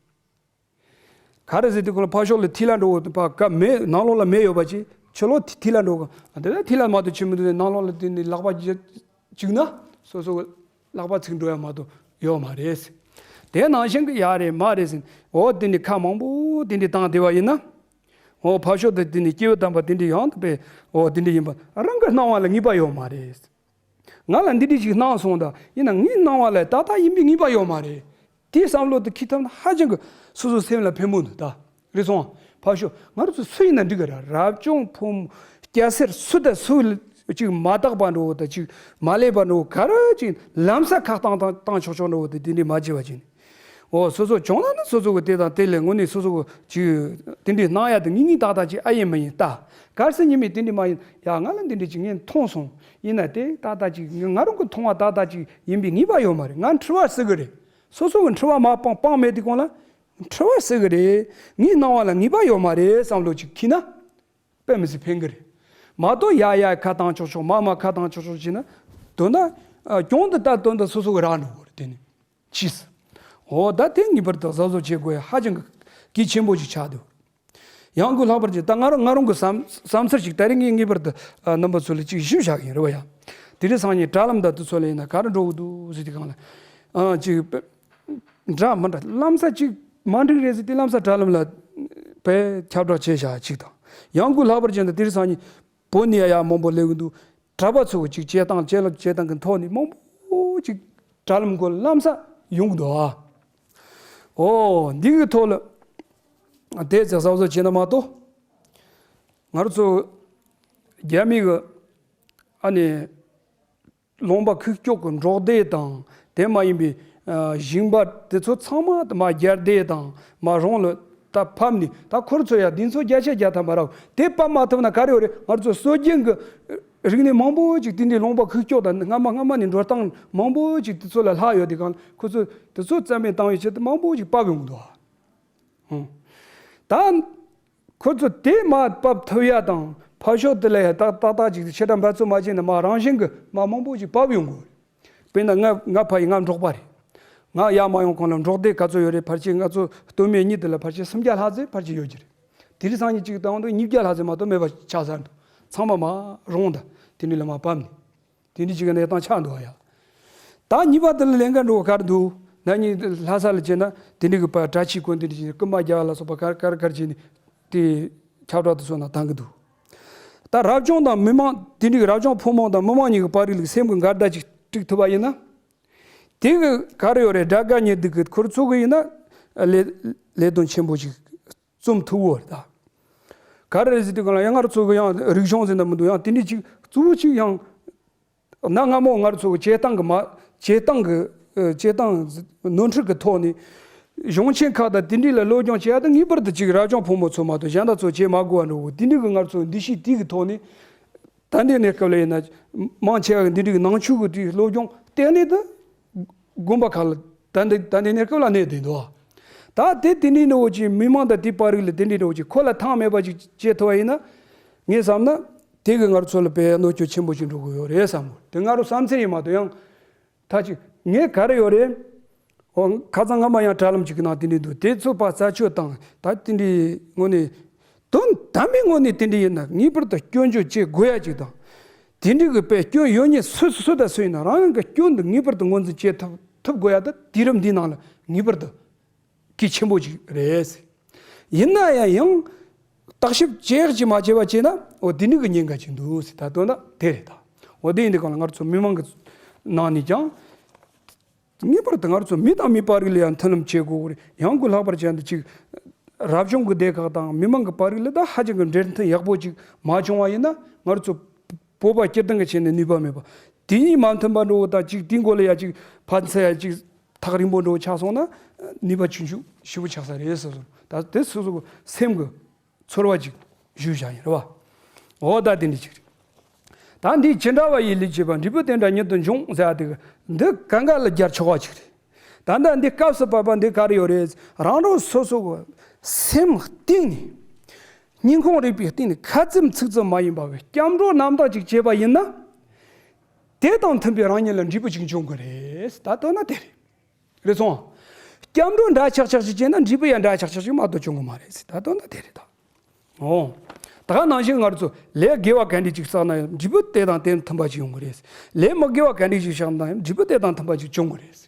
ག་རེ་ཟེར་དུས་ཁོ་ལ་ཕར་ཕྱོགས་ལ་ཐིག་ལེ་འགྲོ་གི་ཕ་ག་མེ་ནང་ལོགས་ལ་མེ་ཡོད་པ་ཅིག་ཕྱི་ལོགས་ཐིག་ལེ་འགྲོ་གི་དེ་ལ་ཐིག་ལེ་མ་གཏོགས་ཕྱི་མི་འདུག་ནང་ལོགས་ལ་དེ་ནི་ལག་པ་བཅུག་ན་སོ་སོ་གི་ལག་པ་ཚིག་འགྲོ་ཡ་མ་གཏོགས་ཡོད་མ་རེད། དེ་ནང་བཞིན་གི་ཡ་རེད་མ་རེད་ཟེར་འོ་དེ་ནི་ཁ་མང་པོ་དེ་འདྲའི་བཏང་བསྡད་པ་ཡིན་ན། འོ་ཕར་ཕྱོགས་དེ་དེ་ནི་སྐྱེས་བུ་དམ་པ་དེ་འདྲའི་ཡང་དུ་པའི་འོ་དེ་འདྲའི་ཡིན་པ་རང་གི་སྣང་བ་ལ་ངེས་པ་ཡོད་མ་རེད། ང་ལ་འདི་འདྲ་ཞིག་སྣང་སོང་ད་ཡིན་ན་ངའི་སྣང་བ་ལ་ཏག་ཏག་ཡིན་པའི་ངེས་པ་ཡོད་མ་རེད། དེའི་བསམ་བློ་དེ་འཁྱེར་ཐུབ་ན་ཧ་ཅང་གི་སོ་སོའི་སེམས་ལ་ཕན་པོ་འདུག་ད། རེད་སོང་། ཕར་ཞོག་ང་རང་ཚོ་སུ་ཡིན་ན་འགྲིག་གི་ར་རབ་བྱུང་ཕོ་མོ་སྐྱ་སེར་སུ་དང་སུ་ཅིག་མ་དག་པ་འགྲོ་ད་ཅིག་མ་ལེགས་པ་འགྲོ་ག་རེ་ཅིག་ལམ་སང་ཁ་བཏང་བཏང་བཏང་ཆོག་ཆོག་འགྲོ་ད་དེ་འདྲ་མ་བྱེད་པ་ཅིག་ནི། འོ་སོ་སོ་བྱུང་ན་ནི་སོ་སོ་གི་དེ་དང་དེ་ལས་དངོས་གནས་སོ་སོ་གི་ཅིག་དེ་འདྲའི་སྣང་ཡ་དེ་ངེས་ངེས་ཏག་ཏག་ཅིག་ཨ་ཡིན་མ་ཡིན་ལྟ། གལ་སྲིད་ཉི་མའི་དེ་འདྲའི་མ་ཡིན་ཡ་ང་ལ་འདི་འདྲ་ཅིག་ངས་མཐོང་སོང་ཡིན་ན་དེ་ཏག་ཏག་ཅིག་ང་རང་གི་མཐོང་བ་ཏག་ཏག་ཅིག་ཡིན་པའི་ངེས་པ་ཡོད་མ་རེད། ང་འཁྲུལ་བ་སྲིད་གི་རེད། སོ་སོ་གི་འཁྲུལ་བ་མ་སྤང་སྤང་མེད་དེ་གོང་ལ་འཁྲུལ་བ་སྲིད་གི་རེད། ངའི་སྣང་བ་ལ་ངེས་པ་ཡོད་མ་རེད་བསམ་བློ་ཅིག་འཁྱེར་ན་དཔེ་མི་སྲིད་ཕན་གི་རེད། མ་གཏོགས་ཡ་ཡ་ཁ་བཏང་ཆོག་ཆོག་མ་མ་ཁ་བཏང་ཆོག་ཆོག་བྱས་ན་དོན་དག་གྱོང་དེ་ལྟ་དོན་དག་སོ་སོ་གི་རག་འགྲོ་གི་རེད། དེ་ནི། ཕྱིས། འོ་ད་དེ་ངེས་པར་དུ་གཟབ་གཟབ་བྱེད་དགོས་ཡ་ཧ་ཅང་གི་གལ་ཆེན་པོ་ཞིག་ཆགས་འདུག། ཡང་སྒོས་ལྷག་པར་གྱི་ད་ང་རང་ང་རང་གི་བསམ་བསམ་ཚུལ་ཞིག་ད་རེས་ངས་ངེས་པར་དུ་ཨ་རྣམ་པ་ཚོ་ལ་ཅིག་ཞུ་བཞག་གི་ཡིན་རེད་བ་ཡ། དེ་རིང་སང་ཉིན་དྲ་ལམ་དང་དེ་ཚོ་ལ་ཡིན་ན་ག་རེ་འགྲོ་གི་འདུག་ཟེར་དུས་སྒང་ལ། ཨ་ཅིག་འདྲ་མི་འདྲ་ལམ་སང་ཅིག་མ་འགྲིག་རེད་ཟེར་དུས་ལམ་སང་དྲ་ལམ་ལ་དཔེ་ཁྱབ་བསྒྲགས་བྱས་བཞག་ཅིག་དང་། ཡང་སྒོས་ལྷག་པར་གྱི་ད་དེ་རིང་སང་ཉིན་བོད་ནས་ཡ་ཡ་མང་པོ་སླེབས་གི་འདུག། གྲྭ་པ་ཚོ་གཅིག་བྱེད་སྟངས་བྱེད་ལ་བྱེད་སྟངས་ཀྱི་ཐོག་ནས་མང་པོ་ཅིག་དྲ་ལམ་སྒོ་ལམ་སང་ཡོང་གི་འདུག་ཨ། ཨོ་འདི་གི་ཐོག་ལ་དེ་ཚེ་གཟབ་གཟབ་བྱས་ན་མ་གཏོགས་ང་རང་ཚོ་རྒྱ་མི་གི་ཨ་ནི་ལུང་པ་ཁུག་ཀྱོག་གི་འབྲོག་སྡེ་དང་དེ་མ་ཡིན་པའི་ཨ་ཞིང་པ་དེ་ཚོ་ཚང་མ་མ་རྒྱལ་སྡེ་དང་མ་རང་ལ་ད་ཕབ་ནས་ད་ཁོར་ཚོ་ཡ་འདི་ཚོ་བརྒྱ་ཆ་བརྒྱ་ཐམ་པ་རག་དེ་ཕབ་མ་ཐུབ་ན་ག་རེ་ཡོད་རེད། ང་ཚོ་སྲོལ་རྒྱུན་གྱི་རིག་གནས་མང་པོ་ཅིག་དེ་འདྲའི་ལུང་པ་ཁུག་ཀྱོག་དང་སྔ་མ་སྔ་མ་ནས་འགྲོ་སྟངས་མང་པོ་ཅིག་དེ་ཚོ་ལ་ལྷག་ཡོད་དེ་གང་ཁོ་ཚོ་དེ་ཚོ་རྩ་མེད་བཏང་བའི་ཆེད་དུ་མང་པོ་ཅིག་ཕབ་ཡོང་གི་འདུག་ཨ། ད་ཁོ་ཚོ་དེ་མ་ཕབ་ཐུབ་ཡ་དང་ཕར་ཕྱོགས་དེ་ལ་ཡ་ཏག་ཏག་ཏག་ཅིག་ཆེ་ཕྲ་འབད་རྩོལ་མ་བྱས་ན་མ་རང་བཞིན་གྱི་མ་མང་པོ་ཅིག་ཕབ་ཡོང་གི་རེད། དཔེར་ན་ང་ང་ཕ་ཡི་ང་འབྲོག་པ་རེད། ང་ཡར་མ་ཡོང་གོང་ལ་འབྲོག་སྡེ་ག་ཚོད་ཡོད་རེད། ཕལ་ཆེར་ང་ཚོ་སྟོད་སྨད་གཉིས་དེ་ལ་ཕལ་ཆེར་སུམ་བརྒྱ་ལྷག་ཙམ་ཕལ་ཆེར་ཡོད་ཀྱི་རེད། དེ་རིང་སང་ཉིན་གཅིག་བཏང་དུས་ཉིས་བརྒྱ་ལྷག་ཙམ་མ་གཏོགས་མེད་པ་ཆགས་ཚར་འདུག། ཚང་མ་མ་རུང་ད་དེ་འདྲ་ལ་མ་ཕབ་ནས་དེ་འདྲ་ཅིག་གི་གནས་སྟངས་ཆགས་འདུག་ཨ་ཡ། ད་གཉིས་པ་དེ་ལ་ལས་འགན་འགྲོ་ག་རེ་འདུག། ན་ནིང་ལྷ་ས་ལ་བྱས་ན་དེ་འདྲ་གི་པ་གྲྭ་ཆས་གོན་དེ་འདྲ་བྱས་ནས་རྐུན་མ་རྒྱག་ལ་སོགས་པ་ག་རེ་ག་རེ་ག་རེ་བྱས་ནས་དེ་ཁྱབ་བསྒྲགས་དེ་ཚོ་ནང་བཏང་གི་འདུག། ད་རབ་བྱུང་དང་མི་མང་དེ་འདྲའི་རབ་བྱུང་ཕོ་མོ་དང་མི་མང་གཉིས་ཀྱི་བར་རིགས་ལ་སེམས་ཀྱི་འགལ་ཟླ་ཅིག་སྒྲིག་ཐུབ་པ་ཡིན་ན། དེ་གི་ག་རེ་ཡོད་རེད། དགྲ་དགའ་ཉེ་སྡུག་གི་ཁོར་ཚོ་གི་ཡིན་ན་ལས་ལས་དོན་ཆེན་པོ་ཅིག་རྩོམ་ཐུབ་བོ་རེད་ད། ག་རེ་རེད་ཟེར་དུས་གང་ལ་ཡང་ང་རང་ཚོ་གི་ཡང་རིག་གཞུང་ཟེར་ན་མི་འདུག། ཡང་དེ་འདྲའི་ཅིག་གཙོ་བོ་ཅིག་ཡང་གནའ་སྔ་མོ་ང་རང་ཚོ་གི་བྱེད་སྟངས་གི་མ་ བྱེད་སྟངས་ཀྱི་ཨ་བྱེད་སྟངས་ནོར་འཁྲུལ་གྱི་ཐོག་ནས་གཞུང་ཆེན་ཁག་དང་དེ་འདྲའི་ལ་སློབ་སྦྱོང་བྱེད་ཡ་དེ་ངེས་པར་དུ་ཅིག་རབ་བྱུང་ཕོ་མོ་ཚོ་མ་གཏོགས་གཞན་དག་ཚོ་བྱེད་མ་དགོས་པ་འགྲོ་གི། དེ་འདྲའི་གི་ང་ཚོ་འདུ་ཤེས་དེ་གི་ཐོག་ནས་ད་འདི་གནས་སྐབས་ལ་ཡིན་ན་མང་ཆེ་བ་གི་འདི་འདྲའི་གི་ནང་ཆོས་གི་དེའི་སློབ་སྦྱོང་གཏན་ནས་དུ་དགོན་པ་ཁག་ལ་ད་འདི་ད་འདི་གནས་སྐབས་ལ་གནས་བསྡད་འདུག་ད་དེ་དེ་འདྲའི་འདྲ་བོ་ཅིག་མི་མང་དང་དེའི་བར་རིགས་ལ་དེ་འདྲའི་འདྲ་བོ་ཅིག་ཁོ་ལ་ཐང་མེད་པ་ཅིག་བྱེད་ཐུབ་པ་ཡིན་ན། ངས་བསམ་ན་དེ་གི་ང་རང་ཚོ་ལ་དཔེ་གནོད་སྐྱོན་ཆེན་པོ་ཅིག་འགྲོ་གི་ཡོད་རེད་བསམ་གི། དེ་ང་རང་བསམ་ཚུལ་ཡིན་མ་གཏོགས་ཡང་ད་ཅིག་ངས་ག་རེ་ཡོད་རེད། འོ་ཁ་སང་སྔ་མ་ཡང་དྲ་ལམ་ཅིག་གི་ནང་དེ་འདྲའི་འདུག་དེ་ཚོ་ཕར་རྩད་གཅོད་བཏང་ད་དེ་འདྲའི་ངོ་ནས་དོན་དམ་པའི་ངོ་ནས་དེ་འདྲའི་ཡིན་ན་ངེས་པར་དུ་སྐྱོན་བརྗོད་བྱེད་དགོས་ཡ་ཅིག་དང་། དེ་འདྲའི་གི་དཔེ་སྐྱོན་ཡོད་ཉེས་སུ་སུ་དང་སུ་ཡིན་ན་རང་རང་གི་སྐྱོན་འདི་ངེས་པར་དུ་ངོས་འཛིན་བྱེད་ཐུབ་ཐུབ་དགོས་ཡ་ད་དུས་རབས་འདིའི་ནང་ལ་ངེས་པར་དུ་གལ་ཆེན་པོ་ཅིག་རེད། ཡིན་ན་ཡང་ཡང་བརྟག་ཞིབ་བྱེད་ཅིག་མ་བྱས་པ་བྱས་ན་འོ་དེ་འདྲའི་གི་ཉེན་ཁ་ཅིག་འདུག་ཟེར་ད་དོན་དག་དེ་རེད་ད། འོ་དེ་ཡིན་དུས་གང་ལ་ང་ཚོ་མི་མང་གི་ནང་ནས་ཀྱང་ངེས་པར་དུ་ང་ཚོ་མི་དང་མི་བར་རིགས་ལ་ཡང་མཐུན་ལམ་བྱེད་དགོས་རེད། ཡང་དགོས་ལྷག་པར་བྱས་ན་ཅིག་རབ་བྱུང་གི་སྡེ་ཁག་དང་མི་མང་གི་བར་རིགས་ལ་ད་ཧ་ཅང་གི་འབྲེལ་མཐུན་ཡག་པོ་ཅིག་མ་བྱུང་བ་ཡིན་ན་ང་ཚོ་བོད་པ་སྤྱིར་བཏང་གི་ཆ་ནས་ནུས་པ་མེད་པ། དེ་གཉིས་མ་མཐུན་པ་འགྲོ་བ་དང་གཅིག་དེའི་མགོ་ལ་ཡ་གཅིག་ཕན་ཚུན་ཡ་གཅིག་ཐག་རིང་པོ་འགྲོ་ཆགས་སོང་ན་ནུས་པ་ཆུང་ཆུང་ཞེ་པོ་ཆགས་ས་རེད་ཟེར་སོང་། ད་དེ་སོ་སོ་གི་སེམས་ཀྱི་ཚོར་བ་ཅིག་ཞུས་བཞག་ཡིན་རེད་བ། འོ་ད་དེ་འདྲ་ཅིག་རེད། ད་འདིས་ཇི་འདྲ་བ་ཡི་ལས་བྱེད་པ་འབྲས་བུ་དེ་འདྲ་ཉིད་དུ་འབྱུང་ཟེར་ཡ་དེ་གི་འདི་གང་ག་ལ་རྒྱལ་ཆོག་པ་ཅིག་རེད། ད་ལྟ་འདི་སྐབས་སུ་བབ་པ་འདི་ག་རེ་ཡོད་རེད། རང་རང་སོ་སོ་གི་སེམས་གཏིང་ནས་སྙིང་ཁོང་རུས་པའི་གཏིང་ནས་ཁ་ཙམ་ཚིག་ཙམ་མ་ཡིན་པ་གི་སྐྱབས་འགྲོ་རྣམ་དག་ཅིག་བྱས་པ་ཡིན་ན། དེ་དང་མཐུན་པའི་རང་ཉིད་ལ་འབྲས་བུ་ཅིག་འབྱུང་གི་རེད། ད་དོན་ན་དེ་རེད། རེད་སོང་། སྐྱབས་འགྲོ་འདྲ་ཆགས་ཆགས་ཤིག་བྱས་ན་འབྲས་བུ་ཡང་འདྲ་ཆགས་ཆགས་ཤིག་མ་གཏོགས་བྱུང་གི་མ་རེད་ཟེར། ད་དོན་ན་དེ་རེད་ད། འོ། ད་ག་ནང་བཞིན་ང་ཚོ་ལས་དགེ་བ་ག་འདྲ་ཅིག་བསགས་ན་ཡང་འབྲས་བུ་དེ་དང་དེ་མཐུན་པ་ཅིག་ཡོང་གི་རེད། ལས་མི་དགེ་བ་ག་འདྲ་ཅིག་བསགས་ན་ཡང་འབྲས་བུ་དེ་དང་མཐུན་པ་ཅིག་བྱུང་གི་རེད།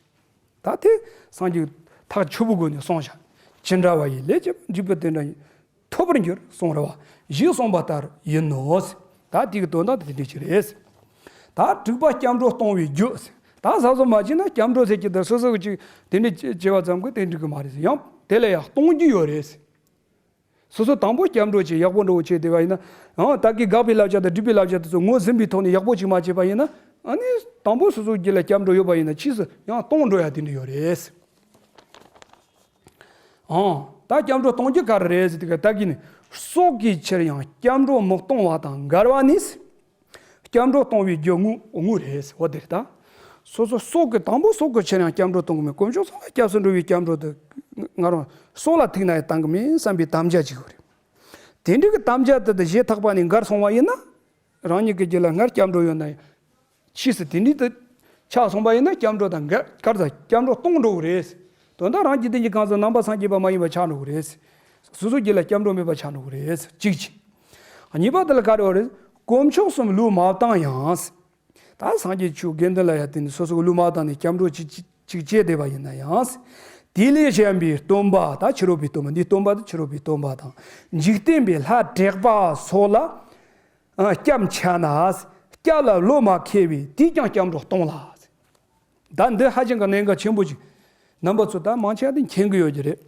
ད་དེ་སངས་རྒྱས་ཐག་ཆོད་པོ་སྒོ་ནས་གསུངས་བཞག་ཇི་འདྲ་བ་ཡི་ལས་བྱེད་པ་འབྲས་བུ་དེ་འདྲ་ཡིན། ཐོབ་པར་འགྱུར་གསུངས་རེད་བ། ཞེས་གསུངས་པ་ལྟར་ཡིན་ནོ། ད་དེ་གི་དོན་དག་དེ་འདྲ་ཅིག་རེད། ད་དྲུག་པ་སྐྱབས་འགྲོ་གཏོང་བའི་རྒྱུ། ད་གཟབ་གཟབ་མ་བྱས་ན་སྐྱབས་འགྲོ་ཟེར་གྱི་འདི་སོ་སོ་གི་ཅིག་དེ་འདྲ་བྱས་པ་ཙམ་གྱིས་དེ་འགྲིག་གི་མ་རེད་ཟེར། ཡང་དེ་ལ་ཡང་གཏོང་རྒྱུ་ཡོད་རེད། སོ་སོ་དང་པོ་སྐྱབས་འགྲོ་བྱས་ཡག་པོ་འགྲོ་བྱས་བསྡད་པ་ཡིན་ན། ཡང་ད་གི་དགག་པའི་བསླབ་བྱ་དང་སྒྲུབ་པའི་བསླབ་བྱ་དེ་ཚོ་ངོས་ཟིན་པའི་ཐོག་ནས་ཡག་པོ་ཅིག་མ་བྱས་པ་ཡིན་ན། ཨ་ནི་དང་པོ་སོ་སོའི་རྒྱུད་ལ་སྐྱབས་འགྲོ་ཡོད་པ་ཡིན་ན་ཕྱིས་སུ་ཡང་གཏོང་འགྲོ་ཡ་དེ་འདྲ་ཡོད་རེད། ཨང་། ད་སྐྱབས་འགྲོ་གཏོང་རྒྱུ་ག་རེ་རེད་ཟེར་དུས་ད་གིན་ནི་སྲོག་གི་ཕྱིར་ཡང་སྐྱབས་འགྲོ་མི་གཏོང་བ་དང་འགལ་བ་ནི། སྐྱབས་འགྲོ་གཏོང་བའི་རྒྱུ་དངོས་དངོས་རེད་ཟེར་བ་དེ་རེད་ད། སོ་སོ་སྲོག་གི་དང་པོ་སྲོག་གི་ཕྱིར་ཡང་སྐྱབས་འགྲོ་གཏོང་གི་མེད། དཀོན་མཆོག་གསུམ་ལ་སྐྱབས་སུ་འགྲོ་བའི་སྐྱབས་འགྲོ་དེ་ང་རང་སྲོག་ལ་ཐུག་ན་ཡང་བཏང་གི་མེད་བསམ་པའི་དམ་བཅའ་ཅིག་ཡོད་རེད། དེ་འདྲ་གི་དམ་བཅའ་དེ་དང་བཞེས་ཐག་པ་ནས་འགལ་སོང་བ་ཡིན་ན། རང་ཉིད་ཀྱི་རྒྱུད་ལ་སྔར་སྐྱབས་འགྲོ་ཡོད་ན་ཡང་། ཕྱིས་སུ་དེ་འདྲའི་དུ་ཆགས་སོང་བ་ཡིན་ན་སྐྱབས་འགྲོ་དང་འགལ་གར་ཟ་སྐྱབས་འགྲོ་གཏོང་འགྲོ་གི་རེད། དོན་དག་རང་གི་དེ་ཉིད་གང་ཟག་ནང་པ་སངས་རྒྱས་པ་མ་ཡིན་པ་ཆགས་འགྲོ་གི་རེད། སོ་སོ་རྒྱུད་ལ་སྐྱབས་འགྲོ་མེད་པ་ཆགས་འགྲོ་གི་རེད། གཅིག་བྱས། གཉིས་པ་དེ་ལ་ག་རེ་ཡོད་རེད། དཀོན་མཆོག་གསུམ་བློས་མ་བཏང་ཡང་། ད་སངས་རྒྱས་ཆོས་དགེ་འདུན་ལ་ཡ་བརྟེན་ནས་སོ་སོ་གི་བློས་མ་བཏང་ནས་སྐྱབས་འགྲོ་གཅིག་གཅིག་གཅིག་བྱས་བསྡད་པ་ཡིན་ན་ཡང་། དེ་ལས་གཞན་པའི་སྟོན་པ་ད་ཕྱི་རོལ་པའི་སྟོན་པ་འདི་སྟོན་པ་དེ་ཕྱི་རོལ་པའི་སྟོན་པ་དང་། འཇིག་རྟེན་པའི་ལྷ་དྲེགས་པ་སོགས་ལ། ཨ། སྐྱབས་འཆའ་ན། སྐྱབས་ལ་བློ་མ་ཁེལ་བས་དེས་ཀྱང་སྐྱབས་འགྲོ་གཏོང་ལ། ད་འདི་ཧ་ཅང་གི་གནད་འགག་ཆེན་པོ་ཅིག་རྣམ་པ་ཚོ་ད་མང་ཆེ་བ་དེ་མཁྱེན་གྱི་ཡོད་ཀྱི་རེད།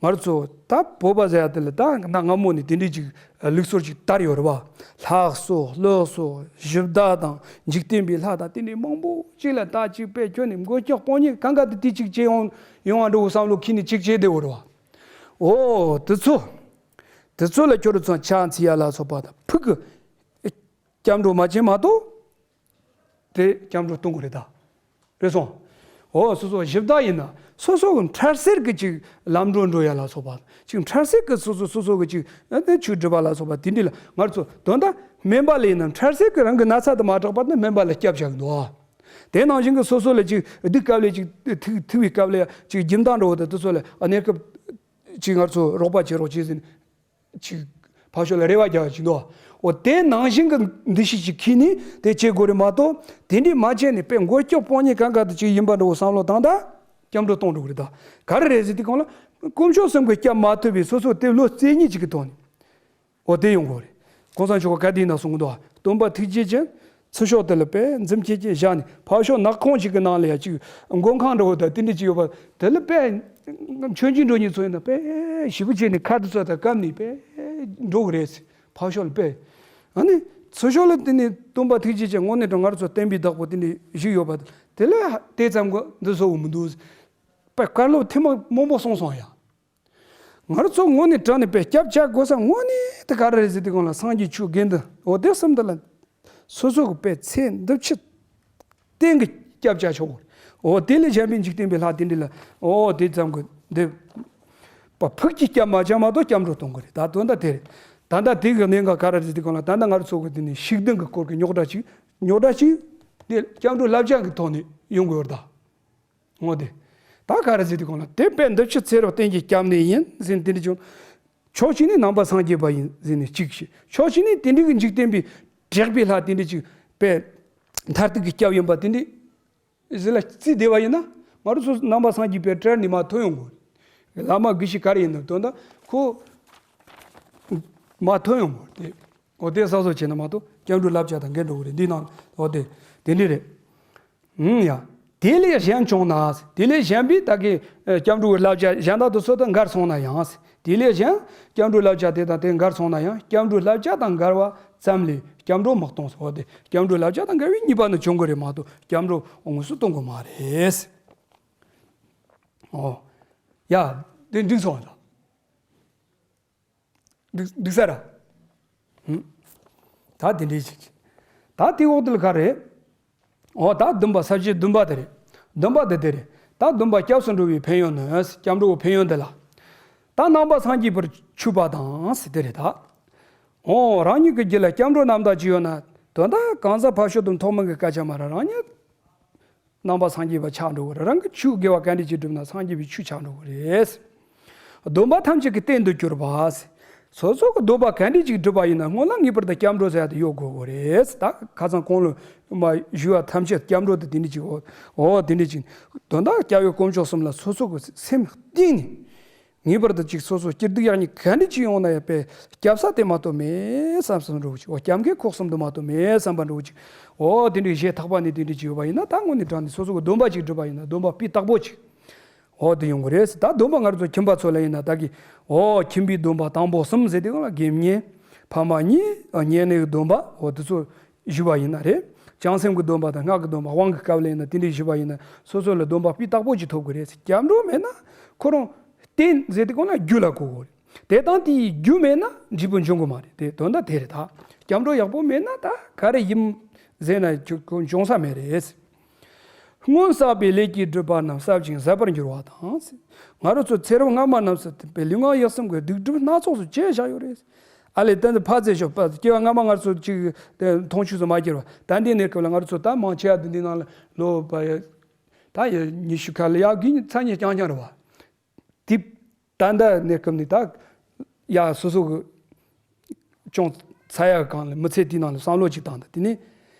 ང་ཚོ་ད་བོད་པ་ཟེར་ཡ་དེ་ལ་ད་གནའ་སྔ་མོ་ནས་དེ་འདྲའི་ཅིག་ལུགས་སྲོལ་ཅིག་དར་ཡོད་རེད་བ། ལྷ་གསོལ་ཀླུ་གསོལ་གཞི་བདག་དང་འཇིག་རྟེན་པའི་ལྷ་དང་དེ་འདྲའི་མང་པོ་ཅིག་ལ་ད་ཅིག་དཔེ་ཁྱོན་ནས་མགོ་སྐྱོག་སྤོང་ཉེས་གང་ག་དེ་དེ་ཅིག་བྱེད་ཡོང་ཡོང་བ་འགྲོ་བསམ་བློ་ཁྱེར་ནས་ཅིག་བྱས་བསྡད་ཡོད་རེད་བ། འོ་དེ་ཚོ། དེ་ཚོ་ལ་ཁྱོད་རང་ཚོ་ཕྱག་འཚལ་ཡ་ལ་སོགས་པ་དང་ཕུགས་ཀྱི་སྐྱབས་འགྲོ་མ་བྱེད་མ་གཏོགས། དེ་སྐྱབས་འགྲོ་གཏོང་གི་རེད་ད། རེད་སོང་། འོ་སོ་སོ་གཞི་བདག་ཡིན་ན་སོ་སོ་གི་འཕྲལ་སེལ་གྱི་ཅིག་ལམ་འགྲོ་འགྲོ་ཡ་ལ་སོགས་པ། ཅིག་འཕྲལ་སེལ་གྱི་སོ་སོ་སོ་སོ་གི་ཅིག་ཨ་ནི་ཆོས་སྒྲུབ་པ་ལ་སོགས་པ་དེ་འདྲ་ལ་ང་ཚོ་དོན་དག་སྨན་པ་ལ་ཡིན་ན་འཕྲལ་སེལ་གྱི་རང་གི་ན་ཚ་དེ་མ་དྲག་པར་ནི་སྨན་པ་ལ་སྐྱབས་བཞག་གི་འདུག་ཨ། དེ་ནང་བཞིན་གྱི་སོ་སོ་ལ་ཅིག་སྡུག་སྐབས་ལ་ཅིག་ཐུག་ཐུག་པའི་སྐབས་ལ་ཅིག་སྦྱིན་བདག་འགྲོ་བ་དང་དེ་ཚོ་ལ་གནས་སྐབས་ཅིག་ང་ཚོ་རོགས་པ་བྱེད་རོགས་བྱེད་ཟིན། ཅིག་ཕར་ཕྱོགས་ལ་རེ་བ་རྒྱག་ཅིག་འདུག་འོ་དེ་ནང་བཞིན་གྱི་འདུ་ཤེས་ཅིག་ཁྱེར་ནས་དེ་བྱེད་དགོས་རེད་མ་གཏོགས། དེ་འདྲས་མ་བྱས་ནས་དཔེ་མགོ་སྐྱོག་སྤོང་ཉེས་གང་ག་དེ་ཅིག་ཡིན་པ་འདྲ་བོ་བསམ་བློ་བཏང་ད། སྐྱབས་འགྲོ་གཏོང་འགྲོ་གི་རེད་ད། ག་རེ་རེད་ཟེར་དུས་གང་ལ། དཀོན་མཆོག་གསུམ་གྱི་སྐྱབས་མ་ཐུབ་པའི་སོ་སོ་དེ་བློ་རྩེ་གཉིས་ཅིག་གི་ཐོག་ནས། འོ་དེ་ཡོང་དགོས་རེད། གོང་ས་མཆོག་ག་ག་དེ་ཡིན་ན་གསུང་གི་འདུག་སྟོན་པ་ཐུགས་རྗེ་ཅན། ཚུར་ཕྱོགས་དེ་ལ་དཔེ་འཛུམ་སྐྱེ་སྐྱེ་བཞག་ནས་ཕར་ཕྱོགས་ནག་ཁུང་ཞིག་གི་ནང་ལ་ཡ་ཅིག་མགོན་ཁང་འདྲ་བོ་དང་དེ་འདྲ་ཅིག་ཡོད་པ་དེ་ལ་དཔེ། མཆོད་མཇལ་འགྲོ་མཁན་ཚོ་ཡིན་ན་དཔེ་ཞེ་པོ་བྱས་ནས་ཁ་དེ་ཚོ་དང་བཀབ་ནས་དཔེ་འགྲོ་གི་རེད། ཕར་ཕྱོགས་ལ་དཔེ། ཨ་ནི་ཚུར་ཕྱོགས་ལ་དེ་ནས་སྟོན་པ་ཐུགས་རྗེ་ཅན་དངོས་གནས་དྲང་ང་རང་ཚོ་བསྟན་པའི་བདག་པོ་དེ་འདྲ་ཞིག་ཡོད་པ་ དེ་ལས་དེ་ཙམ་གྱིས་འདི་བཟོ་བོ་མི་འདུག། པའི་བཀའ་སློབ་ཐེངས་མང་མང་པོ་གསུངས་སོང་ཡ། ང་རང་ཚོ་དངོས་གནས་དྲང་གནས་པའི་སྐྱབས་བཅོལ་དགོས་ས་དངོས་གནས་དེ་ག་རེ་རེད་ཟེར་དུས་སྒང་ལ་སངས་རྒྱས་ཆོས་དགེ་འདུན་འོ་དེ་གསུམ་དེ་ལ། སོ་སོ་གི་པའི་ཚེ་འདི་ཕྱི་གཏན་གྱི་སྐྱབས་བཅོལ་ཆོག་གོ། འོ་དེ་ལས་གཞན་པའི་འཇིག་རྟེན་པའི་ལྷ་དེ་འདྲ་ལ་འོ་དེ་ཙམ་གྱིས་འདི་པ་ཕུགས་ཀྱི་སྐྱབས་མ་བཅོལ་མ་གཏོགས་སྐྱབས་འགྲོ་གཏོང་གི་རེད། ད་དོན་དག་དེ་རེད། ད་ལྟ་དེ་གི་གནད་འགག་ག་རེ་རེད་ཟེར་དུས་སྒང་ལ་ད་ལྟ་ང་རང་ཚོ་གི་དེ་ནས་ཤུགས་ལྡན་གྱི་སྐོར་གྱི་རྙོག་དྲ་ཅིག་རྙོག་དྲ་ཅིག་དེ་སྐྱབས་འགྲོ་བསླབ་བྱ་གི་ཐོག་ནས་ཡོང་གི་ཡོད་རེད་ད། འོ་དེ། ད་ག་རེ་ཟེར་དུས་སྒང་ལ་དེ་དཔེ་འདི་ཕྱི་ཚེ་རབས་གཏན་གྱི་སྐྱབས་གནས་ཡིན་ཟེར་ནས་དེ་འདྲ་བྱུང་། ཕྱོགས་གཅིག་ནས་ནང་པ་སངས་རྒྱས་པ་ཡིན་ཟེར་ནས་གཅིག་བྱས། ཕྱོགས་གཅིག་ནས་དེ་འདྲའི་གི་འཇིག་རྟེན་པའི་དྲེགས་པའི་ལྷ་དེ་འདྲ་ཅིག་དཔེ་མཐར་ཐུག་གི་སྐྱབས་ཡིན་པ་དེ་འདྲ་ཟེར་ལ་རྩིས་བསྡད་པ་ཡིན་ན། ང་རང་ཚོ་ནང་པ་སངས་རྒྱས་པའི་གྲལ་ནས་མར་ཐོན་ཡོང་དགོས། བླ་མ་དགེ་བཤེས་ག་རེ་ཡིན་ན་དོན་དག་ཁོ་མར་ཐོན་ཡོང་དགོས་དེ། འོ་དེ་གསལ་བཟོ་བྱས་ན་མ་གཏོགས་སྐྱབས་འགྲོ་བསླབ་བྱ་དང་འགལ་འགྲོ་གི་རེད། འདི་ནང་འོ་དེ་དེ་འདྲ་རེད། ཨང་ཡ། དེ་ལས་གཞན་བྱུང་ན། དེ་ལས་གཞན་པའི་ད་གི་ཨ་སྐྱབས་འགྲོའི་བསླབ་བྱ་གཞན་དག་དེ་ཚོ་དང་འགལ་སོང་ན་ཡང་། དེ་ལས་གཞན་སྐྱབས་འགྲོའི་བསླབ་བྱ་དེ་དང་དེ་འགལ་སོང་ན་ཡང་སྐྱབས་འགྲོའི་བསླབ་བྱ་དང་འགལ་བ་ཙམ་ལས་སྐྱབས་འགྲོ་མི་གཏོང་ཟེར་བ་དེ། སྐྱབས་འགྲོའི་བསླབ་བྱ་དང་འགལ་བའི་ཉེས་པ་ནི་བྱུང་གི་རེད་མ་གཏོགས་སྐྱབས་འགྲོ་དངོས་སུ་གཏོང་གི་མ་རེད། ཨོ། ཡ། དེ་འགྲིག་སོང་ད། འགྲིག་འགྲིག་ས་ར། ཧུམ། ད་དེ་འདྲའི་ཞིག་ད་དེ་འོག་དེ་ལ་ག་རེ། འོ་ད་སྡོམ་པ་ས་བཅད་བདུན་པ་དེ་རེད། བདུན་པ་དེ་དེ་རེད། ད་སྡོམ་པ་སྐྱབས་སུ་འགྲོ་བའི་ཕན་ཡོན་ནི། སྐྱབས་འགྲོའི་ཕན་ཡོན་དེ་ལ། ད་ནང་པ་སངས་རྒྱས་པར་ཆུད་པ་དང་ཟེར་དེ་རེད་ད། འོ་རང་ཉིད་ཀྱི་རྒྱུད་ལ་སྐྱབས་འགྲོ་རྣམ་དག་ཅིག་ཡོད་ན། དོན་དག་གང་ཟག་ཕར་ཕྱོགས་དང་ཐོག་མའི་སྐད་ཆ་མ་ར་རང་ཉིད། ནང་པ་སངས་རྒྱས་པ་ཆགས་འགྲོ་གི་རེད། རང་གི་ཆོས་དགེ་བ་ག་འདྲ་ཅིག་བསྒྲུབ་ན་སངས་རྒྱས་པའི་ཆོས་ཆགས་འགྲོ་གི་རེད། སྡོམ་པ་ཐམས་ཅད་ཀྱི་རྟེན་དུ་གྱུར་པ། སོ་སོ་གི་སྡོམ་པ་ག་འདྲ་ཅིག་བསྒྲུབས་པ་ཡིན་ན་སྔོན་ལ་ངེས་པར་དུ་སྐྱབས་འགྲོ་ཟེར་ཡ་དེ་ཡོད་དགོས་གི་རེད། ད་ཁ་སང་གོང་ལ་མ་ཞུས་པ་ཐམས་ཅད་སྐྱབས་འགྲོ་དེ་དེ་འདྲ་ཅིག་འོ་དེ་འདྲ་ཅིག་དོན་དག་སྐྱབས་ཡུལ་དཀོན་མཆོག་གསུམ་ལ་སོ་སོ་གི་སེམས་གཏིང་ནས། ངེས་པར་དུ་ཅིག་སོ་སོ་སྐྱིད་སྡུག་ཡག་ཉེས་ག་འདྲ་ཅིག་ཡོང་ན་ཡང་པས་སྐྱབས་ས་དེ་མ་གཏོགས་མེད་བསམ་བསམ་འགྲོ་གི་ཅིག་འོ་སྐྱབས་མགོན་ཁོག་གསུམ་དུ་མ་གཏོགས་མེད་བསམ་པ་འགྲོ་གི་ཅིག་འོ་དེ་འདྲའི་གཞས་ཐག་པ་ནས་དེ་འདྲ་ཅིག་ཡོད་པ་ཡིན་ན། ད་དངོས་གནས་དྲང་ནས་སོ་སོ་གི་སྡོམ་པ་ཅིག་སྒྲུབ་པ་ཡིན་ན་སྡོམ་པ་སྤུས་དག་པོ་ཅིག་འོ་དེ་ཡོང་གི་རེད། ད་སྡོམ་པ་ང་རང་ཚོ་ཁྱིམ་པ་ཚོ་ལ་ཡིན་ན་ད་གི་འོ་ཁྱིམ་པའི་སྡོམ་པ་དང་པོ་གསུམ་ཟེར་དེ་གང་ལ་དགེ་བསྙེན། ཕ་མ་གཉིས། བསྙེན་གནས་ཀྱི་སྡོམ་པ་འོ་དེ་ཚོ། ཞུ་བ་ཡིན་ན་རེད། བྱང་སེམས་ཀྱི་སྡོམ་པ་དང་སྔགས་ཀྱི་སྡོམ་པ་དབང་གི་སྐབས་ལ་ཡིན་ན་དེ་འདྲའི་ཞུ་བ་ཡིན་ན་སོ་སོ་ལ་སྡོམ་པ་སྤུས་དག་པོ་ཅིག་ཐོབ་དགོས་རེད། སྐྱབས་འགྲོ་མེད་ན་ཁོ་རང་རྟེན་ཟེར་དེ་གང་ལ་རྒྱུ་ལ་གོ་དགོས་རེད། དེ་དང་དེའི་རྒྱུ་མེད་ན་འབྲས་བུ་འབྱུང་གི་མ་རེད། དེ་དོན་དག་དེ་རེད་ད། སྐྱབས་འགྲོ་ཡག་པོ་མེད་ན་ད་ག་རེ་ཡིན་ཟེར་ན་འབྱུང་ས་མེད་རེད། སྔོན་བསགས་པའི་ལས་ཀྱི་སྒྲིབ་པ་རྣམས་བསལ་ཞིང་ཟད་པར་འགྱུར་བ་དང་། ང་རང་ཚོ་ཚེ་རབས་སྔ་མ་རྣམས་སུ་ཐིམ་པའི་ལུས་ངག་ཡིད་གསུམ་གྱི་སྡིག་སྒྲིབ་སྣ་ཚོགས་སུ་བཅས་བཞག་ཡོད་རེད། ཨ་ལས་དེ་འདི་ཕར་ཙེ་ཤོག་པ་སྐྱེ་བ་སྔ་མ་ང་ཚོ་གཅིག་དེ་མཐོང་ཆོས་སུ་མ་གྱུར་བ་ད་འདི་གནས་སྐབས་ལ་ང་ཚོ་ད་མང་ཆེ་བ་འདི་འདི་ནང་ལ་ལོ་པ་ཡ་ད་ཡ་ཉི་ཤུ་ཁ་ལ་ཡ་གི་ཚ་ཉེ་རྐྱང་རྐྱང་རེད་བ། དེ་ད་ལྟ་གནས་སྐབས་ནི་ད་ཡ་སོ་སོ་གི་ཅུང་ཚ་ཡ་གང་ལ་མི་ཚེ་དེའི་ནང་ལ་བསམ་བློ་ཅིག་བཏང་ད་དེ་ནི་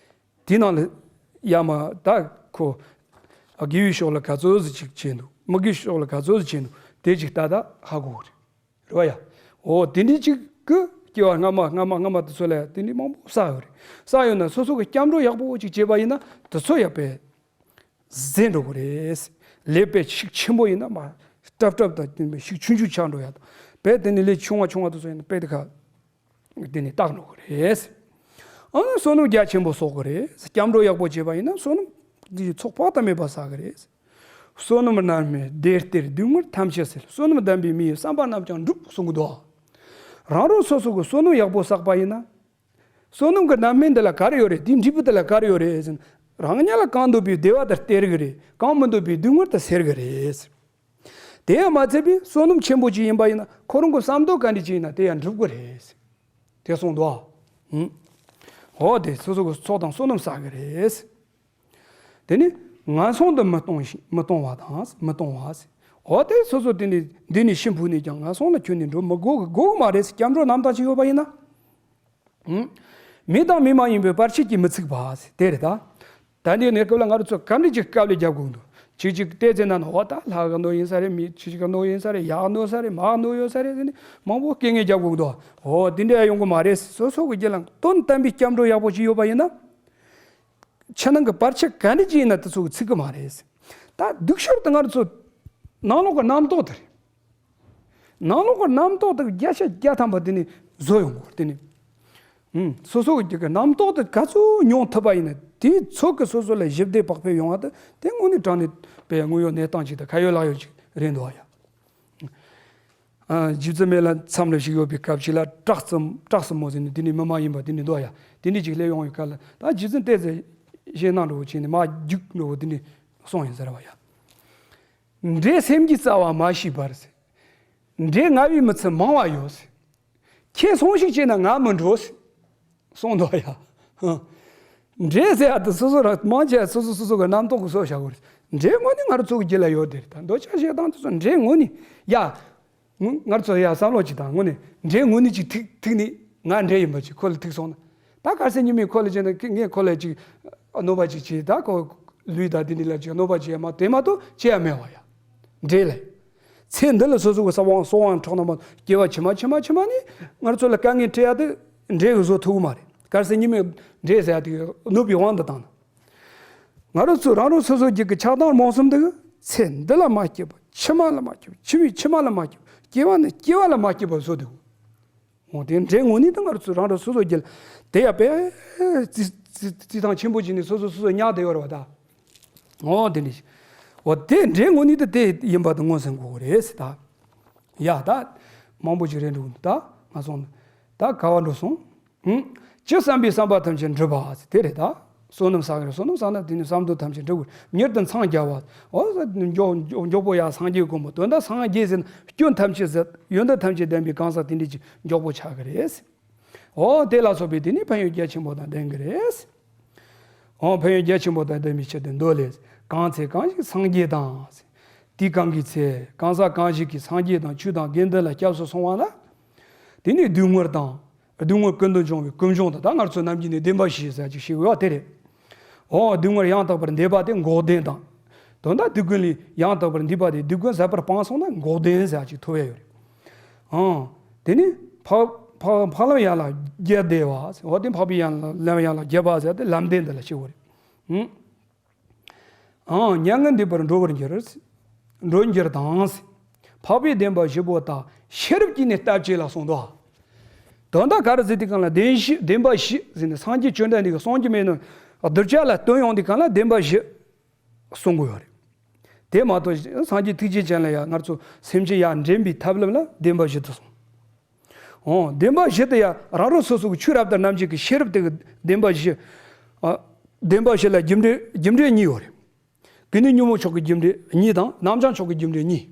དེའི་ནང་ལ་ཡ་མ་ད་ཁོ་དགེ་བའི་ཕྱོགས་ལ་ག་ཚོད་ཟིག་ཅིག་བྱས་འདུག་མི་དགེའི་ཕྱོགས་ལ་ག་ཚོད་ཟིག་བྱས་འདུག་དེ་ཅིག་ད་ད་ཧ་གོ་གི་རེད། རེད་བ་ཡ། འོ་དེ་འདྲའི་ཅིག་གི་སྐྱེ་བ་སྔ་མ་སྔ་མ་སྔ་མ་དེ་ཚོ་ལ་ཡ་དེ་འདྲའི་མང་པོ་བསགས་ཡོད་རེད། བསགས་ཡོད་ན་སོ་སོ་གི་སྐྱབས་འགྲོ་ཡག་པོ་ཅིག་བྱས་པ་ཡིན་ན་དེ་ཚོ་ཡག་པས་ཟད་འགྲོ་གི་རེད། ལས་དཔེ་ཤུགས་ཆེན་པོ་ཡིན་ན་མ་སྲབ་སྲབ་དང་ཤུགས་ཆུང་ཆུང་ཆགས་འགྲོ་ཡ་དང་དཔེ་དེ་ནི་ལས་ཆུང་བ་ཆུང་བ་དེ་ཚོ་ཡིན་ན་དཔེ་དེ་ཁ་དེ་ནི་བཏགས་འགྲོ་གི་རེད། ཨང་བསོད་ནམས་རྒྱ་ཆེན་པོ་གསོག་གི་རེད། སྐྱབས་འགྲོ་ཡག་པོ་བྱས་པ་ཡིན་ན་བསོད་ནམས་དེ་ཚོགས་དཔག་ཏུ་མེད་པ་བསགས་གི་རེད། བསོད་ནམས་རྣམ་སྨིན་བདེ་སྟེར་སྡུག་བསྔལ་ཐམས་ཅད་སེལ། བསོད་ནམས་ལྡན་པས་མི་ཡི་བསམ་པ་རྣམས་ཀྱང་འགྲུབ་གསུང་གི་འདུག་རང་རང་སོ་སོ་གི་བསོད་ནམས་ཡག་པོ་བསགས་པ་ཡིན་ན། བསོད་ནམས་ཀྱི་རྣམ་སྨིན་འདི་ལ་ག་རེ་ཡོད་རེད། དེའི་འབྲས་བུ་འདི་ལ་ག་རེ་ཡོད་རེད་ཟེར་ན། རང་ཉིད་ལ་གང་འདོད་པའི་བདེ་བ་དེ་སྟེར་གི་རེད། གང་མི་འདོད་པའི་སྡུག་བསྔལ་དེ་སེལ་གི་རེད། དེ་ཡང་མ་ཚད་པའི་བསོད་ནམས་ཆེན་པོ་ཅིག་ཡིན་པ་ཡིན་ན་ཁོ་རང་གི་བསམ་དོན་ག་འདྲ་ཅིག་ཡིན་ན་དེ་ཡང་འགྲུབ་གི་རེད། དེ་གསུངས་འདུག་ཨ། འོ་དེ་སོ་སོ་གི་ཚོགས་དང་བསོད་ནམས་བསགས་གི་རེད། དེ་ནི་ངན་སོང་དུ་མི་ལྟུང་ཞིང་མི་ལྟུང་བ་དང་མི་ལྟུང་བ། འོ་དེ་སོ་སོ་དེ་ནི་འདི་ནས་ཤི་འཕོས་ནས་ཀྱང་ངན་སོང་ལ་ཁྱོན་ནས་འགྲོ་མི་དགོས་གི་དགོས་གི་མ་རེད། སྐྱབས་འགྲོ་རྣམ་དག་ཅིག་ཡོད་པ་ཡིན་ན། ཧུམ། མི་དང་མི་མ་ཡིན་པའི་བར་ཆད་ཀྱིས་མི་ཚིག་པ་དེ་རེད་ད། ད་འདི་གནས་སྐབས་ལ་ང་རང་ཚོ་ག་འདྲ་ཅིག་དཀའ་ལས་རྒྱབ་དགོས་འདུག་ཅིག་ཅིག་བལྟས་ཚེ་ན་ནི་འོ་ད་ལྷ་གི་གནོད་ཡིན་ས་རེད། མི་ཁྱི་ཞིག་གི་གནོད་ཡིན་ས་རེད། ཡག་གནོད་ས་རེད། མག་གནོད་ཡོད་ས་རེད་ཟེར་ནས་མང་པོ་སྐད་ངན་རྒྱབ་དགོས་འདུག་འོ་དེ་འདྲ་ཡོང་གི་མ་རེད། སོ་སོ་གི་རྒྱུད་ལ་དོན་དམ་པའི་སྐྱབས་འགྲོ་ཡག་པོ་ཅིག་ཡོད་པ་ཡིན་ན། ཕྱི་ནང་གི་བར་ཆད་ག་འདྲ་ཅིག་ཡིན་ན་དེ་ཚོ་གི་ཚིག་གི་མ་རེད། ད་སྡུག་ཤོས་དེ་ང་རང་ཚོ་ནང་ལོགས་ཀྱི་རྣམ་རྟོག་དེ་རེད། ནང་ལོགས་ཀྱི་རྣམ་རྟོག་དེ་བརྒྱ་ཆ་བརྒྱ་ཐམ་པ་དེ་ནི་བཟོ་ཡོང་དགོས། དེ་ནི་ ཨུམ། སོ་སོ་གི་རྣམ་རྟོག་དེ་ག་ཚོད་མྱོང་ཐུབ་པ་ཡིན་ན། དེའི་ཚོད་ཀྱིས་སོ་སོ་ལ་ཞི་བདེ་བག་ཕེབས་ཡོང་བ་དེ། དེ་དངོས་གནས་དྲང་གནས་པའི་དངོས་ཡོད་གནས་སྟངས་ཅིག་དང་ཁ་ཡོད་ལག་ཡོད་ཅིག་རེད་འདུག་བ་ཡ། ཨ། རྗེ་བཙུན་མི་ལ་མཚམས་ལ་བཞུགས་ཡོད་པའི་སྐབས་ཤིག་ལ། བྲག་སྲིན། བྲག་སྲིན་མོ་ཟེར་ནས་དེ་ནས་མི་མ་ཡིན་པ་དེ་ནས་འདུག་བ་ཡ། དེ་འདྲ་ཅིག་སླེབས་ཡོང་བའི་སྐབས་ལ། ད་རྗེ་བཙུན་ཏོག་ཙམ་ཞེད་སྣང་འདྲ་བོ་བྱས་ནས། མ་རྒྱུག་འདྲ་བོ་དེ་འདྲ་སོང་ཡིན་ཟེར་བ་ཡ། འདྲེ་སེམས་ཀྱི་རྩ་བ་མ་ཤེས་པར་ཟེར། འདྲེ་ང་བའི་མི་ཚེ་མང་བ་ཡོད་ཟེར། ཁྱེད་སོང་ཞིག་བྱས་ན་ང་མི་འགྲོ་ཟེར། གསུངས་འདུག་ཡ། འདྲེ་ཟེར་ཡ་དེ་སོ་སོ་རང་མང་ཆེ་སོ་སོ་སོ་སོ་གི་རྣམ་རྟོག་གིས་བཟོས་བཞག་གི་རེད། འདྲེ་དངོས་གནས་ང་རང་ཚོ་གི་རྒྱུད་ལ་ཡོད་དེ་རེད། ད་འདོད་ཆགས་ཞེ་སྡང་དེ་ཚོ་འདྲེ་དངོས་གནས་ཡ། ང་ང་རང་ཚོ་ཡ་བསམ་བློ་ཅིག་བཏང་། དངོས་གནས་འདྲེ་དངོས་གནས་ཅིག་ཐུག་ཐུག་ནས་ང་འདྲེ་ཡིན་པ་ཅིག་ཁོ་ལ་ཐུག་སོང་ན། ད་གལ་སྲིད་ཉི་མས་ཁོ་ལ་བྱས་ན། ངས་ཁོ་ལ་ཅིག་གནོད་པ་ཅིག་བྱས། ད་ཁོ་ལུས་དང་དེ་འདྲ་ལ་ཅིག་གནོད་པ་བྱས་མ། དེ་མ་གཏོགས་བྱས་ཡ་མེད་བ་ཡ། འདྲེ་ལ། ཚེ་འདི་ལ་སོ་སོ་གི་ས་བོན་སྲོག་དབང་འཕྲོག་ན་མ། སྐྱེ་བ་ཕྱི་མ་ཕྱི་མ་ཕྱི་མ་ནས་ང་རང་ཚོ་ལ་དཀའ་ངལ་འཕྲད་ཡ་དེ་འདྲེ་གིས་བཟོ་ཐུབ་ཀྱི་མ་རེད། གལ་སྲིད་ཉི་མས་འདྲེ་ཟེར་ཡ་དེ་གནོད་པའི་དབང་དུ་བཏང་ན། ང་རང་ཚོ་རང་རང་སོ་སོ་རྒྱུད་ཀྱི་ཆགས་སྡང་རྨོངས་གསུམ་དེ་གིས་ཚེ་འདི་ལ་མ་སྐྱིད་པ། ཕྱི་མ་ལ་མ་སྐྱིད་པ། ཕྱི་མའི་ཕྱི་མ་ལ་མ་སྐྱིད་པ། སྐྱེ་བ་ནས་སྐྱེ་བ་ལ་མ་སྐྱིད་པ་བཟོ་འདུག་འོ། དེ་འདྲའི་ངོ་ནས་ད་ང་རང་ཚོ་རང་རང་སོ་སོ་རྒྱུད་དེ་ཡ་དཔེ་རྩིས་རྩིས་རྩིས་ཐང་ཆེན་པོ་བྱས་ནས་སོ་སོ་སོ་སོ་ཉར་བསྡད་ཡོད་རེད་བ་ད། འོ་དེ་འདྲ་ཞིག་འོ་དེ་འདྲའི་ངོ་ནས་ད་དེ་ཡིན་པ་ད་མངོན་སུམ་གོ་གི་རེད་ཟེར་ད། ཡ་ད། མང་པོ་ཞིག་རེད་འགྲོ་གི་འདུག་ད་ང་སོང་ད་ག་བ་འགྲོ་སོང་། ཧུམ། ཅི་བསམ་པའི་བསམ་པ་ཐམས་ཅད་འགྲུབ་པ་ཟེར་དེ་རེད་ད། བསོད་ནམས་བསགས་ཀྱི་རེད། བསོད་ནམས་བསགས་ན་དེ་ནི་བསམ་དོན་ཐམས་ཅད་འགྲུབ་ཀྱི་རེད། མྱུར་དུ་འཚང་རྒྱ་བ། འོ་ཟེར་མགྱོགས་མགྱོགས་མགྱོགས་པོ་ཡ་སངས་རྒྱས་དགོངས་པ། དོན་དག་སངས་རྒྱས་ཟེར་ན་སྐྱོན་ཐམས་ཅད་ཟད། ཡོན་ཏན་ཐམས་ཅད་ལྡན་པའི་གང་ཟག་དེ་འདྲ་ཅིག་མགྱོགས་པོ་ཆགས་ཀྱི་རེད། འོ་དེ་ལ་སོགས་པའི་དེ་ནི་ཕན་ཡོན་རྒྱ་ཆེན་པོ་དང་ལྡན་གྱི་རེད། འོ་ཕན་ཡོན་རྒྱ་ཆེན་པོ་དང་ལྡན་པའི་ཕྱིར་དུ་འདོད་ལས། གང་ཚེ་གང་ཞིག་སངས་རྒྱས་དང་། དུས་གང་གི་ཚེ་གང་ཟག་གང་ཞིག་གིས་སངས་རྒྱས་དང་ཆོས་དང་དགེ་འདུན་ལ་སྐྱབས་སུ་སོང་བ་ལ། དེ་ནི་སྡུག་བསྔལ་དང་། སྡུག་བསྔལ་ཀུན་ཏུ་འབྱུང་བའི་ཀུན་འབྱུང་དང་། ད་ང་ཚོ་ནམ་རྒྱུན་ནས་བདེན་པ་བཞི་ཟེར་ཅིག་ཞིག་ཡོད་དེ་རེད། འོ་སྡུག་བསྔལ་ཡང་དག་པར་འདས་པ་དེ་འགོག་བདེན་དང་། དོན་དག་སྡུག་ཀུན་ལས་ཡང་དག་པར་འདས་པ་དེ། སྡུག་ཀུན་ཟད་པར་སྤངས་སོང་ན་འགོག་བདེན་ཟེར་ཅིག་ཐོབ་ཡ་ཡོད་རེད། ཨང་། དེ་ནི་འཕགས་འཕགས་འཕགས་ལམ་ཡན་ལག་བརྒྱད་བདེ་བ། འོ་དེ་འཕགས་པའི་ཡན་ལག་ལམ་ཡན་ལག་བརྒྱད་པ་ཟེར་དེ་ལམ་བདེན་འདི་ལ་ཞུ་བ་རེད། ཨང་། ཨང་། མྱ་ངན་འདས་པར་འགྲོ་བར་འགྱུར། འགྲོ་འགྱུར་དང་། འཕགས་པའི་བདེན་པ་བཞི་པོ་དག་ཤེས་རབ་ཀྱིས་ནི་སྟབས་བྱེད་ལ་གསུངས་ཏོ། དོན་དག་ག་རེ་ཟེར་དུས་སྒང་ལ་བདེན་བཞི་བདེན་པ་བཞི་ཟེར་ནས་སངས་རྒྱས་བཅོམ་ལྡན་འདས་ཀྱིས་གསུང་རྒྱུ་མེད་ནོ། གདུལ་བྱ་ལ་སྟོན་ཡོང་དུས་སྒང་ལ་བདེན་པ་བཞི་གསུང་གི་ཡོད་རེད། དེ་མ་གཏོགས་སངས་རྒྱས་ཐུགས་རྗེ་ཅན་ལ་ཡང་ང་ཚོ་སེམས་ཅན་ཡར་འདྲེན་པའི་ཐབས་ལམ་ལ་བདེན་པ་བཞི་དུ་གསུངས། འོ། བདེན་པ་བཞི་དེ་ཡང་རང་རང་སོ་སོ་གི་ཆོས་རབ་ཏུ་རྣམ་འབྱེད་ཀྱི་ཤེས་རབ་དེ་གི་བདེན་པ་བཞི། ཨ། བདེན་པ་བཞི་ལ་རྒྱུ་འབྲས་རྒྱུ་འབྲས་གཉིས་ཡོད་རེད། གི་ནི་ཉོན་མོངས་ཕྱོགས་ཀྱི་རྒྱུ་འབྲས་གཉིས་དང་རྣམ་བྱང་ཕྱོགས་ཀྱི་རྒྱུ་འབྲས་གཉིས།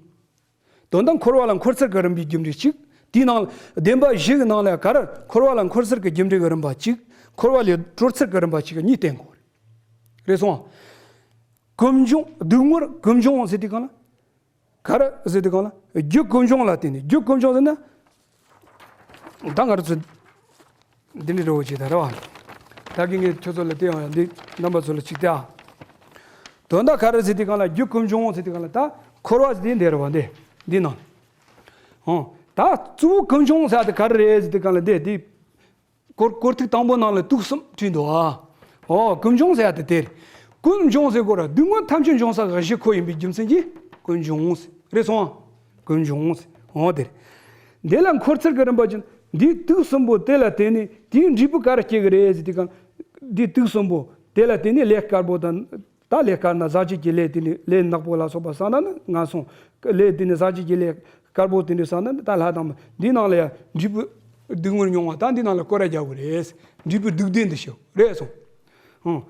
དོན་དག་འཁོར་བ་ལ་འཁོར་ཚུལ་གྱི་རིམ་པའི་རྒྱུ་འབྲས་གཅིག་དེའི་ནང་ལ་བདེན་པ་བཞི་གི་ནང་ལ་ག་རེ་འཁོར་བ་ལ་འཁོར་ཚུལ་གྱི་རྒྱུ་འབྲས་ཀྱི་རིམ་པ་གཅིག་འཁོར་བ་ལས་གྲོལ་ཚུལ་གྱི་རིམ་པ་གཅིག་གཉིས་བསྟན་དགོས་རེད། རེད་སོང་ཨ། ཀུན་འབྱུང་སྡུག་བསྔལ་ཀུན་འབྱུང་ཟེར་དུས་སྒང་ལ། ག་རེ་ཟེར་དུས་སྒང་ལ་རྒྱུ་ཀུན་འབྱུང་ལ་བརྟེན་ནས། རྒྱུ་ཀུན་འབྱུང་ཟེར་ན། ད་ང་རང་ཚོ་འདི་འདྲའི་འདྲ་བོ་ཅིག་ད་རེད་བ། ད་གིན་ངས་ཁྱོད་ཚོ་ལ་བསྟན་ཡོང་ཡ། འདི་རྣམ་པ་ཚོ་ལ་ཅིག་བསྟན་ཨ། དོན་དག་ག་རེ་ཟེར་དུས་སྒང་ལ་རྒྱུ་ཀུན་འབྱུང་ཟེར་དུས་སྒང་ལ་ད་འཁོར་བ་ཟེར་དེ་འདི་རེད་བ། འདི་འདི་ནང་། ཧོ། ད་གཙོ་བོ་ཀུན་འབྱུང་ཟེར་དེ་ག་རེ་རེད་ཟེར་དུས་སྒང་ལ་འདི་འདི། སྐོར་སྐོར་ཐིག་དང་པོ་ནང་ལ་དུག་གསུམ་བྲིས་འདུག་ཨ། ཨོ་ཀུན་འབྱུང་ཟེར་ཡ་དེ་དེ་རེད། ཀུན་འབྱུང་ཟེར་གོ་ར་སྡུག་བསྔལ་ཐམས་ཅད་འབྱུང་ས་གི་གཞི་ཁོ་ཡིན་པའི་རྒྱུ་མཚན་གྱིས་ཀུན་འབྱུང་ཟེར། རེད་སོང་ཨ། ཀུན་འབྱུང་ཟེར། ཨོ་དེ་རེད། འདི་ལ་འཁོར་ཚུལ་གྱི་རིམ་པ་ཅན། འདིའི་དུག་གསུམ་པོ་དེ་ལ་བརྟེན་ནས་དེའི་འབྲས་བུ་ག་རེ་སྐྱེ་གི་རེད་ཟེར་དུས་སྒང་། འདིའི་དུག་གསུམ་པོ་དེ་ལ་བརྟེན་ནས་ལས་དཀར་པོ་དང་། ད་ལས་དཀར་ན་ཟག་བཅས་ཀྱི་ལས་དེ་ནི་ལས་ནག་པོ་ལ་སོགས་པ་བསགས་ན་ནི་ངན་སོང་། ལས་དེ་ནི་ཟག་བཅས་ཀྱི་ལས་དཀར་པོ་དེ་འདྲ་བསགས་ན་ནི་ད་ལྷ་དང་མ། འདི་ནང་ལ་ཡང་འབྲས་བུ་སྡུག་བསྔལ་མྱོང་བ་ད་འདི་ནང་ལ་སྐོར་ར་རྒྱག་དགོས་རེད། འབྲས་བུ་སྡུག་བདེན་དུ་ཞུ་རེད་སོང་། ཧུང་།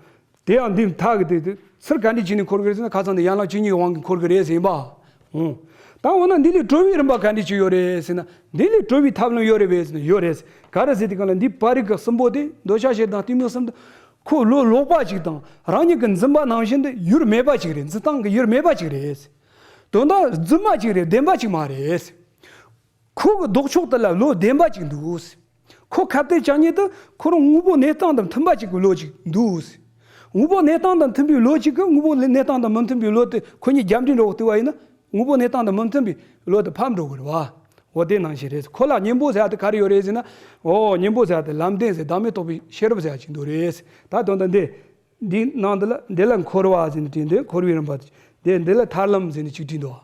དེ་ཡང་འདི་མཐའ་གི་དེ་དེ་ཚུར་ག་འདྲ་བྱས་ནས་འཁོར་གི་རེད་ཟེར་ན། ཁ་སང་དེ་ཡན་ལག་བཅུ་གཉིས་ཀྱི་དབང་གིས་འཁོར་གི་རེད་ཟེར་ཡིན་པ། ཧུང་། ད་འོ་ན་འདི་ལས་གྲོལ་བའི་རིམ་པ་ག་འདྲ་ཅིག་ཡོད་རེད་ཟེར་ན། འདི་ལས་གྲོལ་བའི་ཐབས་ལམ་ཡོད་རེད་པས་ཟེར་ན་ཡོད་རེད། ག་རེ་ཟེར་དུས་སྒང་ལ་འདི་པར་རིས་གི་གསུམ་པོ་དེ་འདོད་ཆགས་ཞེ་སྡང་གཏི་མུག་གསུམ་དེ། ཁོ་བློ་ལོག་པ་ཅིག་དང་རང་ཉིད་ཀྱི་འཛིན་པ་ནང་བཞིན་དུ་ཡུལ་མེད་པ་ཅིག་རེད། འཛིན་སྟངས་ཀྱི་ཡུལ་མེད་པ་ཅིག་རེད། དོན་དག་རྫུན་མ་ཅིག་རེད། བདེན་པ་ཅིག་མ་རེད། ཁོ་གི་ལྡོག་ཕྱོགས་དེ་ལ་བློ་བདེན་པ་ཅིག་འདུག་ཁོ་ཁ་གཏད་བཅག་ཉིད་དུ་ཁོ་རང་དངོས་པོ་གནས་སྟངས་དང་མཐུན་པ་ཅིག་གི་བློ་ཅིག་འདུག་དངོས་པོ་གནས་སྟངས་དང་མཐུན་པའི་བློ་ཅིག་གིས་དངོས་པོ་གནས་སྟངས་དང་མི་མཐུན་པའི་བློ་དེ་ཁོ་གཉིས་རྒྱབ་འདྲེས་འདྲ་བོ་བརྩི་བ་ཡིན་ན། དངོས་པོ་གནས་སྟངས་དང་མི་མཐུན་པའི་བློ་དེ་ཕམ་འགྲོ་གི་རེད་བ། འོ་དེ་ནང་བཞིན་རེད། ཁོ་ལ་གཉེན་པོ་ཟེར་ཡ་དེ་ག་རེ་ཡོད་རེད་ཟེར་ན། འོ་གཉེན་པོ་ཟེར་ཡ་དེ་ལམ་བདེན་ཟེར། བདག་མེད་རྟོགས་པའི་ཤེས་རབ་ཟེར་ཡ་ཅིག་འདུག་རེད། ད་དོན་དག་འདི། འདིའི་ནང་དུ་ལ་འདི་ལ་འཁོར་བ་ཟེར་ནས་བྲིས་འདུག་འཁོར་བའི་རིམ་པ་དེ། འདི་ལ་ཐར་ལམ་ཟེར་ནས་ཅིག་བྲིས་འདུག་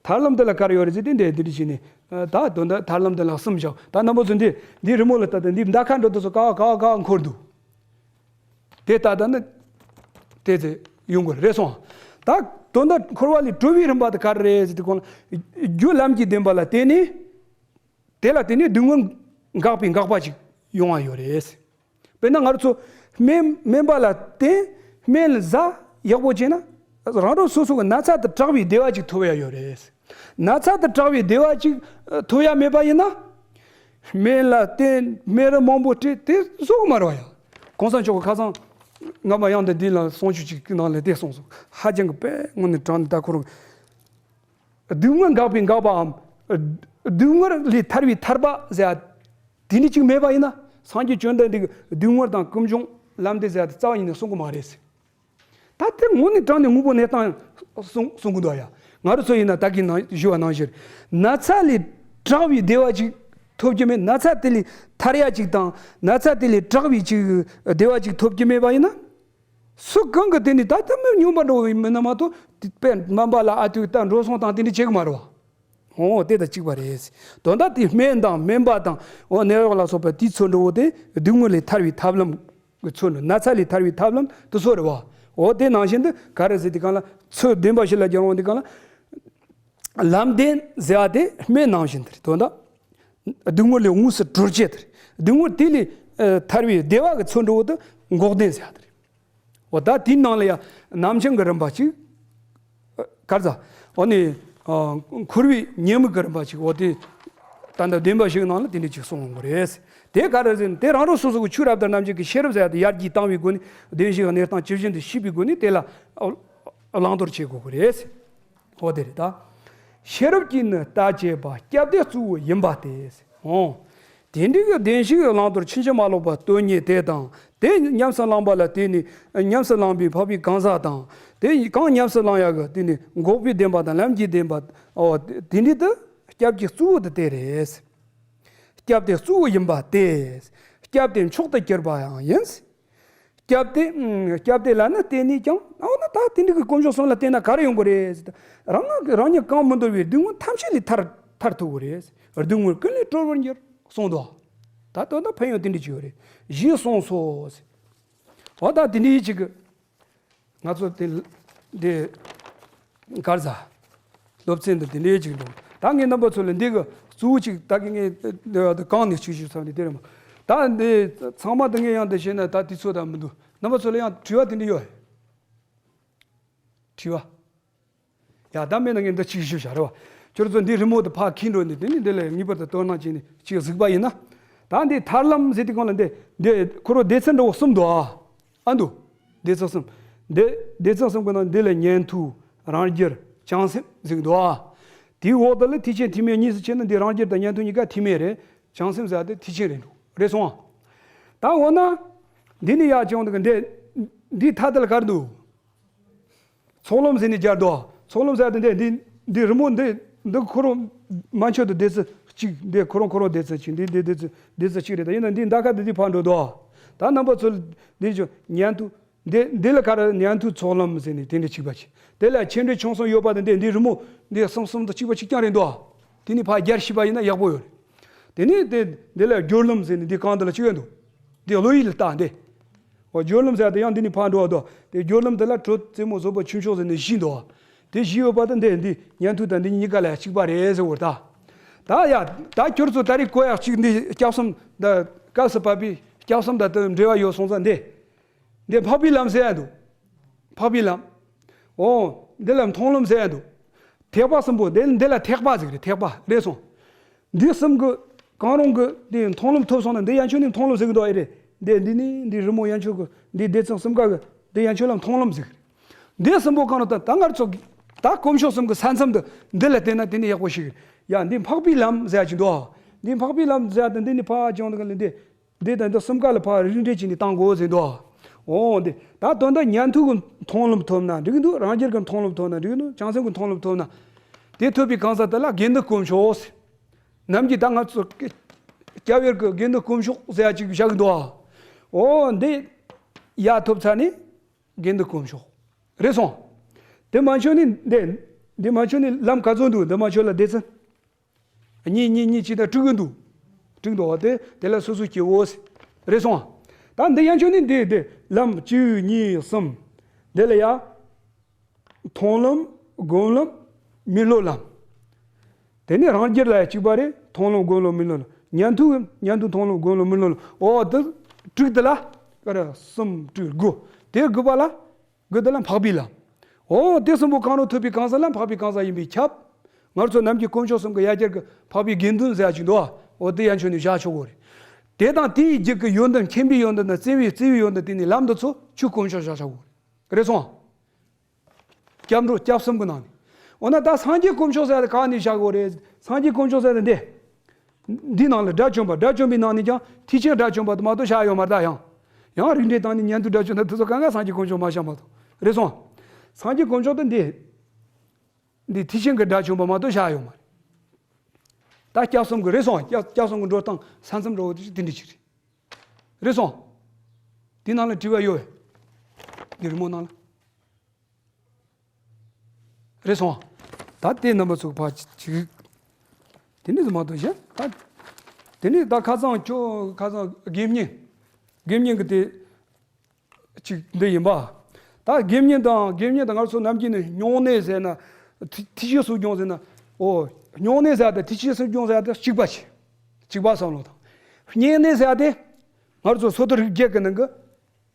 ཐར་ལམ་དེ་ལ་ག་རེ་ཡོད་རེད་ཟེར་དུས་འདི་འདི་འདྲ་བྱས་ནས། ད་དོན་དག་ཐར་ལམ་དེ་ལ་གསུམ་བཞག་ད་རྣམ་པ་ཚོ་འདི་འདི་རི་མོ་ལ་ལྟ་དང་འདི་མདའ་ཁ་འགྲོ་དུས་སུ་ཀ་བ་ཀ་བ་ཀ་བ་འཁོར་འདུག་དེ་ལྟ་ད་ནི་དེ་ཚེ་ཡོང་དགོས་རེད་སོང་། ད་དོན་དག་འཁོར་བ་ལས་གྲོལ་བའི་རིམ་པ་དེ་ག་རེ་རེད་ཟེར་དུས་གོང་ལ་རྒྱུ་ལམ་གྱི་བདེན་པ་ལ་བརྟེན་ནས། དེ་ལ་བརྟེན་ནས་སྡུག་བསྔལ་འགག་པའི་འགག་པ་ཅིག་ཡོང་བ་ཡོད་རེད། དཔེར་ན་ང་རང་ཚོ་སྨན་སྨན་པ་ལ་བརྟེན་སྨན་ཟ་ཡག་པོ་བྱས་ན་རང་རང་སོ་སོ་གི་ན་ཚ་དང་དྲག་པའི་བདེ་བ་ཅིག་ཐོབ་ཡ་ཡོད་རེད། ན་ཚ་དང་དྲག་པའི་བདེ་བ་ཅིག་ཐོབ་ཡ་མེད་པ་ཡིན་ན། སྨན་ལ་བརྟེན་སྨན་རིན་མང་པོ་སྤྲད་དེ་བཟོ་གི་མ་རེད་བ་ཡ། གོང་ས་མཆོག་གི་ཁ་སང་སྔ་མ་ཡང་དུ་འདི་ལ་གསུང་ཆོས་ཅིག་ནང་ལ་དེ་གསུངས་སོང་། ཧ་ཅང་གི་དཔེ་དངོས་གནས་དྲང་གནས་ད་ཁོ་རང་། སྡུག་བསྔལ་འགག་པའི་འགག་པའམ། སྡུག་བསྔལ་ལས་ཐར་བའི་ཐར་པ་ཟེར་ཡ། དེ་འདྲ་ཅིག་མེད་པ་ཡིན་ན། སངས་རྒྱས་བཅོམ་ལྡན་འདས་ཀྱིས་སྡུག་བསྔལ་དང་ཀུན་འབྱུང་ལམ་བདེ་ཟེར་ཡ་དེ་རྩ་བ་ཉིད་ནས་གསུང་གི་མ་རེད་ཟེར། ད་དེ་དངོས་གནས་དྲང་གནས་དངོས་པོ་གནས་སྟངས་གསུང་གསུང་གི་འདུག་ཡ། ང་རང་ཚོ་ཡིན་ན་ད་གིན་ནང་ཞུ་བ་ནང་བཞིན། ན་ཚ་ལས་དྲག་པའི་བདེ་བ་ཅིག་ཐོབ་ཀྱི་མེད། ན་ཚ་དེ་ལས་ཐར་ཡ་ཅིག་དང་ན་ཚ་དེ་ལས་དྲག་པའི་ཅིག་བདེ་བ་ཅིག་ཐོབ་ཀྱི་མེད་པ་ཡིན་ན། སུ་གང་གིས་དེ་ནི་ད་ལྟ་མི་སྨྱོན་པ་འདྲ་བོ་མིན་ན་མ་གཏོགས་དེ་དཔེ་སྨན་པ་ལ་ཨ་ཏུ་ད་འགྲོ་སོང་དང་དེ་འདྲ་བྱེད་ཀྱི་མ་རེད་བ། འོ་དེ་དང་གཅིག་པ་རེད། དོན་དག་དེ་སྨན་དང་སྨན་པ་དང་འོ་ནད་གཡོག་ལ་སོགས་པ་དེའི་ཚུལ་འདྲ་བོ་དེ་སྡུག་བསྔལ་ལས་ཐར་བའི་ཐབས་ལམ་གྱི་ཚུལ་འདྲ་ན་ཚ་ལས་ཐར་བའི་ཐབས་ལམ་དེ་ཚོ་རེད་བ། འོ་དེ་ནང་བཞིན་དུ་ག་རེ་ཟེར་དེ་གང་ལ་ཚུལ་བདེན་པ་ཞིག་ལ་སྦྱར་འོང་དེ་གང་ལ། ལམ་བདེན་ཟེར་བ་དེ་སྨན་ནང་བཞིན་དུ་རེད་དོན་དག་སྡུག་བསྔལ་ལས་དངོས་སུ་གྲོལ་བྱེད་དེ་རེད། སྡུག་བསྔལ་དེ་ལས་ཨ་ཐར་བའི་བདེ་བ་གི་ཚུལ་འདྲ་བོ་དེ་འགོག་བདེན་ཟེར་བ་དེ་རེད། འོ་ད་དེའི་ནང་ལ་ཡང་རྣམ་མཁྱེན་གྱི་རིམ་པ་ཅིག་གར་ཟ། འོ་ནི་ཨ་འཁོར་བའི་ཉེས་དམིགས་ཀྱི་རིམ་པ་ཅིག་འོ་དེ་ད་ལྟ་བདེན་པ་ཞིག་ནང་ལ་དེ་འདྲ་ཅིག་གསུངས་འོང་གི་རེད། དེ་ག་རེ་ཟེར་ན་དེ་རང་རང་སོ་སོ་གི་ཆོས་རབ་དང་རྣམ་འབྱེད་ཀྱི་ཤེས་རབ་ཟེར་ཡ་དེ་ཡར་རྒྱས་བཏང་བའི་སྒོ་ནས་བདེན་བཞིའི་གནས་སྟངས་ཇི་བཞིན་དུ་ཤེས་པའི་སྒོ་ནས་དེ་ལ་བླང་དོར་བྱེད་དགོས་ཀྱི་རེད། འོ་དེ་རེད་ད། ཤེས་རབ་ཀྱིས་ནི་ལྟ་བྱེད་པ་སྐྱབས་དེ་གཙོ་བོ་ཡིན་པ་སྟེ། འོ། དེ་འདྲའི་གི་བདེན་བཞིའི་བླང་དོར་ཕྱིན་ཅི་མ་ལོག་པ་སྟོན་ཉིད་དེ་དང་དེ་ཉམས་སུ་བླངས་པ་ལ་བརྟེན་ནས་ཉམས་སུ་བླངས་པའི་འཕགས་པའི་གང་ཟག་དང་དེ་གང་ཉམས་སུ་བླང་ཡག་གི་དེ་ནི་འགོག་པའི་བདེན་པ་དང་ལམ་གྱི་བདེན་པ་འོ་དེ་འདྲའི་དུ་སྐྱབས་ཀྱི་གཙོ་བོ་དེ་དེ་རེད། སྐྱབས་དེ་གཙོ་བོ་ཡིན་པ་སྟེ། སྐྱབས་དེ་མཆོག་ཏུ་གྱུར་པ་ཡང་ཡིན། སྐྱབས་དེ། ཨུམ། སྐྱབས་དེ་ལ་ནི་བརྟེན་ནས་ཀྱང་འོ་ན་ད་དེ་འདྲ་གི་དཀོན་མཆོག་གསུམ་ལ་བརྟེན་ན་ག་རེ་ཡོང་གི་རེད་ཟེར་ན། རང་ང་གི་རང་ཉིད་བཀག་མི་འདོར་བའི་སྡུག་བསྔལ་ཐམས་ཅད་ལས་ཐར་ཐར་ཐུབ་ཀྱི་རེད། སྡུག་བསྔལ་ཀུན་ལས་གྲོལ་བར་འགྱུར་གསུངས་འདུག་ད་དོན་དག་ཕན་ཡོན་དེ་འདྲ་ཅིག་ཡོད་རེད། ཞེས་གསུངས་སོ། འོ་ད་དེ་འདྲའི་ཅིག་གི་ང་ཚོ་དེ་འདི་གར་ཟ། སློབ་ཚན་འདི་དེ་འདྲའི་ཅིག་འགྲོ། ད་ངས་རྣམ་པ་ཚོ་ལ་འདི་གི་གཙོ་བོ་ཅིག་ད་གི་ངས་འདི་གང་ནས་ཅིག་ཞུས་ཚར་ནས་དེ་རེད་མ། ད་འདི་ཚང་མ་ད་ངས་ཡང་འདི་བཤད་ན་ད་དུས་ཚོད་ད་མི་འདུག་རྣམ་པ་ཚོ་ལ་ཡང་དྲི་བ་དེ་འདྲ་ཡོད། དྲི་བ། ཡ་ད་མེད་ན་ངས་འདི་ཅིག་ཞུས་བཞག་རེད་བ། ཁྱོད་ཚོ་འདི་རི་མོ་དེ་ཕར་འཁྱེར་འགྲོ་ནས་དེ་ནས་འདི་ལ་ངེས་པར་དུ་དོ་སྣང་བྱས་ནས་ཅིག་གཟིགས་པ་ཡིན་ན། ད་འདི་ཐར་ལམ་ཟེར་དུས་སྒང་ལ་འདི་འདི་འཁོར་བ་སྡེ་ཚན་འདྲ་བོ་གསུམ་འདུག་ཨ། ཨ་འདུག་སྡེ་ཚན་གསུམ། འདི་སྡེ་ཚན་གསུམ་གི་ནང་འདི་ལ་ཉན་ཐོས་རང་རྒྱལ་བྱང་སེམས་ཟེར་གི་འདུག་ཨ། དེའི་འོག་ཏུ་ལ་ཐེག་ཆེན་ཐེག་དམན་གཉིས་སུ་ཕྱེ་ན་འདི་རང་རྒྱལ་དང་ཉན་ཐོས་གཉིས་ཀ་ཐེག་དམན་རེད། བྱང་སེམས་ཟེར་ཡ་དེ་ཐེག་ཆེན་རེད་འདུག་རེད་སོང་ཨ། ད་འོ་ན། འདི་ནི་ཡག་བྱུང་འདུག་གི་འདི་འདི་མཐའ་དེ་ལ་ག་རེ་འདུག་ཚོགས་ལམ་ཟེར་ནས་སྦྱར་འདུག་ཚོགས་ལམ་ཟེར་དེ་འདི་འདི་འདི་རི་མོ་འདི་འདི་ཁོ་རང་མན་ཆད་དུ་སྡེ་ཚན་གཅིག་འདི་ཁོ་རང་ཁོ་རང་སྡེ་ཚན་གཅིག་འདི་འདི་སྡེ་ཚན་སྡེ་ཚན་གཅིག་རེད། ད་ཡིན་ན་འདི་མདའ་ཁ་འདི་འདི་ཕར་འགྲོ་འདུག་ད་རྣམ་པ་ཚོ་འདི་ཅུང་ཉན་ཐོས་འདི་འདི་ལ་ག་རེ་ཉན་ཐོས་ཚོགས་ལམ་ཟེར་ནས་དེ་འདྲ་གཅིག་པ་གཅིག་དེ་ལ་ཆེ་འབྲིང་ཆུང་གསུམ་ཡོད་པ་དང་འདི་འདི་རི་མོ་འདི་གསུམ་གསུམ་དང་གཅིག་པ་གཅིག་རྐྱང་རེད་འདུག་དེ་ནི་ཕར་རྒྱར་ཤེས་པ་ཡིན་ན་ཡག་པོ་ཡོད་རེད། དེ་ནས་དེ་འདི་ལ་སྦྱོར་ལམ་ཟེར་ནས་འདི་གང་དུ་ལ་གཅིག་ཡོད་འདུག་འདི་བློ་ཡུལ་ལ་བལྟ་འདི། འོ་སྦྱོར་ལམ་ཟེར་དེ་ཡང་འདི་ནི་ཕར་འགྲོ་བ་དོ། དེ་སྦྱོར་ལམ་དེ་ལ་དྲོད་རྩེ་མོ་བཟོད་པ་ཆོས་མཆོག་ཟེར་ནས་བཞི་འདུག་དེ་བཞི་ཡོད་པ་དང་འདི་འདི་ཉན་ཐོས་དང་འདི་གཉིས་ཀ་ལ་གཅིག་པ་རེད་ཟེར་བར་ད། ད་ཡ་ད་ཁྱོད་ཚོ་ད་རེས་གོ་ཡག་གཅིག་འདི་སྐྱབས་གསུམ་ད་སྐབས་སུ་བབས་པའི་སྐྱབས་གསུམ་དང་དེ་འབྲེལ་བ་ཡོད་སོང་ཙང་འདི། འདི་འཕགས་པའི་ལམ་ཟེར་ཡ་འདུག་འཕགས་པའི་ལམ། འོ། འདི་ལ་མཐོང་ལམ་ཟེར་ཡ་འདུག་ཐེག་པ་གསུམ་པོ་འདི་འདི་ལ་ཐེག་པ་ཟེར་གི་རེད། ཐེག་པ་རེད་སོང་། འདི་གསུམ་གི་གང་རུང་གི་འདི་མཐོང་ལམ་ཐོབ་སོང་ན་འདི་ཡན་ཆོད་ནི་མཐོང་ལམ་ཟེར་གི་འདུག་ཨེ་རེད། འདི་འདི་ནི་འདི་རི་མོ་ཡན་ཆོད་གི་འདི་སྡེ་ཚན་གསུམ་ཀ་གི་འདི་ཡན་ཆོད་ལ་མཐོང་ལམ་ཟེར་གི་རེད། འདི་གསུམ་པོ་གང་རུང་ད་ད་ང་ཚོ་ད་དཀོན་མཆོག་གསུམ་གི་ས་མཚམས་དུ་འདི་ལ་བལྟས་ན་དེ་ནི་ཡག་པོ་ཞིག་ཡ་འདི་འཕགས་པའི་ལམ་ཟེར་ཡ་ཅིག་འདུག་འདི་འཕགས་པའི་ལམ་ཟེར་ཡ་དང་འདི་ནི་ཕར་བྱུང་འདུག་གི་འདི། འདི་དང་འདི་གསུམ་ཀ་ལ་ཕར་རིགས་འགྲེ་བྱས་ནས་བཏང་དགོས་ཟེར་འདུག་འོ་འདི་ད་དོན་དག་ཉན་ཐོས་ཀྱི་མཐོང་ལམ་ཐོབ་ན་འགྲིག་གི་འདུག་རང་རྒྱལ་གྱི་མཐོང་ལམ་ཐོབ་ན་འགྲིག་གི་འདུག་བྱང་སེམས་ཀྱི་མཐོང་ལམ་ཐོབ་ན། དེ་ཐོབ་པའི་གང་ཟག་དེ་ལ་དགེ་འདུན་དཀོན་མཆོག་ཟེར། ནམ་གྱི་ད་ང་ཚོ་སྐྱབས་ཡུལ་གྱི་དགེ་འདུན་དཀོན་མཆོག་ཟེར་ཡ་ཅིག་བཞག་གི་འདུག་འོ་འདི་ཡ་ཐོབ་ཚར་ནས་དགེ་འདུན་དཀོན་མཆོག་རེད་སོང་། དེ་མ་འཆོལ་ནི་འདི་འདི་མ་འཆོལ་ནི་ལམ་ག་ཚོད་འདུག་འདི་མ་འཆོལ་ལ་སྡེ་ཚན། གཉིས་གཉིས་གཉིས་གཅིག་དང་དྲུག་གི་འདུག་དྲུག་འདུག་བ་དེ་དེ་ལ་སོ་སོ་སྐྱེ་བོ་ཟེར། རེད་སོང་། ད་འདི་ཡན་ཆོད་ནི་འདི་འདི་ལམ་གཅིག་གཉིས་གསུམ། འདི་ལ་ཡ། མཐོང་ལམ། སྒོམ་ལམ། མི་སློབ་ལམ། དེ་ནི་རང་རྒྱུད་ལ་ཡང་གཅིག་པ་རེད། མཐོང་ལམ་སྒོམ་ལམ་མི་སློབ་ལམ། ཉན་ཐོས་ཉན་ཐོས་མཐོང་ལམ་སྒོམ་ལམ་མི་སློབ་ལམ། འོ་དེ་དྲུག་དེ་ལ་ག་རེ་གསུམ་དྲུག་དགུ། དེ་དགུ་པ་ལ་དགུ་དེ་ལ་འཕགས་པའི་ལམ། འོ་དེ་གསུམ་པོ་གང་རུང་ཐུབ་པའི་གང་ཟག་ལ་འཕགས་པའི་གང་ཟག་ཡིན་པས་ཁྱབ། ང་ཚོ་ནམ་རྒྱུན་དཀོན་མཆོག་གསུམ་གྱི་ཡ་གྱལ་གྱི་འཕགས་པའི་དགེ་འདུན་ཟེར་ཡ་ཅིག་འདུག་འོ་དེ་ཡན་ཆོད་ནས་བཞག་ཆོག་གོ་རེད། དེ་དང་དེའི་རྒྱུད་ཀྱི་ཡོན་ཏན་མཁྱེན་པའི་ཡོན་ཏན་དང་བརྩེ་བའི་བརྩེ་བའི་ཡོན་ཏན་དེ་ནི་ལམ་དུ་ཚུད་ཆོས་དཀོན་མཆོག་བཞག་ཆོག་གོ་རེད། རེད་སོང་། སྐྱབས་འགྲོ་སྐྱབས་གསུམ་གྱི་ནང་ནས། འོ་ན་ད་སངས་རྒྱས་དཀོན་མཆོག་ཟེར་ཡ་དེ་གང་ནས་བཞག་དགོས་རེད། སངས་རྒྱས་དཀོན་མཆོག་ཟེར་ཡ་དེ་འདི། འདི་ནང་ལ་དགྲ་བཅོམ་པ། དགྲ་བཅོམ་པའི་ནང་ནས་ཀྱང་ཐེག་ཆེན་དགྲ་བཅོམ་པ་དུ་མ་གཏོགས་བཞག་ཡོད་མ་རེད་ད་ཡང་། ཡང་རིགས་འགྲེ་དང་ནི་ཉན་ཐོས་དགྲ་བཅོམ་དང་དེ་ཚོ་གང་ག་སངས་རྒྱས་དཀོན་མཆོག་མ་བཞག་མ་གཏོགས། རེད་སོང་། སངས་རྒྱས་དཀོན་མཆོག་དེ་འདི། འདི་ཐེག་ཆེན་གྱི་དགྲ་བཅོམ་པ་མ་གཏོགས་བཞག་ཡོད་མ་རེད། ད་སྐྱབས་གསུམ་གྱི་རེད་སོང་། སྐྱབས་སྐྱབས་གསུམ་གྱི་འགྲོ་སྟངས་ས་མཚམས་འགྲོ་བ་དེ་དེ་འདྲ་ཅིག་རེད། རེད་སོང་། དེ་ནང་ལ་དྲི་བ་ཡོད་པས། འདི་རི་མོ་ནང་ལ། རེད་སོང་། ད་དེ་རྣམ་པ་ཚོ་ཕར་ཅིག་དེ་ནས་མ་གཏོགས་གཞན་ད། དེ་ནས་ད་ཁ་སང་ཁྱོད་ཁ་སང་དགེ་བསྙེན། དགེ་བསྙེན་གྱི་དེ་ཅིག་འདི་ཡིན་པ། ད་དགེ་བསྙེན་དང་དགེ་བསྙེན་དང་ང་ཚོ་ནམ་རྒྱུན་ནས་སྨྱུང་གནས་ཟེར་ན། ཐེག་ཐེག་ཆེན་གསོ་སྦྱོང་ཟེར་ན། ཨོ། སྨྱུང་གནས་ཟེར་ཡ་དང་ཐེག་ཆེན་གསོ་སྦྱོང་ཟེར་ཡ་དེ་གཅིག་པ་ཆེ། གཅིག་པ་བསམ་བློ་དང་། བསྙེན་གནས་ཟེར་ཡ་དེ། ང་ཚོ་སོ་ཐར་རིགས་བརྒྱད་ཀྱི་ནང་གི།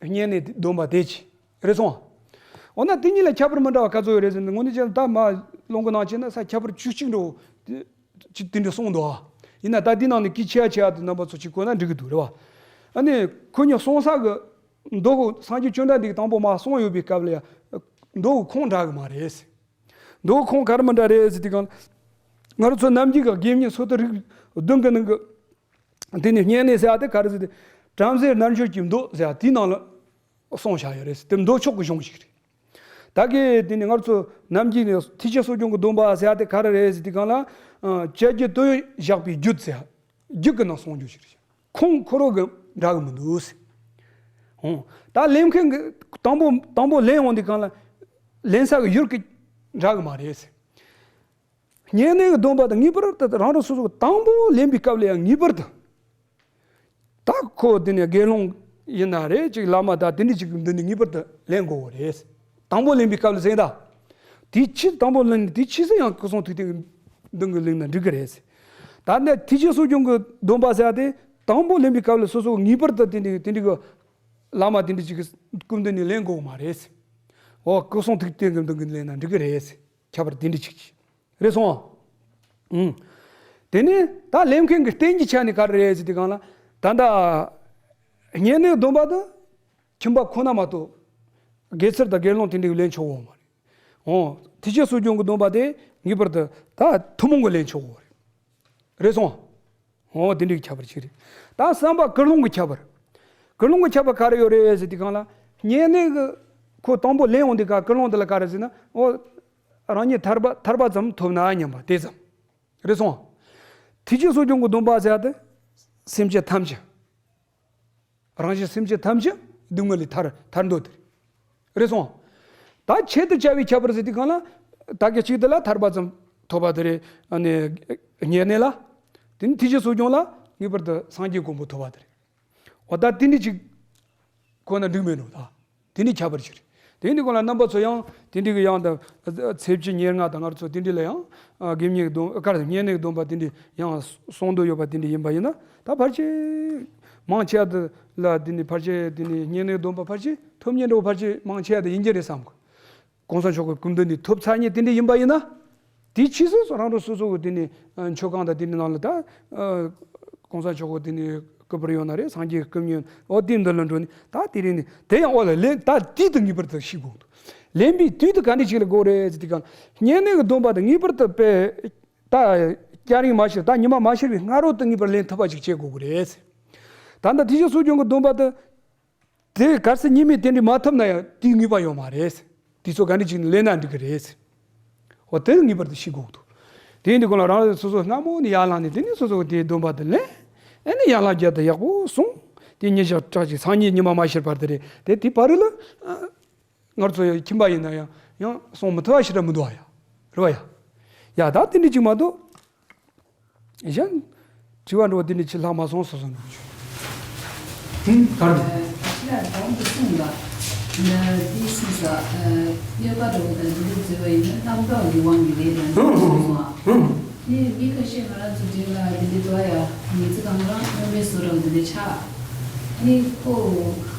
བསྙེན་གནས་སྡོམ་པ་དེ་ཅི། རེད་སོང་། འོ་ན་དེ་གཉིས་ལ་ཁྱད་པར་མི་འདྲ་བ་ག་ཚོད་ཡོད་རེད་ཟེར་ན། དངོས་གནས་བྱས་ན་ད་མ་ལོང་གི་ནང་བྱས་ན་ས་ཁྱད་པར་བཅུ་གཅིག་འགྲོ། ཅི་དེ་འདྲ་གསུངས་འདུག་ཨ། ཡིན་ན་ད་དེ་ནང་ནས་གི་ཆེ་ཆེ་དེ་རྣམ་པ་ཚོ་ཅིག་གོ་ན་འགྲིག་གི་འདུག་རེད་བ། ཨ་ནི་ཁོ་གཉིས་གསུང་ས་གི། མདོ་གི་སངས་རྒྱས་བཅོམ་ལྡན་འདས་ཀྱིས་དང་པོ་མ་གསུངས་ཡོད་པའི་སྐབས་ལ་ཡང་། མདོ་གི་ཁུངས་འདྲ་གི་མ་རེད། མདོ་གི་ཁུངས་ག་རེ་མི་འདྲ་རེད་ཟེར་དུས་སྒང་། ང་རང་ཚོ་ནམ་རྒྱུན་གྱི་དགེ་བསྙེན་སོ་ཐར་རིགས་བདུན་གྱི་ནང་གི། དེ་ནས་བསྙེན་གནས་ཟེར་ཡ་དེ་ག་རེ་ཟེར་ཏེ། བྲམ་ཟེ་རྣལ་འབྱོར་གྱི་མདོ་ཟེར་ཡ་དེའི་ནང་ལ་གསུངས་བཞག་ཡོད་རེད་ཟེར། དེ་མདོ་ཕྱོགས་ཀྱི་གཞུང་ཞིག་རེད། ད་གི་དེ་ནི་ང་ཚོ་ནམ་རྒྱུན་ནས་ཐེག་ཆེན་གསོ་སྦྱོང་གི་སྡོམ་པ་ཟེར་ཡ་དེ་ག་རེ་རེད་ཟེར་དུས་སྒང་ལ། ཨ། བཅད་རྒྱུད་དོན་བཞག་པའི་རྒྱུད་ཟེར་ཡ། རྒྱུད་ཀྱི་ནང་གསུངས་རྒྱུ་ཞིག་རེད། ཁུངས་ཁོ་རང་གི་འདྲ་གི་མི་འདུག་ཟེར། འོ། ད་ལེན་མཁན་གྱི་དང་པོ་དང་པོ་ལེན་འོང་དུས་སྒང་ལ། ལེན་ས་གི་ཡུལ་གྱི་འདྲ་གི་མ་རེད་ཟེར། བསྙེན་གནས་ཀྱི་སྡོམ་པ་དང་ངེས་པར་དུ་རང་རང་སོ་སོ་གི་དང་པོ་ལེན་པའི་སྐབས་ལ་ཡང་ངེས་པར་དུ། ད་ཁོ་དེ་ནས་དགེ་སློང་ཡིན་ན་རེད། ཅིག་བླ་མ་དང་དེ་འདྲ་ཅིག་གི་མདུན་ནས་ངེས་པར་དུ་ལེན་དགོས་པ་རེད། དང་པོ་ལེན་པའི་སྐབས་ལ་ཟེར་ད། དེའི་ཕྱིས་དང་པོ་ལེན། དེའི་ཕྱིས་སུ་ཡང་སྐུ་གསུང་ཐུགས་རྟེན་གྱི་མདུན་གྱི་ལེན་ན་འགྲིག་གི་རེད། ད་ནས་ཐེག་ཆེན་གསོ་སྦྱོང་གི་སྡོམ་པ་ཟེར་ཡ་དེ་དང་པོ་ལེན་པའི་སྐབས་ལ་སོ་སོ་ངེས་པར་དུ་དེ་འདྲ་དེ་འདྲ་གི་བླ་མ་དེ་འདྲ་ཅིག་གི་སྐུ་མདུན་ནས་ལེན་དགོས་པ་མ་རེད། འོ། སྐུ་གསུང་ཐུགས་རྟེན་གྱི་མདུན་གྱི་ལེན་ན་འགྲིག་གི་རེད། ཁྱད་པར་དེ་འདྲ་ཅིག་ཅིག་རེད་སོང་། ཨང་། དེ་ནས་ད་ལེན་མཁན་གྱི་རྟེན་གྱི་ཆ་ནས་ག་རེ་རེད་ཟེར་དུས་སྒང་ལ། ད་ལྟ་བསྙེན་གནས་སྡོམ་པ་དེ་ཁྱིམ་པ་ཁོ་ན་མ་གཏོགས་དགེ་ཚུལ་དང་དགེ་སློང་དེ་འདྲ་ལེན་ཆོག་གི་མ་རེད། འོ། ཐེག་ཆེན་གསོ་སྦྱོང་གི་སྡོམ་པ་དེ་ངེས་པར་དུ་ད་ཐུན་མོང་གི་ལེན་ཆོག་གི་རེད། རེད་སོང་། འོ། དེ་འདྲའི་ཁྱད་པར་ཅིག་རེད། ད་བསམ་པ་ཀུན་སློང་གི་ཁྱད་པར། ཀུན་སློང་གི་ཁྱད་པར་ག་རེ་ཡོད་རེད་ཟེར་དུས་སྒང་ལ། བསྙེན་གནས་ཀྱི་ཁོ་དང་པོ་ལེན་འོང་དུས་སྐབས་ཀུན་སློང་དེ་ལ་ག་རེ་ཟེར་ན། འོ། རང་ཉིད་ཐར་པ་ཐར་པ་ཙམ་ཐོབ་ན་སྙམ་པ་དེ་ཙམ། རེད་སོང་། ཐེག་ཆེན་གསོ་སྦྱོང་གི་སྡོམ་པ་ཟེར་ཡ་དེ། སེམས་ཅན་ཐམས་ཅད། རང་བཞིན་སེམས་ཅན་ཐམས་ཅད་སྡུག་བསྔལ་ལས་ཐར་ཐར་འདོད་དེ་རེད། རེད་སོང་། ད་ཆེད་དུ་བྱ་བའི་ཁྱད་པར་ཟེར་དུས་སྒང་ལ། ད་གི་གཅིག་དེ་ལ་ཐར་པ་ཙམ་ཐོབ་པ་དེ་རེད། ཨ་ནི་བསྙེན་གནས་ལ། དེ་ནི་ཐེག་ཆེན་གསོ་སྦྱོང་ལ་ངེས་པར་དུ་སངས་རྒྱས་གོ་འཕང་ཐོབ་པ་དེ་རེད། འོ། ད་དེ་འདྲ་ཅིག་ཁོ་ན་འགྲིག་མེད་འགྲོ་ད། དེ་ནི་ཁྱད་པར་ཅིག་རེད། དེ་འདི་སྐོར་ལ་རྣམ་པ་ཚོ་ཡང་དེ་འདྲ་གི་ཡང་ད་ཚེས་བཅུ་ཉེར་ལྔ་དང་སྔར་ཚོ་དེ་འདྲ་ལ་ཡང་། ཨ། དགེ་བསྙེན་གྱི་སྡོམ། ཨ། ག་རེ། བསྙེན་གནས་ཀྱི་སྡོམ་པ་དེ་འདྲ་ཡང་གསུང་འདོད་ཡོད་པ་དེ་འདྲ་ཡིན་པ་ཡིན་ན། ད་ཕལ་ཆེར་མང་ཆེ་བ་དེ་ལ་དེ་ནི་ཕལ་ཆེར་དེ་ནི་བསྙེན་གནས་སྡོམ་པ་ཕལ་ཆེར་ཐོབ་ཉེན་འགྲོ་བ་ཕལ་ཆེར་མང་ཆེ་བ་དེ་ཡིན་གྱི་རེད་བསམ་གི། གོང་ས་མཆོག་གི་སྐུ་མདུན་ནས་ཐོབ་ཚར་ཉེན་དེ་འདྲ་ཡིན་པ་ཡིན་ན། དེའི་ཕྱིས་སུ་རང་རང་སོ་སོ་གི་དེ་ནི་མཆོད་ཁང་དང་དེ་འདྲ་ནང་ལ་ད། ཨ། གོང་ས་མཆོག་གི་དེ་ནི་སྐུ་པར་ཡོད་ན་རེད། སངས་རྒྱས་ཀྱི་སྐུ་བརྙན། འོ། དེ་འདི་ལ་འགྲོ་ནི་ད་དེ་རིང་ནི་དེ་ཡང་འོ་ལ་ལེན། ད་དུས་དེ་ངེས་པར་དུ་ཤེས་དགོས་འདུག་ལེན་པའི་དུས་དེ་ག་འདྲ་ཞིག་ལ་དགོས་རེད་ཟེར་དུས་སྒང་། བསྙེན་གནས་ཀྱི་སྡོམ་པ་དེ་ངེས་པར་དུ་དཔེ་ད་སྐྱ་རེངས་མ་ཤར། ད་ཉི་མ་མ་ཤར་བའི་སྔ་རོལ་དུ་ངེས་པར་ལེན་ཐུབ་པ་ཞིག་བྱེད་དགོས་ཀྱི་རེད། ད་ལྟ་ཐེག་ཆེན་གསོ་སྦྱོང་གི་སྡོམ་པ་དེ། དེ་གལ་སྲིད་ཉི་མའི་རྟེན་འབྲེལ་མ་ཐོབ་ན་ཡང་དེའི་ངེས་པ་ཡོད་མ་རེད། དེ་ཚོ་ག་འདྲ་ཅིག་ནས་ལེན་ན་འགྲིག་གི་རེད། འོ། དེ་ངེས་པར་དུ་ཤེས་དགོས་འདུག་དེ་འདི་སྐོར་ལ་རང་རེ་སོ་སོ་སྔ་མོ་ནས་ཡར་ལངས་ནས། དེ་ནས་སོ་སོ་དེའི་སྡོམ་པ་དེ་ལེན། ཨ་ནི་ཡན་ལག་བརྒྱད་དེ་ཡག་པོ་སྲུང་། དེ་ཉིན་ཞག་ཕྲག་གཅིག་སང་ཉིན་ཉི་མ་མ་ཤར་བར་དེ་རེད། དེ་དེའི་བར་ལ། ཨ། ང་ཚོ་ཡང་ཁྱིམ་པ་ཡིན་ན་ཡང་ཡང་སྲུང་མི་ཐུབ་པ་ཞིག་ར་མི་འདུག་ཨ་ཡ། རེད་བ་ཡ། ཡ། ད་དེ་འདྲ་ཅིག་མ་གཏོགས། གཞན་དྲི་བ་འགྲོ་འདི་ནས་ཕྱི་ལྷག་མ་སོང་སོ་སོ་འགྲོ་ཆུ། ཧུམ་གར་འགྲོ། ཕྱི་ལ་གདོང་དུ་སོང་ལ། འདི་སོང་ས། གཡོ་བ་འགྲོ་དང་འདི་འདྲ་བཟོས་པ་ཡིན་ན་རྣམ་རྟོག་གི་དབང་གིས་རེད་ལ་འདི་སོང་བ། ནི་མི་ཁ་ཤས་ང་རང་ཚོ་འདྲ་ལ་འདི་འདྲ་འགྲོ་ཡ་མི་ཚེ་གང་རང་དངོས་མེད་བཟོ་རང་འདི་འདྲ་ཆགས། ནི་ཁོ།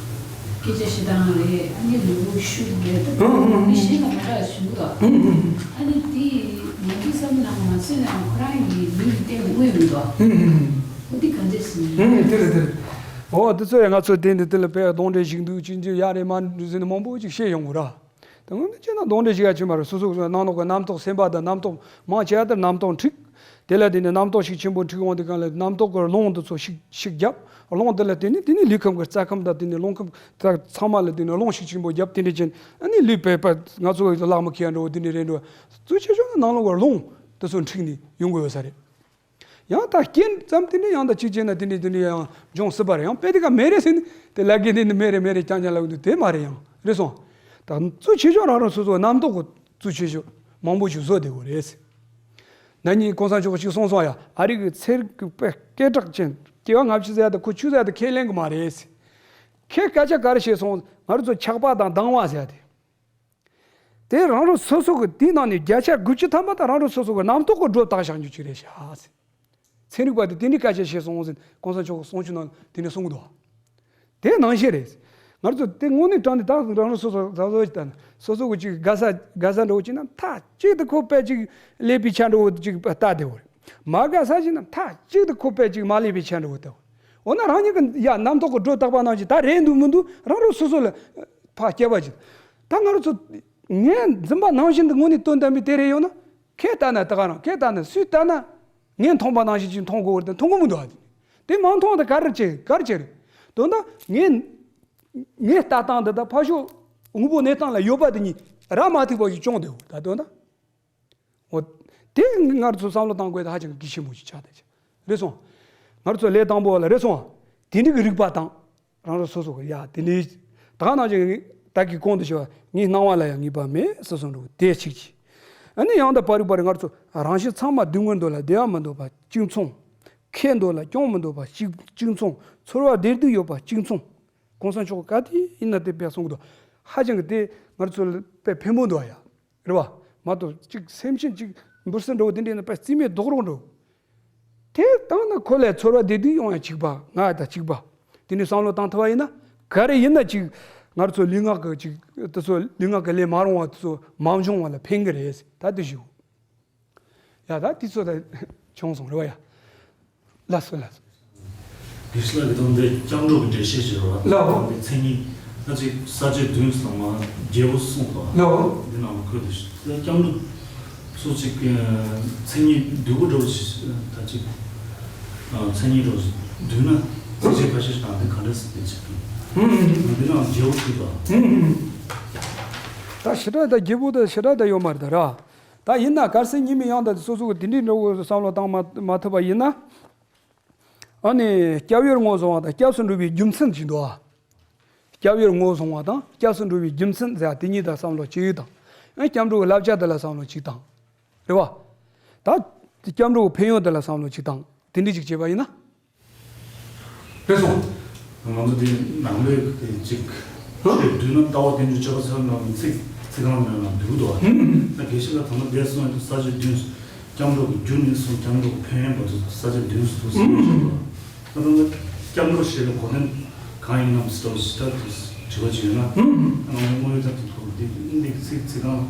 སྐད་ཆ་བཤད་སྟངས་རེད། ཨ་ནི་ལུས་པོ་ཤུགས་རེད། ད་ཧུམ་ཧུམ་ཧུམ། མི་གཞན་ལ་མ་འདྲ་ཞུ་གི་འདུག་ཧུམ་ཧུམ་ཧུམ། ཨ་ནི་དེ་ང་ཚོའི་བསམ་བློ་ནང་མ་ཚོད་ནའང་ཁོ་རང་གི་ལུས་ཀྱི་སྟེང་ལ་མངོན་ཡོང་གི་འདུག་ཧུམ་ཧུམ་ཧུམ། འོ་དེ་ག་འདྲ་ཞིག་ཧུམ་ཧུམ། དེ་རེད་དེ་རེད། འོ་དེ་ཚོ་ཡང་ང་ཚོ་དེ་འདི་དེ་ལ་དཔེ་གདོན་འདྲེ་ཞིག་འདུག་ཅི་འདྲ་ཡ་རེད་མ་འདུག་ཟེར་ནས་མང་པོ་ཅིག་བཤད་ཡོང་གི་ར། དེ་སྔོན་དུ་བྱས་ན་གདོན་འདྲེ་ཞིག་ཡ་ཅི་མ་རེད། སོ་སོ་གི་ནང་ལོགས་ཀྱི་རྣམ་རྟོག་སེམས་པ་དང་རྣམ་རྟོག་མང་ཆེ་བ་དེར་རྣམ་རྟོག་འཁྲུག་དེ་ལ་དེ་ནས་རྣམ་རྟོག་ཤུགས་ཆེན་པོ་འཁྲུག་འོང་དུས་སྒང་ལ་རྣམ་རྟོག་གི་རླུང་དེ་ཚོ་ཤུགས་ཤུགས་རྒྱབ། རླུང་དེ་ལ་དེ་ནས་དེ་ནས་ལུས་ཁམས་ཀྱི་རྩ་ཁམས་དང་དེ་ནས་རླུང་ཁམས་དང་ཚང་མ་ལ་དེ་ནས་རླུང་ཤུགས་ཆེན་པོ་རྒྱབ། དེ་འདྲ་ཅན་ཨ་ནི་ལུས་པའི་པ་ང་ཚོ་གི་ལག་མི་ཁེལ་འགྲོ་དེ་འདྲ་རེད་འགྲོ། གཙོ་ཆེ་ཤོས་ནི་ནང་ལོགས་ཀྱི་རླུང་དེ་ཚོ་འཁྲུག་ནས་ཡོང་གི་ཡོད་ས་རེད། ཡང་ད་རྐྱེན་ཙམ་དེ་འདྲ་ཡང་ད་གཅིག་བྱས་ན་དེ་འདྲ་དེ་འདྲ་ཡང་འབྱུང་སྲིད་པ་རེད། ཡང་དཔེ་དེ་ག་མེད་རེད་ཟེར་ནས་དེ་ལབ་མཁན་དེ་འདྲ་མེད་རེད་མེད་རེད་རྐྱང་རྐྱང་ལབ་གི་འདུག་དེ་མ་རེད་ཡང་རེད་སོང་། ད་གཙོ་ཆེ་ཤོས་རང་རང་སོ་སོའི་རྣམ་རྟོག་གི་གཙོ་ཆེ་ཤོས་མང་པོ་ཞིག་བཟོ་བསྡད་དགོས་རེད་ཟེར། ན་ནིང་གོང་ས་མཆོག་གིས་གཅིག་གསུངས་སོང་ཡ། ཨ་རི་གི་ཚེ་རིང་གི་དཔེ་སྐད་གྲགས་ཅན་སྐྱེ་བ་སྔ་ཕྱི་ཟེར་ཡ་དེ་ཁོ་ཆོས་ཟེར་ཡ་དེ་ཁས་ལེན་གི་མ་རེད་ཟེར། ཁོས་སྐད་ཆ་ག་རེ་བཤད་སོང་། ང་རང་ཚོ་ཆགས་པ་དང་སྡང་བ་ཟེར་ཡ་དེ། དེ་རང་རང་སོ་སོ་གི་དེའི་ནང་ནས་བརྒྱ་ཆ་དགུ་བཅུ་ཐམ་པ་དང་རང་རང་སོ་སོ་གི་རྣམ་རྟོག་གི་སྒྲོ་བཏགས་བཞག་རྒྱུ་ཅིག་རེད་ཤག་ཟེར། ཚན་རིག་པ་དེ་དེ་འདྲའི་སྐད་ཆ་བཤད་སོང་ཟེར་གོང་ས་མཆོག་གི་གསུང་ཆོས་ནང་དེ་འདྲ་གསུང་གི་འདུག་དེ་ནང་བཞིན་རེད། ང་ཚོ་དེ་དངོས་གནས་དྲང་གནས་ད་རང་རང་སོ་སོ་གཟབ་གཟབ་ཅིག་ལྟ་ན་སོ་སོ་གི་ཅིག་དགའ་ས་དགའ་ས་འདྲ་བོ་ཅིག་ན་མཐའ་གཅིག་ཏུ་ཁོ་དཔེ་ཅིག་སླེབས་པའི་ཆ་འདྲ་བོ་ཅིག་ལྟ་བསྡད་ཡོད་རེད། མ་དགའ་ས་ཅིག་ན་མཐའ་གཅིག་ཏུ་ཁོ་དཔེ་ཅིག་མ་སླེབས་པའི་ཆ་འདྲ་བོ་ལྟ་བ། འོ་ན་རང་ཉིད་ཀྱི་ཡ་རྣམ་རྟོག་གི་སྒྲོ་བཏགས་པ་ནང་བཞིན་ད་རེད་འདུག་མི་འདུག་རང་རང་སོ་སོ་ལ་ཕར་སྐྱེ་བ་ཅིག་ད་ང་རང་ཚོ་ངས་འཛིན་པ་ནང་བཞིན་དུ་དངོས་གནས་དོན་དམ་པའི་དེ་རེད་ཡོང་ན་ཁས་ལྟ་ན་ད་ག་རང་ཁས་ལྟ་ན་སུས་ལྟ་ན། ངས་མཐོང་པ་ནང་བཞིན་ཅིག་མཐོང་དགོས་པ་དེ་མཐོང་གི་མི་འདུག་ཨ། དེ་མ་མཐོང་དེ་ག་རེ་བྱེད་ག་རེ་བྱེད་རེད། དོན་དག་ངས་ངའི་ལྟ་སྟངས་འདི་དང་ཕར་ཕྱོགས་དངོས་པོ་གནས་སྟངས་ལ་ཡོད་པ་དེ་གཉིས་ར་མ་ཐུག་པ་ཞིག་བྱུང་བསྡད་ཡོད་ད་དོན་དག་འོ། དེ་ང་ཚོ་བསམ་བློ་བཏང་དགོས་དེ་ཧ་ཅང་གལ་ཆེན་པོ་ཞིག་ཆགས་བསྡད་ཀྱི་རེད་སོང་། ང་ཚོ་ལས་དང་པོ་བ་ལ་རེད་སོང་། དེ་འདྲ་གི་རིག་པ་དང་། རང་རང་སོ་སོ་གི་ཡ་དེ་ནས་ད་ག་ནང་བཞིན་ངས་ད་གི་གོང་དུ་ཞུ་བ་ངའི་སྣང་བ་ལ་ཡང་ངེས་པ་མེད་ཟེར་སོང་འགྲོ་དེ་གཅིག་གྱིས། ཨ་ནི་ཡང་དག་པར་རིག་པ་རེད་ང་ཚོ་རང་བཞིན་ཚང་མ་སྡུག་བསྔལ་འདོད་ལ་བདེ་བ་མི་འདོད་པ་གཅིག་མཚུངས། ཁེ་འདོད་ལ་གྱོང་མི་འདོད་པ་གཅིག་གཅིག་མཚུངས། ཚོར་བ་བདེ་སྡུག་ཡོད་པ་གཅིག་མཚུངས། གོང་ས་མཆོག་ག་དུས་ཡིན་ན་དེ་དཔེ་གསུང་གི་འདུག་ཧ་ཅང་གི་དེ་ང་ཚོ་ལ་དཔེ་ཕན་པོ་འདུག་ཡ། རེད་བ། མ་གཏོགས་གཅིག་སེམས་ཅན་གཅིག་འབུ་སྲིན་འདྲ་བོ་དེ་འདྲས་ན་དཔེ་རྩིས་མེད་རྡོག་རོག་འགྲོ། དེ་བཏང་ན་ཁོ་ལས་ཚོར་བ་བདེ་སྡུག་ཡོང་ཡ་གཅིག་པ་ང་དང་གཅིག་པ། དེ་ནས་བསམ་བློ་བཏང་ཐུབ་པ་ཡིན་ན་ག་རེ་ཡིན་ན་གཅིག་ང་ཚོ་ལུས་ངག་གི་གཅིག་དེ་ཚོ་ལུས་ངག་གི་ལས་མ་རུང་བ་དེ་ཚོ་མ་འབྱུང་བ་ལ་ཕན་གི་རེད་ད་དེ་ཞུ། ཡ་ད་དེ་ཚོ་ད་བྱུང་སོང་རེད་བ་ཡ། ལགས་སོ་ལགས་སོ། དགེ་བཤེས་ལགས་ཀྱིས་ད་འདི་སྐྱབས་འགྲོ་གི་འགྲེལ་བཤད་བྱས་པ་ལགས། འདི་མཚན་ཉིད་ད་ཅིག་ས་བཅད་བདུན་ཙམ་མ་རྒྱལ་པོ་གསུངས་པ་ལགས། འདི་ནང་ལ་འཁོད་དེ་ཞིག་ད་སྐྱབས་འགྲོ་སོ་གཅིག་མཚན་ཉིད་བསྡུས་པ་འདྲ་བོ་ཞིག་ད་ཅིག་མཚན་ཉིད་འདྲ་བོ་ཞིག་བསྡུས་ན་ཚིགས་བཅད་ཁ་ཤས་ཤིག་དང་འདི་ག་འདྲ་སེ་བསྡད་ཆགས་འདུག་འདི་ནང་རྒྱལ་པོ་ཞིག་ལ། ད་ཞེ་དྲག་ད་རྒྱལ་པོ་ད་ཞེ་དྲག་ད་ཡོད་མ་རེད་ད་ར། ད་ཡིན་ན་གལ་སྲིད་ཉི་མའི་དབྱངས་ད་སོ་སོ་གི་དེ་འདྲའི་འདྲ་བོ་བསམ་བློ་བཏང་མ་མ་ཐུབ་པ་ཡིན་ན། ཨ་ནི་སྐྱབས་ཡུལ་ངོས་བཟུང་བ་དང་སྐྱབས་སུ་འགྲོ་བའི་རྒྱུ་མཚན་ཅིག་འདུག་ཨ། སྐྱབས་ཡུལ་ངོས་བཟུང་བ་དང་སྐྱབས་སུ་འགྲོ་བའི་རྒྱུ་མཚན་ཟེར་བ་དེ་གཉིས་དང་བསམ་བློ་གཅིག་དང་། ཨ་སྐྱབས་འགྲོ་གི་བསླབ་བྱ་དེ་ལ་བསམ་བློ་གཅིག་དང་། རེད་བ། ད་སྐྱབས་འགྲོ་གི་ཕན་ཡོན་དེ་ལ་བསམ་བློ་གཅིག་དང་དེ་འདྲ་ཅིག་བྱས་པ་ཡིན་ན། རེད་སོང་། ང་ཚོ་དེ་ནང་པའི་དེ་གཅིག་ཧ། ཆོས་བསྡུས་ན་ལྟ་བ་རྟེན་འབྲེལ་སྤྱོད་པ་ཚོའི་ནང་ཚིག་ཚིག་རྐང་མའི་ནང་འདུས་འདུག་བ། ཧུམ། ད་དགེ་བཤེས་ལགས་ད་ལྟ་འདས་སོང་དུས་ས་བཅད་བདུན། སྐྱབས་འགྲོ་གི་རྒྱུ་ནས་བཟུང་སྐྱབས་འགྲོ་གི་ཕན་ཡོན་བར་དུ་ས་བཅད་བདུན་སུ་ཐུག་སོང་ད་ལྟ་སྐྱབས་འགྲོ་ཞེས་པའི་གོ་དོན་གང་ཡིན་ནམ་ཟེར་བ་ཞིག་ད་དྲི་བ་ཅིག་ཡོད་ན། ཧུམ། ང་ཚོ་དངོས་ཡོད་ད་དུ་ཐུག་འདི་འདི་ཚིག་ཚིག་རྐང་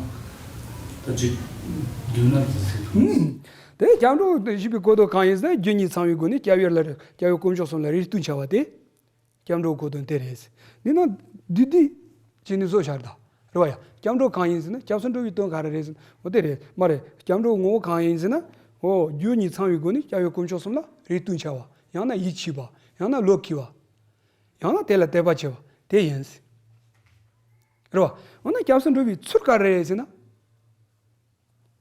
ད་གཅིག་བསྡུས་ན་དེ་ཚིག་ཐུག་དེ་སྐྱབས་འགྲོ་ཞེས་པའི་གོ་དོན་གང་ཡིན་ཟེར་ན་རྒྱུ་གཉིས་ཚང་བའི་སྒོ་ནས་སྐྱབས་ཡུལ་ལ་སྐྱབས་ཡུལ་དཀོན་མཆོག་གསུམ་ལ་རེ་ལྟོས་འཆའ་བ་སྟེ། སྐྱབས་འགྲོའི་གོ་དོན་དེ་རེད། འདི་ནང་བསྡུས་བསྡུས་བྱས་ནས་བཟོས་བཞག་ད། རེད་བ་ཡ། སྐྱབས་འགྲོ་གང་ཡིན་ཟེར་ན་སྐྱབས་སུ་འགྲོ་བའི་དོན་ག་རེ་རེད་ཟེར་ན་འོ་དེ་རེད་མ་རེད། སྐྱབས་འགྲོའི་ངོ་བོ་གང་ཡིན་ཟེར་ན། འོ་རྒྱུ་གཉིས་ཚང་བའི་སྒོ་ནས་སྐྱབས་ཡུལ་དཀོན་མཆོག་གསུམ་ལ་རེ་ལྟོས་འཆའ་བ། ཡང་ན་ཡིད་ཆེས་པ། ཡང་ན་བློ་འཁྱེར་བ། ཡང་ན་དེ་ལ་དད་པ་བྱེད་པ་དེ་ཡིན། རེད་བ། འོ་ན་སྐྱབས་སུ་འགྲོ་བའི་ཚུལ་ག་རེ་རེད་ཟེར་ན།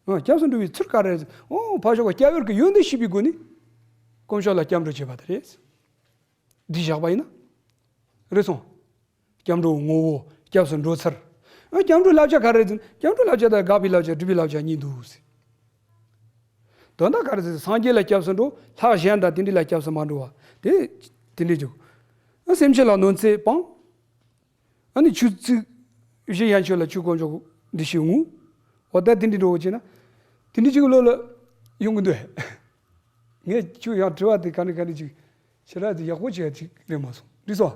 འོ་སྐྱབས་སུ་འགྲོ་བའི་ཚུལ་ག་རེ་རེད་ཟེར་ན། འོ་ཕར་ཕྱོགས་ཀྱི་སྐྱབས་ཡུལ་གྱི་ཡོན་ཏན་ཤེས་པའི་སྒོ་ནས་དཀོན་མཆོག་ལ་སྐྱབས་འགྲོ་བྱེད་པ་དེ་རེད། འདི་བཞག་པ་ཡིན་ན། རེད་སོང་། སྐྱབས་འགྲོའི་ངོ་བོ་སྐྱབས་སུ་འགྲོ་ཚུལ། ཨ་སྐྱབས་འགྲོའི་བསླབ་བྱ་ག་རེ་ཟེར་ན་སྐྱབས་འགྲོའི་བསླབ་བྱ་དང་དགག་པའི་བསླབ་བྱ་སྒྲུབ་པའི་བསླབ་བྱ་གཉིས་འདུག་ཟེར། ད་ དོན་དག་ག་རེ་ཟེར། སངས་རྒྱས་ལ་སྐྱབས་སུ་འགྲོ། ལྷ་གཞན་དང་དེ་འདྲ་ལ་སྐྱབས་སུ་མ་འགྲོ་བ། དེ་དེ་འདྲ་བྱུང་། སེམས་ཅན་ལ་གནོད་འཚེ་སྤང་། ཨ་ནི་ཆོས་ཚིག་བཞི་ཡན་ཆོད་ལ་ཆོས་དཀོན་མཆོག་འདི་ཞིག་ངུ། འོ་ད་དེ་འདྲ་འགྲོ་བ་བྱས་ན། དེ་འདྲ་ཅིག་བློ་ལ་ཡོང་གི་འདུག་ངས་ཁྱོད་ཡང་དྲི་བ་དེ་ག་ནས་ག་ནས་ཅིག་ཞེ་དྲག་དེ་ཡག་པོ་བྱས་ཅིག་རེད་མ་སོང་། འགྲིག་སོང་།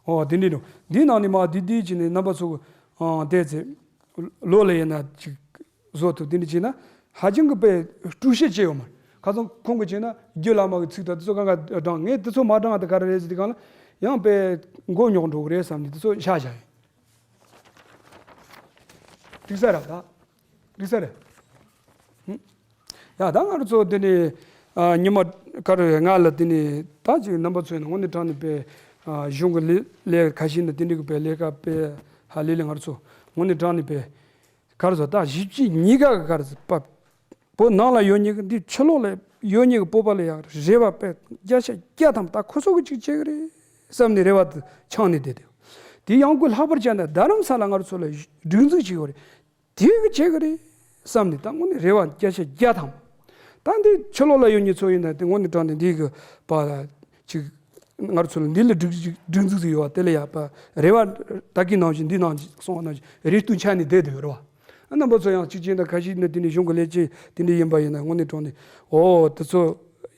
ཨོ་དེ་འདྲ་འགྲོ། འདི་ནང་ནས་མ་འདི་འདི་བྱས་ནས་རྣམ་པ་ཚོ་ཨང་བལྟས་ཚེ། བློ་ལ་ཡིན་ན་ཅིག་བཟོ་ཐུབ། དེ་འདྲ་བྱས་ན་ཧ་ཅང་གི་དཔེ་སྤྲོ་སྐྱིད་ཅིག་ཡོད་མ་རེད། ཁ་སང་ཁོང་གིས་བྱས་ན་རྒྱུད་བླ་མ་གི་ཚིག་དང་དེ་ཚོ་གང་ག་བགྲང་། ངས་དེ་ཚོ་མ་བགྲང་དེ་ག་རེ་རེད་ཟེར་དུས་སྒང་ལ་ཡང་དཔེ་མགོ་རྙོག་འགྲོ་གི་རེད་བསམ་ནས་དེ་ཚོ་བཞག་བཞག་ཡིན། འགྲིག་ས་རེད་ད། འགྲིག་ས་རེད། ཧུམ། ཡ་ད་ང་རང་ཚོ་དེ་ནས་ཨ་ཉི་མ་ག་རེ་ང་ལ་དེ་ནས་ད་ཅིག་རྣམ་པ་ཚོས་ནི་དངོས་གནས་དྲང་གནས་དཔེ་ཨ་གཞུང་གི་ལས་ལས་ཁ་ཤས་ནི་དེ་འདྲ་གི་དཔེ་ལས་ཀ་དཔེ་ཧ་ལས་ལས། ང་རང་ཚོ་དངོས་གནས་དྲང་གནས་དཔེ་ག་རེ་ཟེར། ད་གཞིས་བྱེས་གཉིས་ཀ་གི་ག་རེ་ཟེར། པ་བོད་ནང་ལ་ཡོད་མཁན་གི་འདི་ཕྱི་ལོགས་ལ་ཡོད་མཁན་གི་བོད་པ་ལ་ཡང་རེ་བ་དཔེ་བརྒྱ་ཆ་བརྒྱ་ཐམ་ད་ཁོ་ཚོ་གི་ཅིག་བྱེད་གི་རེད་བསམ་ནས་རེ་བ་དེ་འཆང་ནས་བསྡད་དེ། དེ་ཡང་སྒོས་ལྷག་པར་བྱས་ན་རྡ་རམ་ས་ལ་ང་རང་ཚོ་ལ་སྒྲིག་འཛུགས་བྱེད་གི་རེད། དེ་གི་བྱེད་གི་རེད་བསམ་ནས་ད་དངོས་གནས་རེ་བ་བརྒྱ་ཆ་བརྒྱ་ཐམ། ད་འདི་ཕྱི་ལོགས་ལ་ཡོད་མཁན་ཚོ་ཡིན་ན་དེ་དངོས་གནས་དྲང་གནས་འདི་གི་པ་ཅིག་ང་རང་ཚོ་ལ་འདི་ལ་སྒྲིག་སྒྲིག་འཛུགས་ཟིག་ཡོད་པ་དེ་ལ་ཡ་པ་རེ་བ་ད་གིན་ནང་བཞིན་འདི་ནང་བཞིན་སོང་བ་ནང་བཞིན་རེ་ལྟོས་འཆང་ནས་བསྡད་དེ་ཡོད་རེད་བ། རྣམ་པ་ཚོ་ཡང་གཅིག་བྱས་ན་ཁ་ཤས་ནི་དེ་ནས་གཞུང་གི་ལས་བྱེད་དེ་འདྲ་ཡིན་པ་ཡིན་ན་དངོས་གནས་དྲང་གནས་ཨོ་དེ་ཚོ་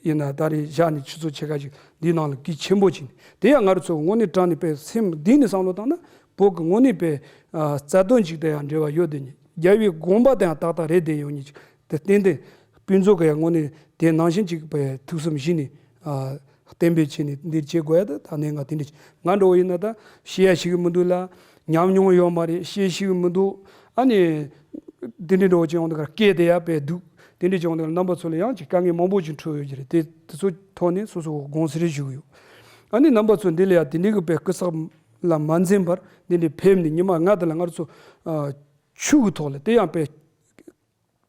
ཡིན་ན་ད་རེས་བཞག་ནས་ཆུ་ཚོད་ཕྱེད་ཀ་ཅིག་འདིའི་ནང་ལ་གལ་ཆེན་པོ་བྱས་ནས། དེ་ཡང་ང་རང་ཚོ་དངོས་གནས་དྲང་གནས་དཔེ་སེམས་གཏིང་ནས་བསམ་བློ་བཏང་ན་བོད་ཀྱི་དངོས་གནས་དཔེ་ཨ་རྩ་དོན་ཅིག་དང་ཡང་འབྲེལ་བ་ཡོད་དེ་ནི་རྒྱལ་བའི་དགོངས་པ་དང་ཡང་ཏག་ཏག་རེད་དེ་ཡོད་ནི་ཅིག་དེ་ཏན་ཏན་དཔེ་མཛོད་ཀྱི་ཡང་དངོས་གནས་དེ་ནང་བཞིན་ཅིག་དཔེ་ཐུགས་བསམ་བཞེས་ནས་ཨ་གཏན་འབེབས་བྱས་ནས་འདིར་བྱེད་དགོས་ཡ་ད་ད་གནད་འགག་དེ་འདྲ་ཅིག་ང་འདྲ་བོ་ཡིན་ན་ད་ཤེས་ཡ་ཞིག་མི་འདུག་ལ། ཉམས་མྱོང་ཡོད་མ་རེད། ཤེས་ཤིག་མི་འདུག་ཨ་ནི། དེ་འདྲའི་འགྲོ་བ་ཅན་ཡོང་དུས་ཀར་སྐད་དེ་ཡར་བས་འདུག་དེ་འདྲའི་ཅན་ཡོང་དུས་ཀར་རྣམ་པ་ཚོ་ལ་ཡང་ཅིག་དཀའ་ངལ་མང་པོ་ཅིག་འཕྲད་ཡོད་ཀྱི་རེད། དེ་དེ་ཚོ་ཐོག་ནས་སོ་སོ་དགོངས་སེལ་ཞུ་གི་ཡོད། ཨ་ནི་རྣམ་པ་ཚོ་འདི་ལ་ཡང་དེ་འདྲའི་གི་དཔེ་སྐུ་ཚབ་ལ་མ་འཛེམས་པར་འདི་འདྲའི་ཕེབས་ནས་ཉི་མ་ལྔ་དེ་ལ་ང་རང་ཚོ་ཨ་ཆོས་ཀྱི་ཐོག་ལ་དེ་ཡང་དཔེ་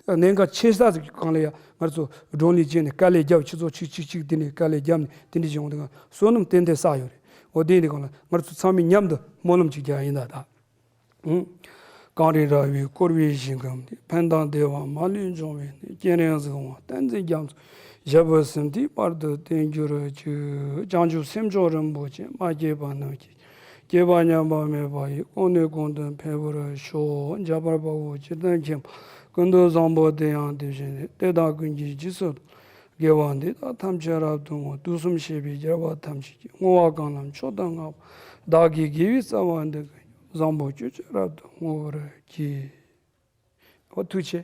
གནད་འགག་ཆེ་ས་ཟིག་གི་སྒང་ལ་ཡང་ང་རང་ཚོ་བགྲོ་གླེང་བྱས་ནས་དཀའ་ལས་བརྒྱབ། ཆུ་ཚོད་གཅིག་གཅིག་གཅིག་དེ་འདྲའི་དཀའ་ལས་བརྒྱབ་ནས་དེ་འདྲའི་ཅན་ཡོང་དུས་ཀར་བསོད་ནམས་ཏན་ཏན་བསགས་ཡོད་རེད། འོ་དེ་འདི་སྒང་ལ་ང་རང་ཚོ་ཚང་མས་མཉམ་དུ་སྨོན་ལམ་ཅིག་རྒྱག་ཡིན་ད་ད། གངས་རི་ར་བས་བསྐོར་བའི་ཞིང་ཁམས་འདི། ཕན་དང་བདེ་བ་མ་ལུས་འབྱུང་བའི་གནས། སྤྱན་རས་གཟིགས་དབང་བསྟན་འཛིན་རྒྱ་མཚོ། ཞབས་པད་སྲིད་མཐའི་བར་དུ་བརྟན་གྱུར་ཅིག་བྱང་ཆུབ་སེམས་མཆོག་རིན་པོ་ཆེ། མ་སྐྱེས་པ་རྣམས་སྐྱེས། སྐྱེས་པ་ཉམས་པ་མེད་པ་ཡི། གོང་ནས་གོང་དུ་འཕེལ་བར་ཤོག་འཇམ་དཔལ་དཔའ་བོས་ཇི་ལྟར་མཁྱེན་པ། ཀུན་ཏུ་བཟང་པོ་དེ་ཡང་དེ་བཞིན་ཏེ། དེ་དག་ཀུན་གྱི་རྗེས་སུ་དགེ་བ་འདི་དག་ཐམས་ཅད་རབ་ཏུ་བསྔོ། དུས་གསུམ་གཤེགས་པའི་རྒྱལ་བ་ཐམས་ཅད་ཀྱིས། བསྔོ་བ་གང་ལ་མཆོག་ཏུ་བསྔགས་པ། བདག་གི་དགེ་བའི་རྩ་བ་འདི་ཀུན་ཀྱང་། བཟང་པོ་སྤྱོད་ཕྱིར་རབ་ཏུ་བསྔོ་བར་བགྱི། ཨོ་ཐུགས་རྗེ་ཆེ།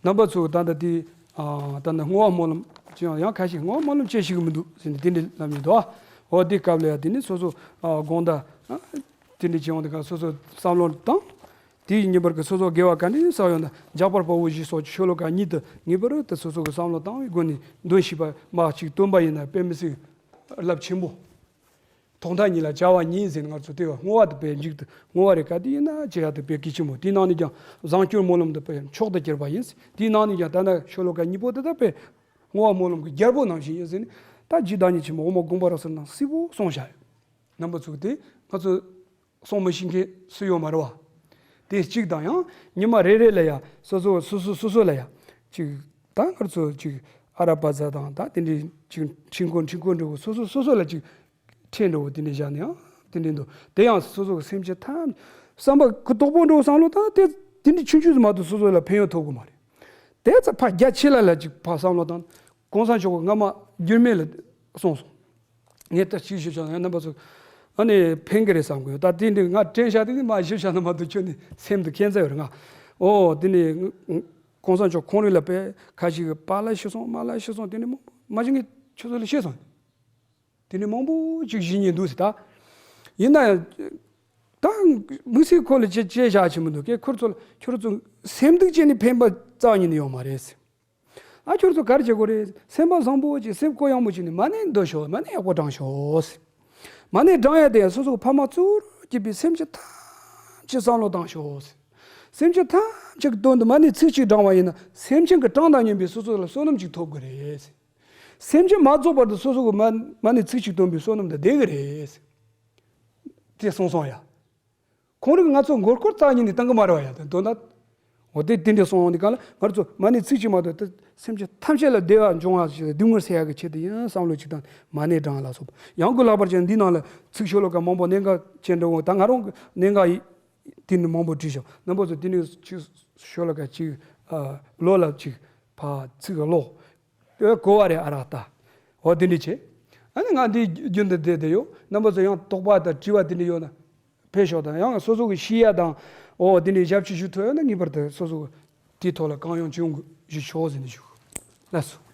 རྣམ་པ་ཚོ་ད་ལྟ་དེ་ཨ་ད་ལྟ་བསྔོ་བ་སྨོན་ལམ་ཅི་ཡང་ཡང་ཁ་ཤས་བསྔོ་བ་སྨོན་ལམ་ཅི་ཞིག་མི་འདུག་ཟེར་ནས་དེ་འདྲ་ལབ་མི་འདུག་ཨོ་དེ་སྐབས་ལ་ཡང་དེ་ནི་སོ་སོ་ཨ་དགོངས་དག་ཨ་དེ་འདྲ་བྱེད་འོང་དེ་ག་སོ་སོ་བསམ་བློ་བཏང་། དེའི་ཉིན་པར་གྱི་སོ་སོ་དགེ་བ་ག་འདྲ་བསགས་ཡོད་ན་འཇམ་དཔལ་དཔའ་བོ་ཞེས་སོགས་ཀྱི་ཤོ་ལོ་ཀ་གཉིས་དེ་ངེས་པར་དུ་སོ་སོ་གི་བསམ་བློ་བཏང་བའི་སྒོ་ནས་འདོན་ཤེས་པ་མ་གཅིག་བཏོན་པ་ཡིན་ན་དཔེ་མི་སྲིད་རླབས་ཆེན་པོ། ཐོག་མཐའ་གཉིས་ལ་བྱ་བ་གཉིས་ཟེར་ནས་ང་ཚོ་ལྟེ་བ་བསྔོ་བ་དེ་དཔེ་མཇུག་ཏུ་བསྔོ་བ་རེ་ག་དེ་ཡིན་ན་བྱེད་ཡ་དེ་དཔེ་གལ་ཆེན་པོ། དེའི་ནང་ནས་ཀྱང་བཟང་སྤྱོད་སྨོན་ལམ་དེ་དཔེ་མཆོག་ཏུ་གྱུར་པ་ཡིན། དེའི་ནང་ནས་ཀྱང་ད་ནི་ཤོ་ལོ་ཀ་གཉིས་པོ་དེ་དག་དཔེ་བསྔོ་བ་སྨོན་ལམ་གྱི་རྒྱལ་པོ་ནང་བཞིན་ཡིན་ཟེར་ནས་ད་རྗེ་བདག་ཉིད་ཆེན་པོ་འོག་མ་དགོངས་པ་རབ་གསལ་ནང་གསལ་པོ་གསུངས་བཞག་ཡོད། རྣམ་པ་ཚོ་དེ་ང་ཚོ་གསུང་མི་ཤེས་མཁན་སུ་ཡོད་མ་རེད་བ། དེ་གཅིག་དང་ཡང་ཉི་མ་རེ་རེ་ལ་ཡ་སོ་སོ་སོ་སོ་སོ་སོ་ལ་ཡ་གཅིག་ད་ང་ཚོ་གཅིག་ཨ་ར་པ་ཛ་དང་ད་དེ་འདྲའི་གཅིག་ཁྲིན་ཀོ་ཁྲིན་ཀོ་འདྲ་བོ་སོ་སོ་སོ་སོ་ལ་གཅིག་ཁྲལ་འདྲ་བོ་དེ་འདྲ་བཞག་ནས་ཡང་དེ་འདྲ་འདུག་དེ་ཡང་སོ་སོ་གི་སེམས་ཅན་ཐམས་བསམ་པ་གུ་དོག་པོ་འདྲ་བོ་བསམ་བློ་བཏང་ན་དེ་དེ་འདྲའི་ཆུང་ཆུང་ཙམ་མ་གཏོགས་སོ་སོ་ལ་ཕན་ཡོན་ཐོབ་གི་མ་རེད། དེ་ཚ་ཕ་རྒྱ་ཆེ་ལ་ལ་ཅིག་ཕ་བསམ་བློ་བཏང་། གོང་ས་མཆོག་གི་སྔ་མ་འགྱུར་མེད་ལ་གསུངས་སོང་། ངས་ད་ཅིག་ཞིབ་ཆ་ཡང་རྣམ་པ་ཚོ་ཨ་ནི་ཕན་གི་རེད་བསམ་གི་ཡོད། ད་དེ་འདྲ་ང་དྲན་བཞག་དུས་ནི་མ་ཞིབ་ཆ་ན་མ་གཏོགས་ཁྱོད་ནི་སེམས་དུ་ཁྱད་མཚར་ཡོད་རེད་ང་། ཨོ་དེ་ནི་གོང་ས་མཆོག་ཁོང་རང་ལ་དཔེ་ཁ་ཞིག་གི་པཱ་ལགས་ཤི་སོང་མ་ལགས་ཤི་སོང་དེ་འདྲ་མ་ཞིག་ངས་ཁྱོད་ཚོ་ལ་ཤེས་སོང་། དེ་འདྲ་མང་པོ་ཅིག་ཞུ་སྙིང་འདུག་ཟེར་ད། ཡིན་ན་ཡང་། ད་དམིགས་བསལ་ཁོ་ལ་ཅི་ཅི་བྱ་ཆེན་པོ་འདུག་གས། ཁོ་ཚོ་ལ་ཁྱོད་ཚོ་སེམས་སྡུག་ཅན་ནི་ཕན་པ་རྩ་བ་ཉིད་ནས་ཡོང་མ་རེད་ཟེར། ཨ་ཁྱོད་ཚོ་ག་རེ་བྱེད་དགོས་རེད། སེམས་པ་བཟང་པོ་ཅིག་སེམས་གུ་ཡངས་པོ་ཅིག་ནས་མ་ཎི་འདོན་ཤོག་མ་ཎི་ཡག་པོ་བགྲང་ཤོག་ཟེར། མ་ཎི་བགྲང་ཡ་དེ་ཡང་སོ་སོ་གི་ཕ་མ་གཙོ་བོར་གྱུར་པའི་སེམས་ཅན་ཐམས་ཅད་བསམ་བློ་བཏང་ཤོག་ཟེར། སེམས་ཅན་ཐམས་ཅད་ཀྱི་དོན་དུ་མ་ཎི་ཚིག་གཅིག་བགྲང་བ་ཡིན་ན་སེམས་ཅན་གྱི་གྲངས་དང་མཉམ་པའི་སོ་སོ་ལ་བསོད་ནམས་ཅིག་ཐོབ་དགོས་རེད་ཟེར། སེམས་ཅན་མ་རྫོགས་བར་དུ་སོ་སོ་གི་མ་མ་ཎི་ཚིག་གཅིག་བཏོན་པའི་བསོད་ནམས་དེ་བསྡད་གི་རེད། དེ་གསུངས་སོང་ཡ། ཁོང་རང་ང་ཚོ་མགོ་སྐོར་རྩ་ཉིད་ནས་བཏང་གི་མ་རེད་བ་ཡ། དེ་དོན་དག་ འོ་དེ་དེ་འདྲ་གསུངས་ཡོང་དུས་གང་ལ་ང་ཚོ་མ་ཎི་ཚིག་གཅིག་མ་གཏོགས་དེ་སེམས་ཅན་ཐམས་ཅད་ལ་བདེ་བ་འབྱུང་བ་ཞིག་སྡུག་བསྔལ་སེལ་ཡག་གི་ཆེད་དུ་ཡིན་བསམ་བློ་གཅིག་བཏང་མ་ཎི་བགྲང་ལ་སོགས་པ། ཡང་ཀུན་ལྷག་པར་ཅན་འདི་ནང་ལ་ཚིག་ཤོ་ལོ་ཀ་མང་པོ་གནད་འགག་ཅན་འདྲ་བོ། ད་ང་རང་གི་གནད་འགག་ཡིན་དེ་ནི་མང་པོ་བྲིས་ཤོག་རྣམ་པ་ཚོ་དེ་ནི་ཚིག་ཤོ་ལོ་ཀ་གཅིག་ཨ་ཀློག་ལ་གཅིག་ཕར་ཚིག་ཀློག་དེ་གོ་བ་རེ་ཨ་རག་ལྟ། འོ་དེ་འདྲ་བྱེད། ཨ་ནི་ང་འདི་རྒྱུན་དུ་བསྡད་དེ་ཡོད། རྣམ་པ་ཚོ་ཡང་དོགས་པ་དང་དྲི་བ་དེ་འདྲ་ཡོད་ན་ཕེབས་ཤོག་དང་། ཡང་སོ་སོ་གི་ཤེས་ཡ་དང་འོ་དེ་འདྲའི་ཞབས་ཕྱི་ཞུ་ཐུབ་ཡོད་ན་ངེས་པར་དུ་སོ་སོ་གི་དེའི་ཐོག་ལ་གང་ཡོང་ཅི་ཡོང་གི་ཞུ་ཆོག་ཟེར་ནས་ཞུ། ལགས་སོ།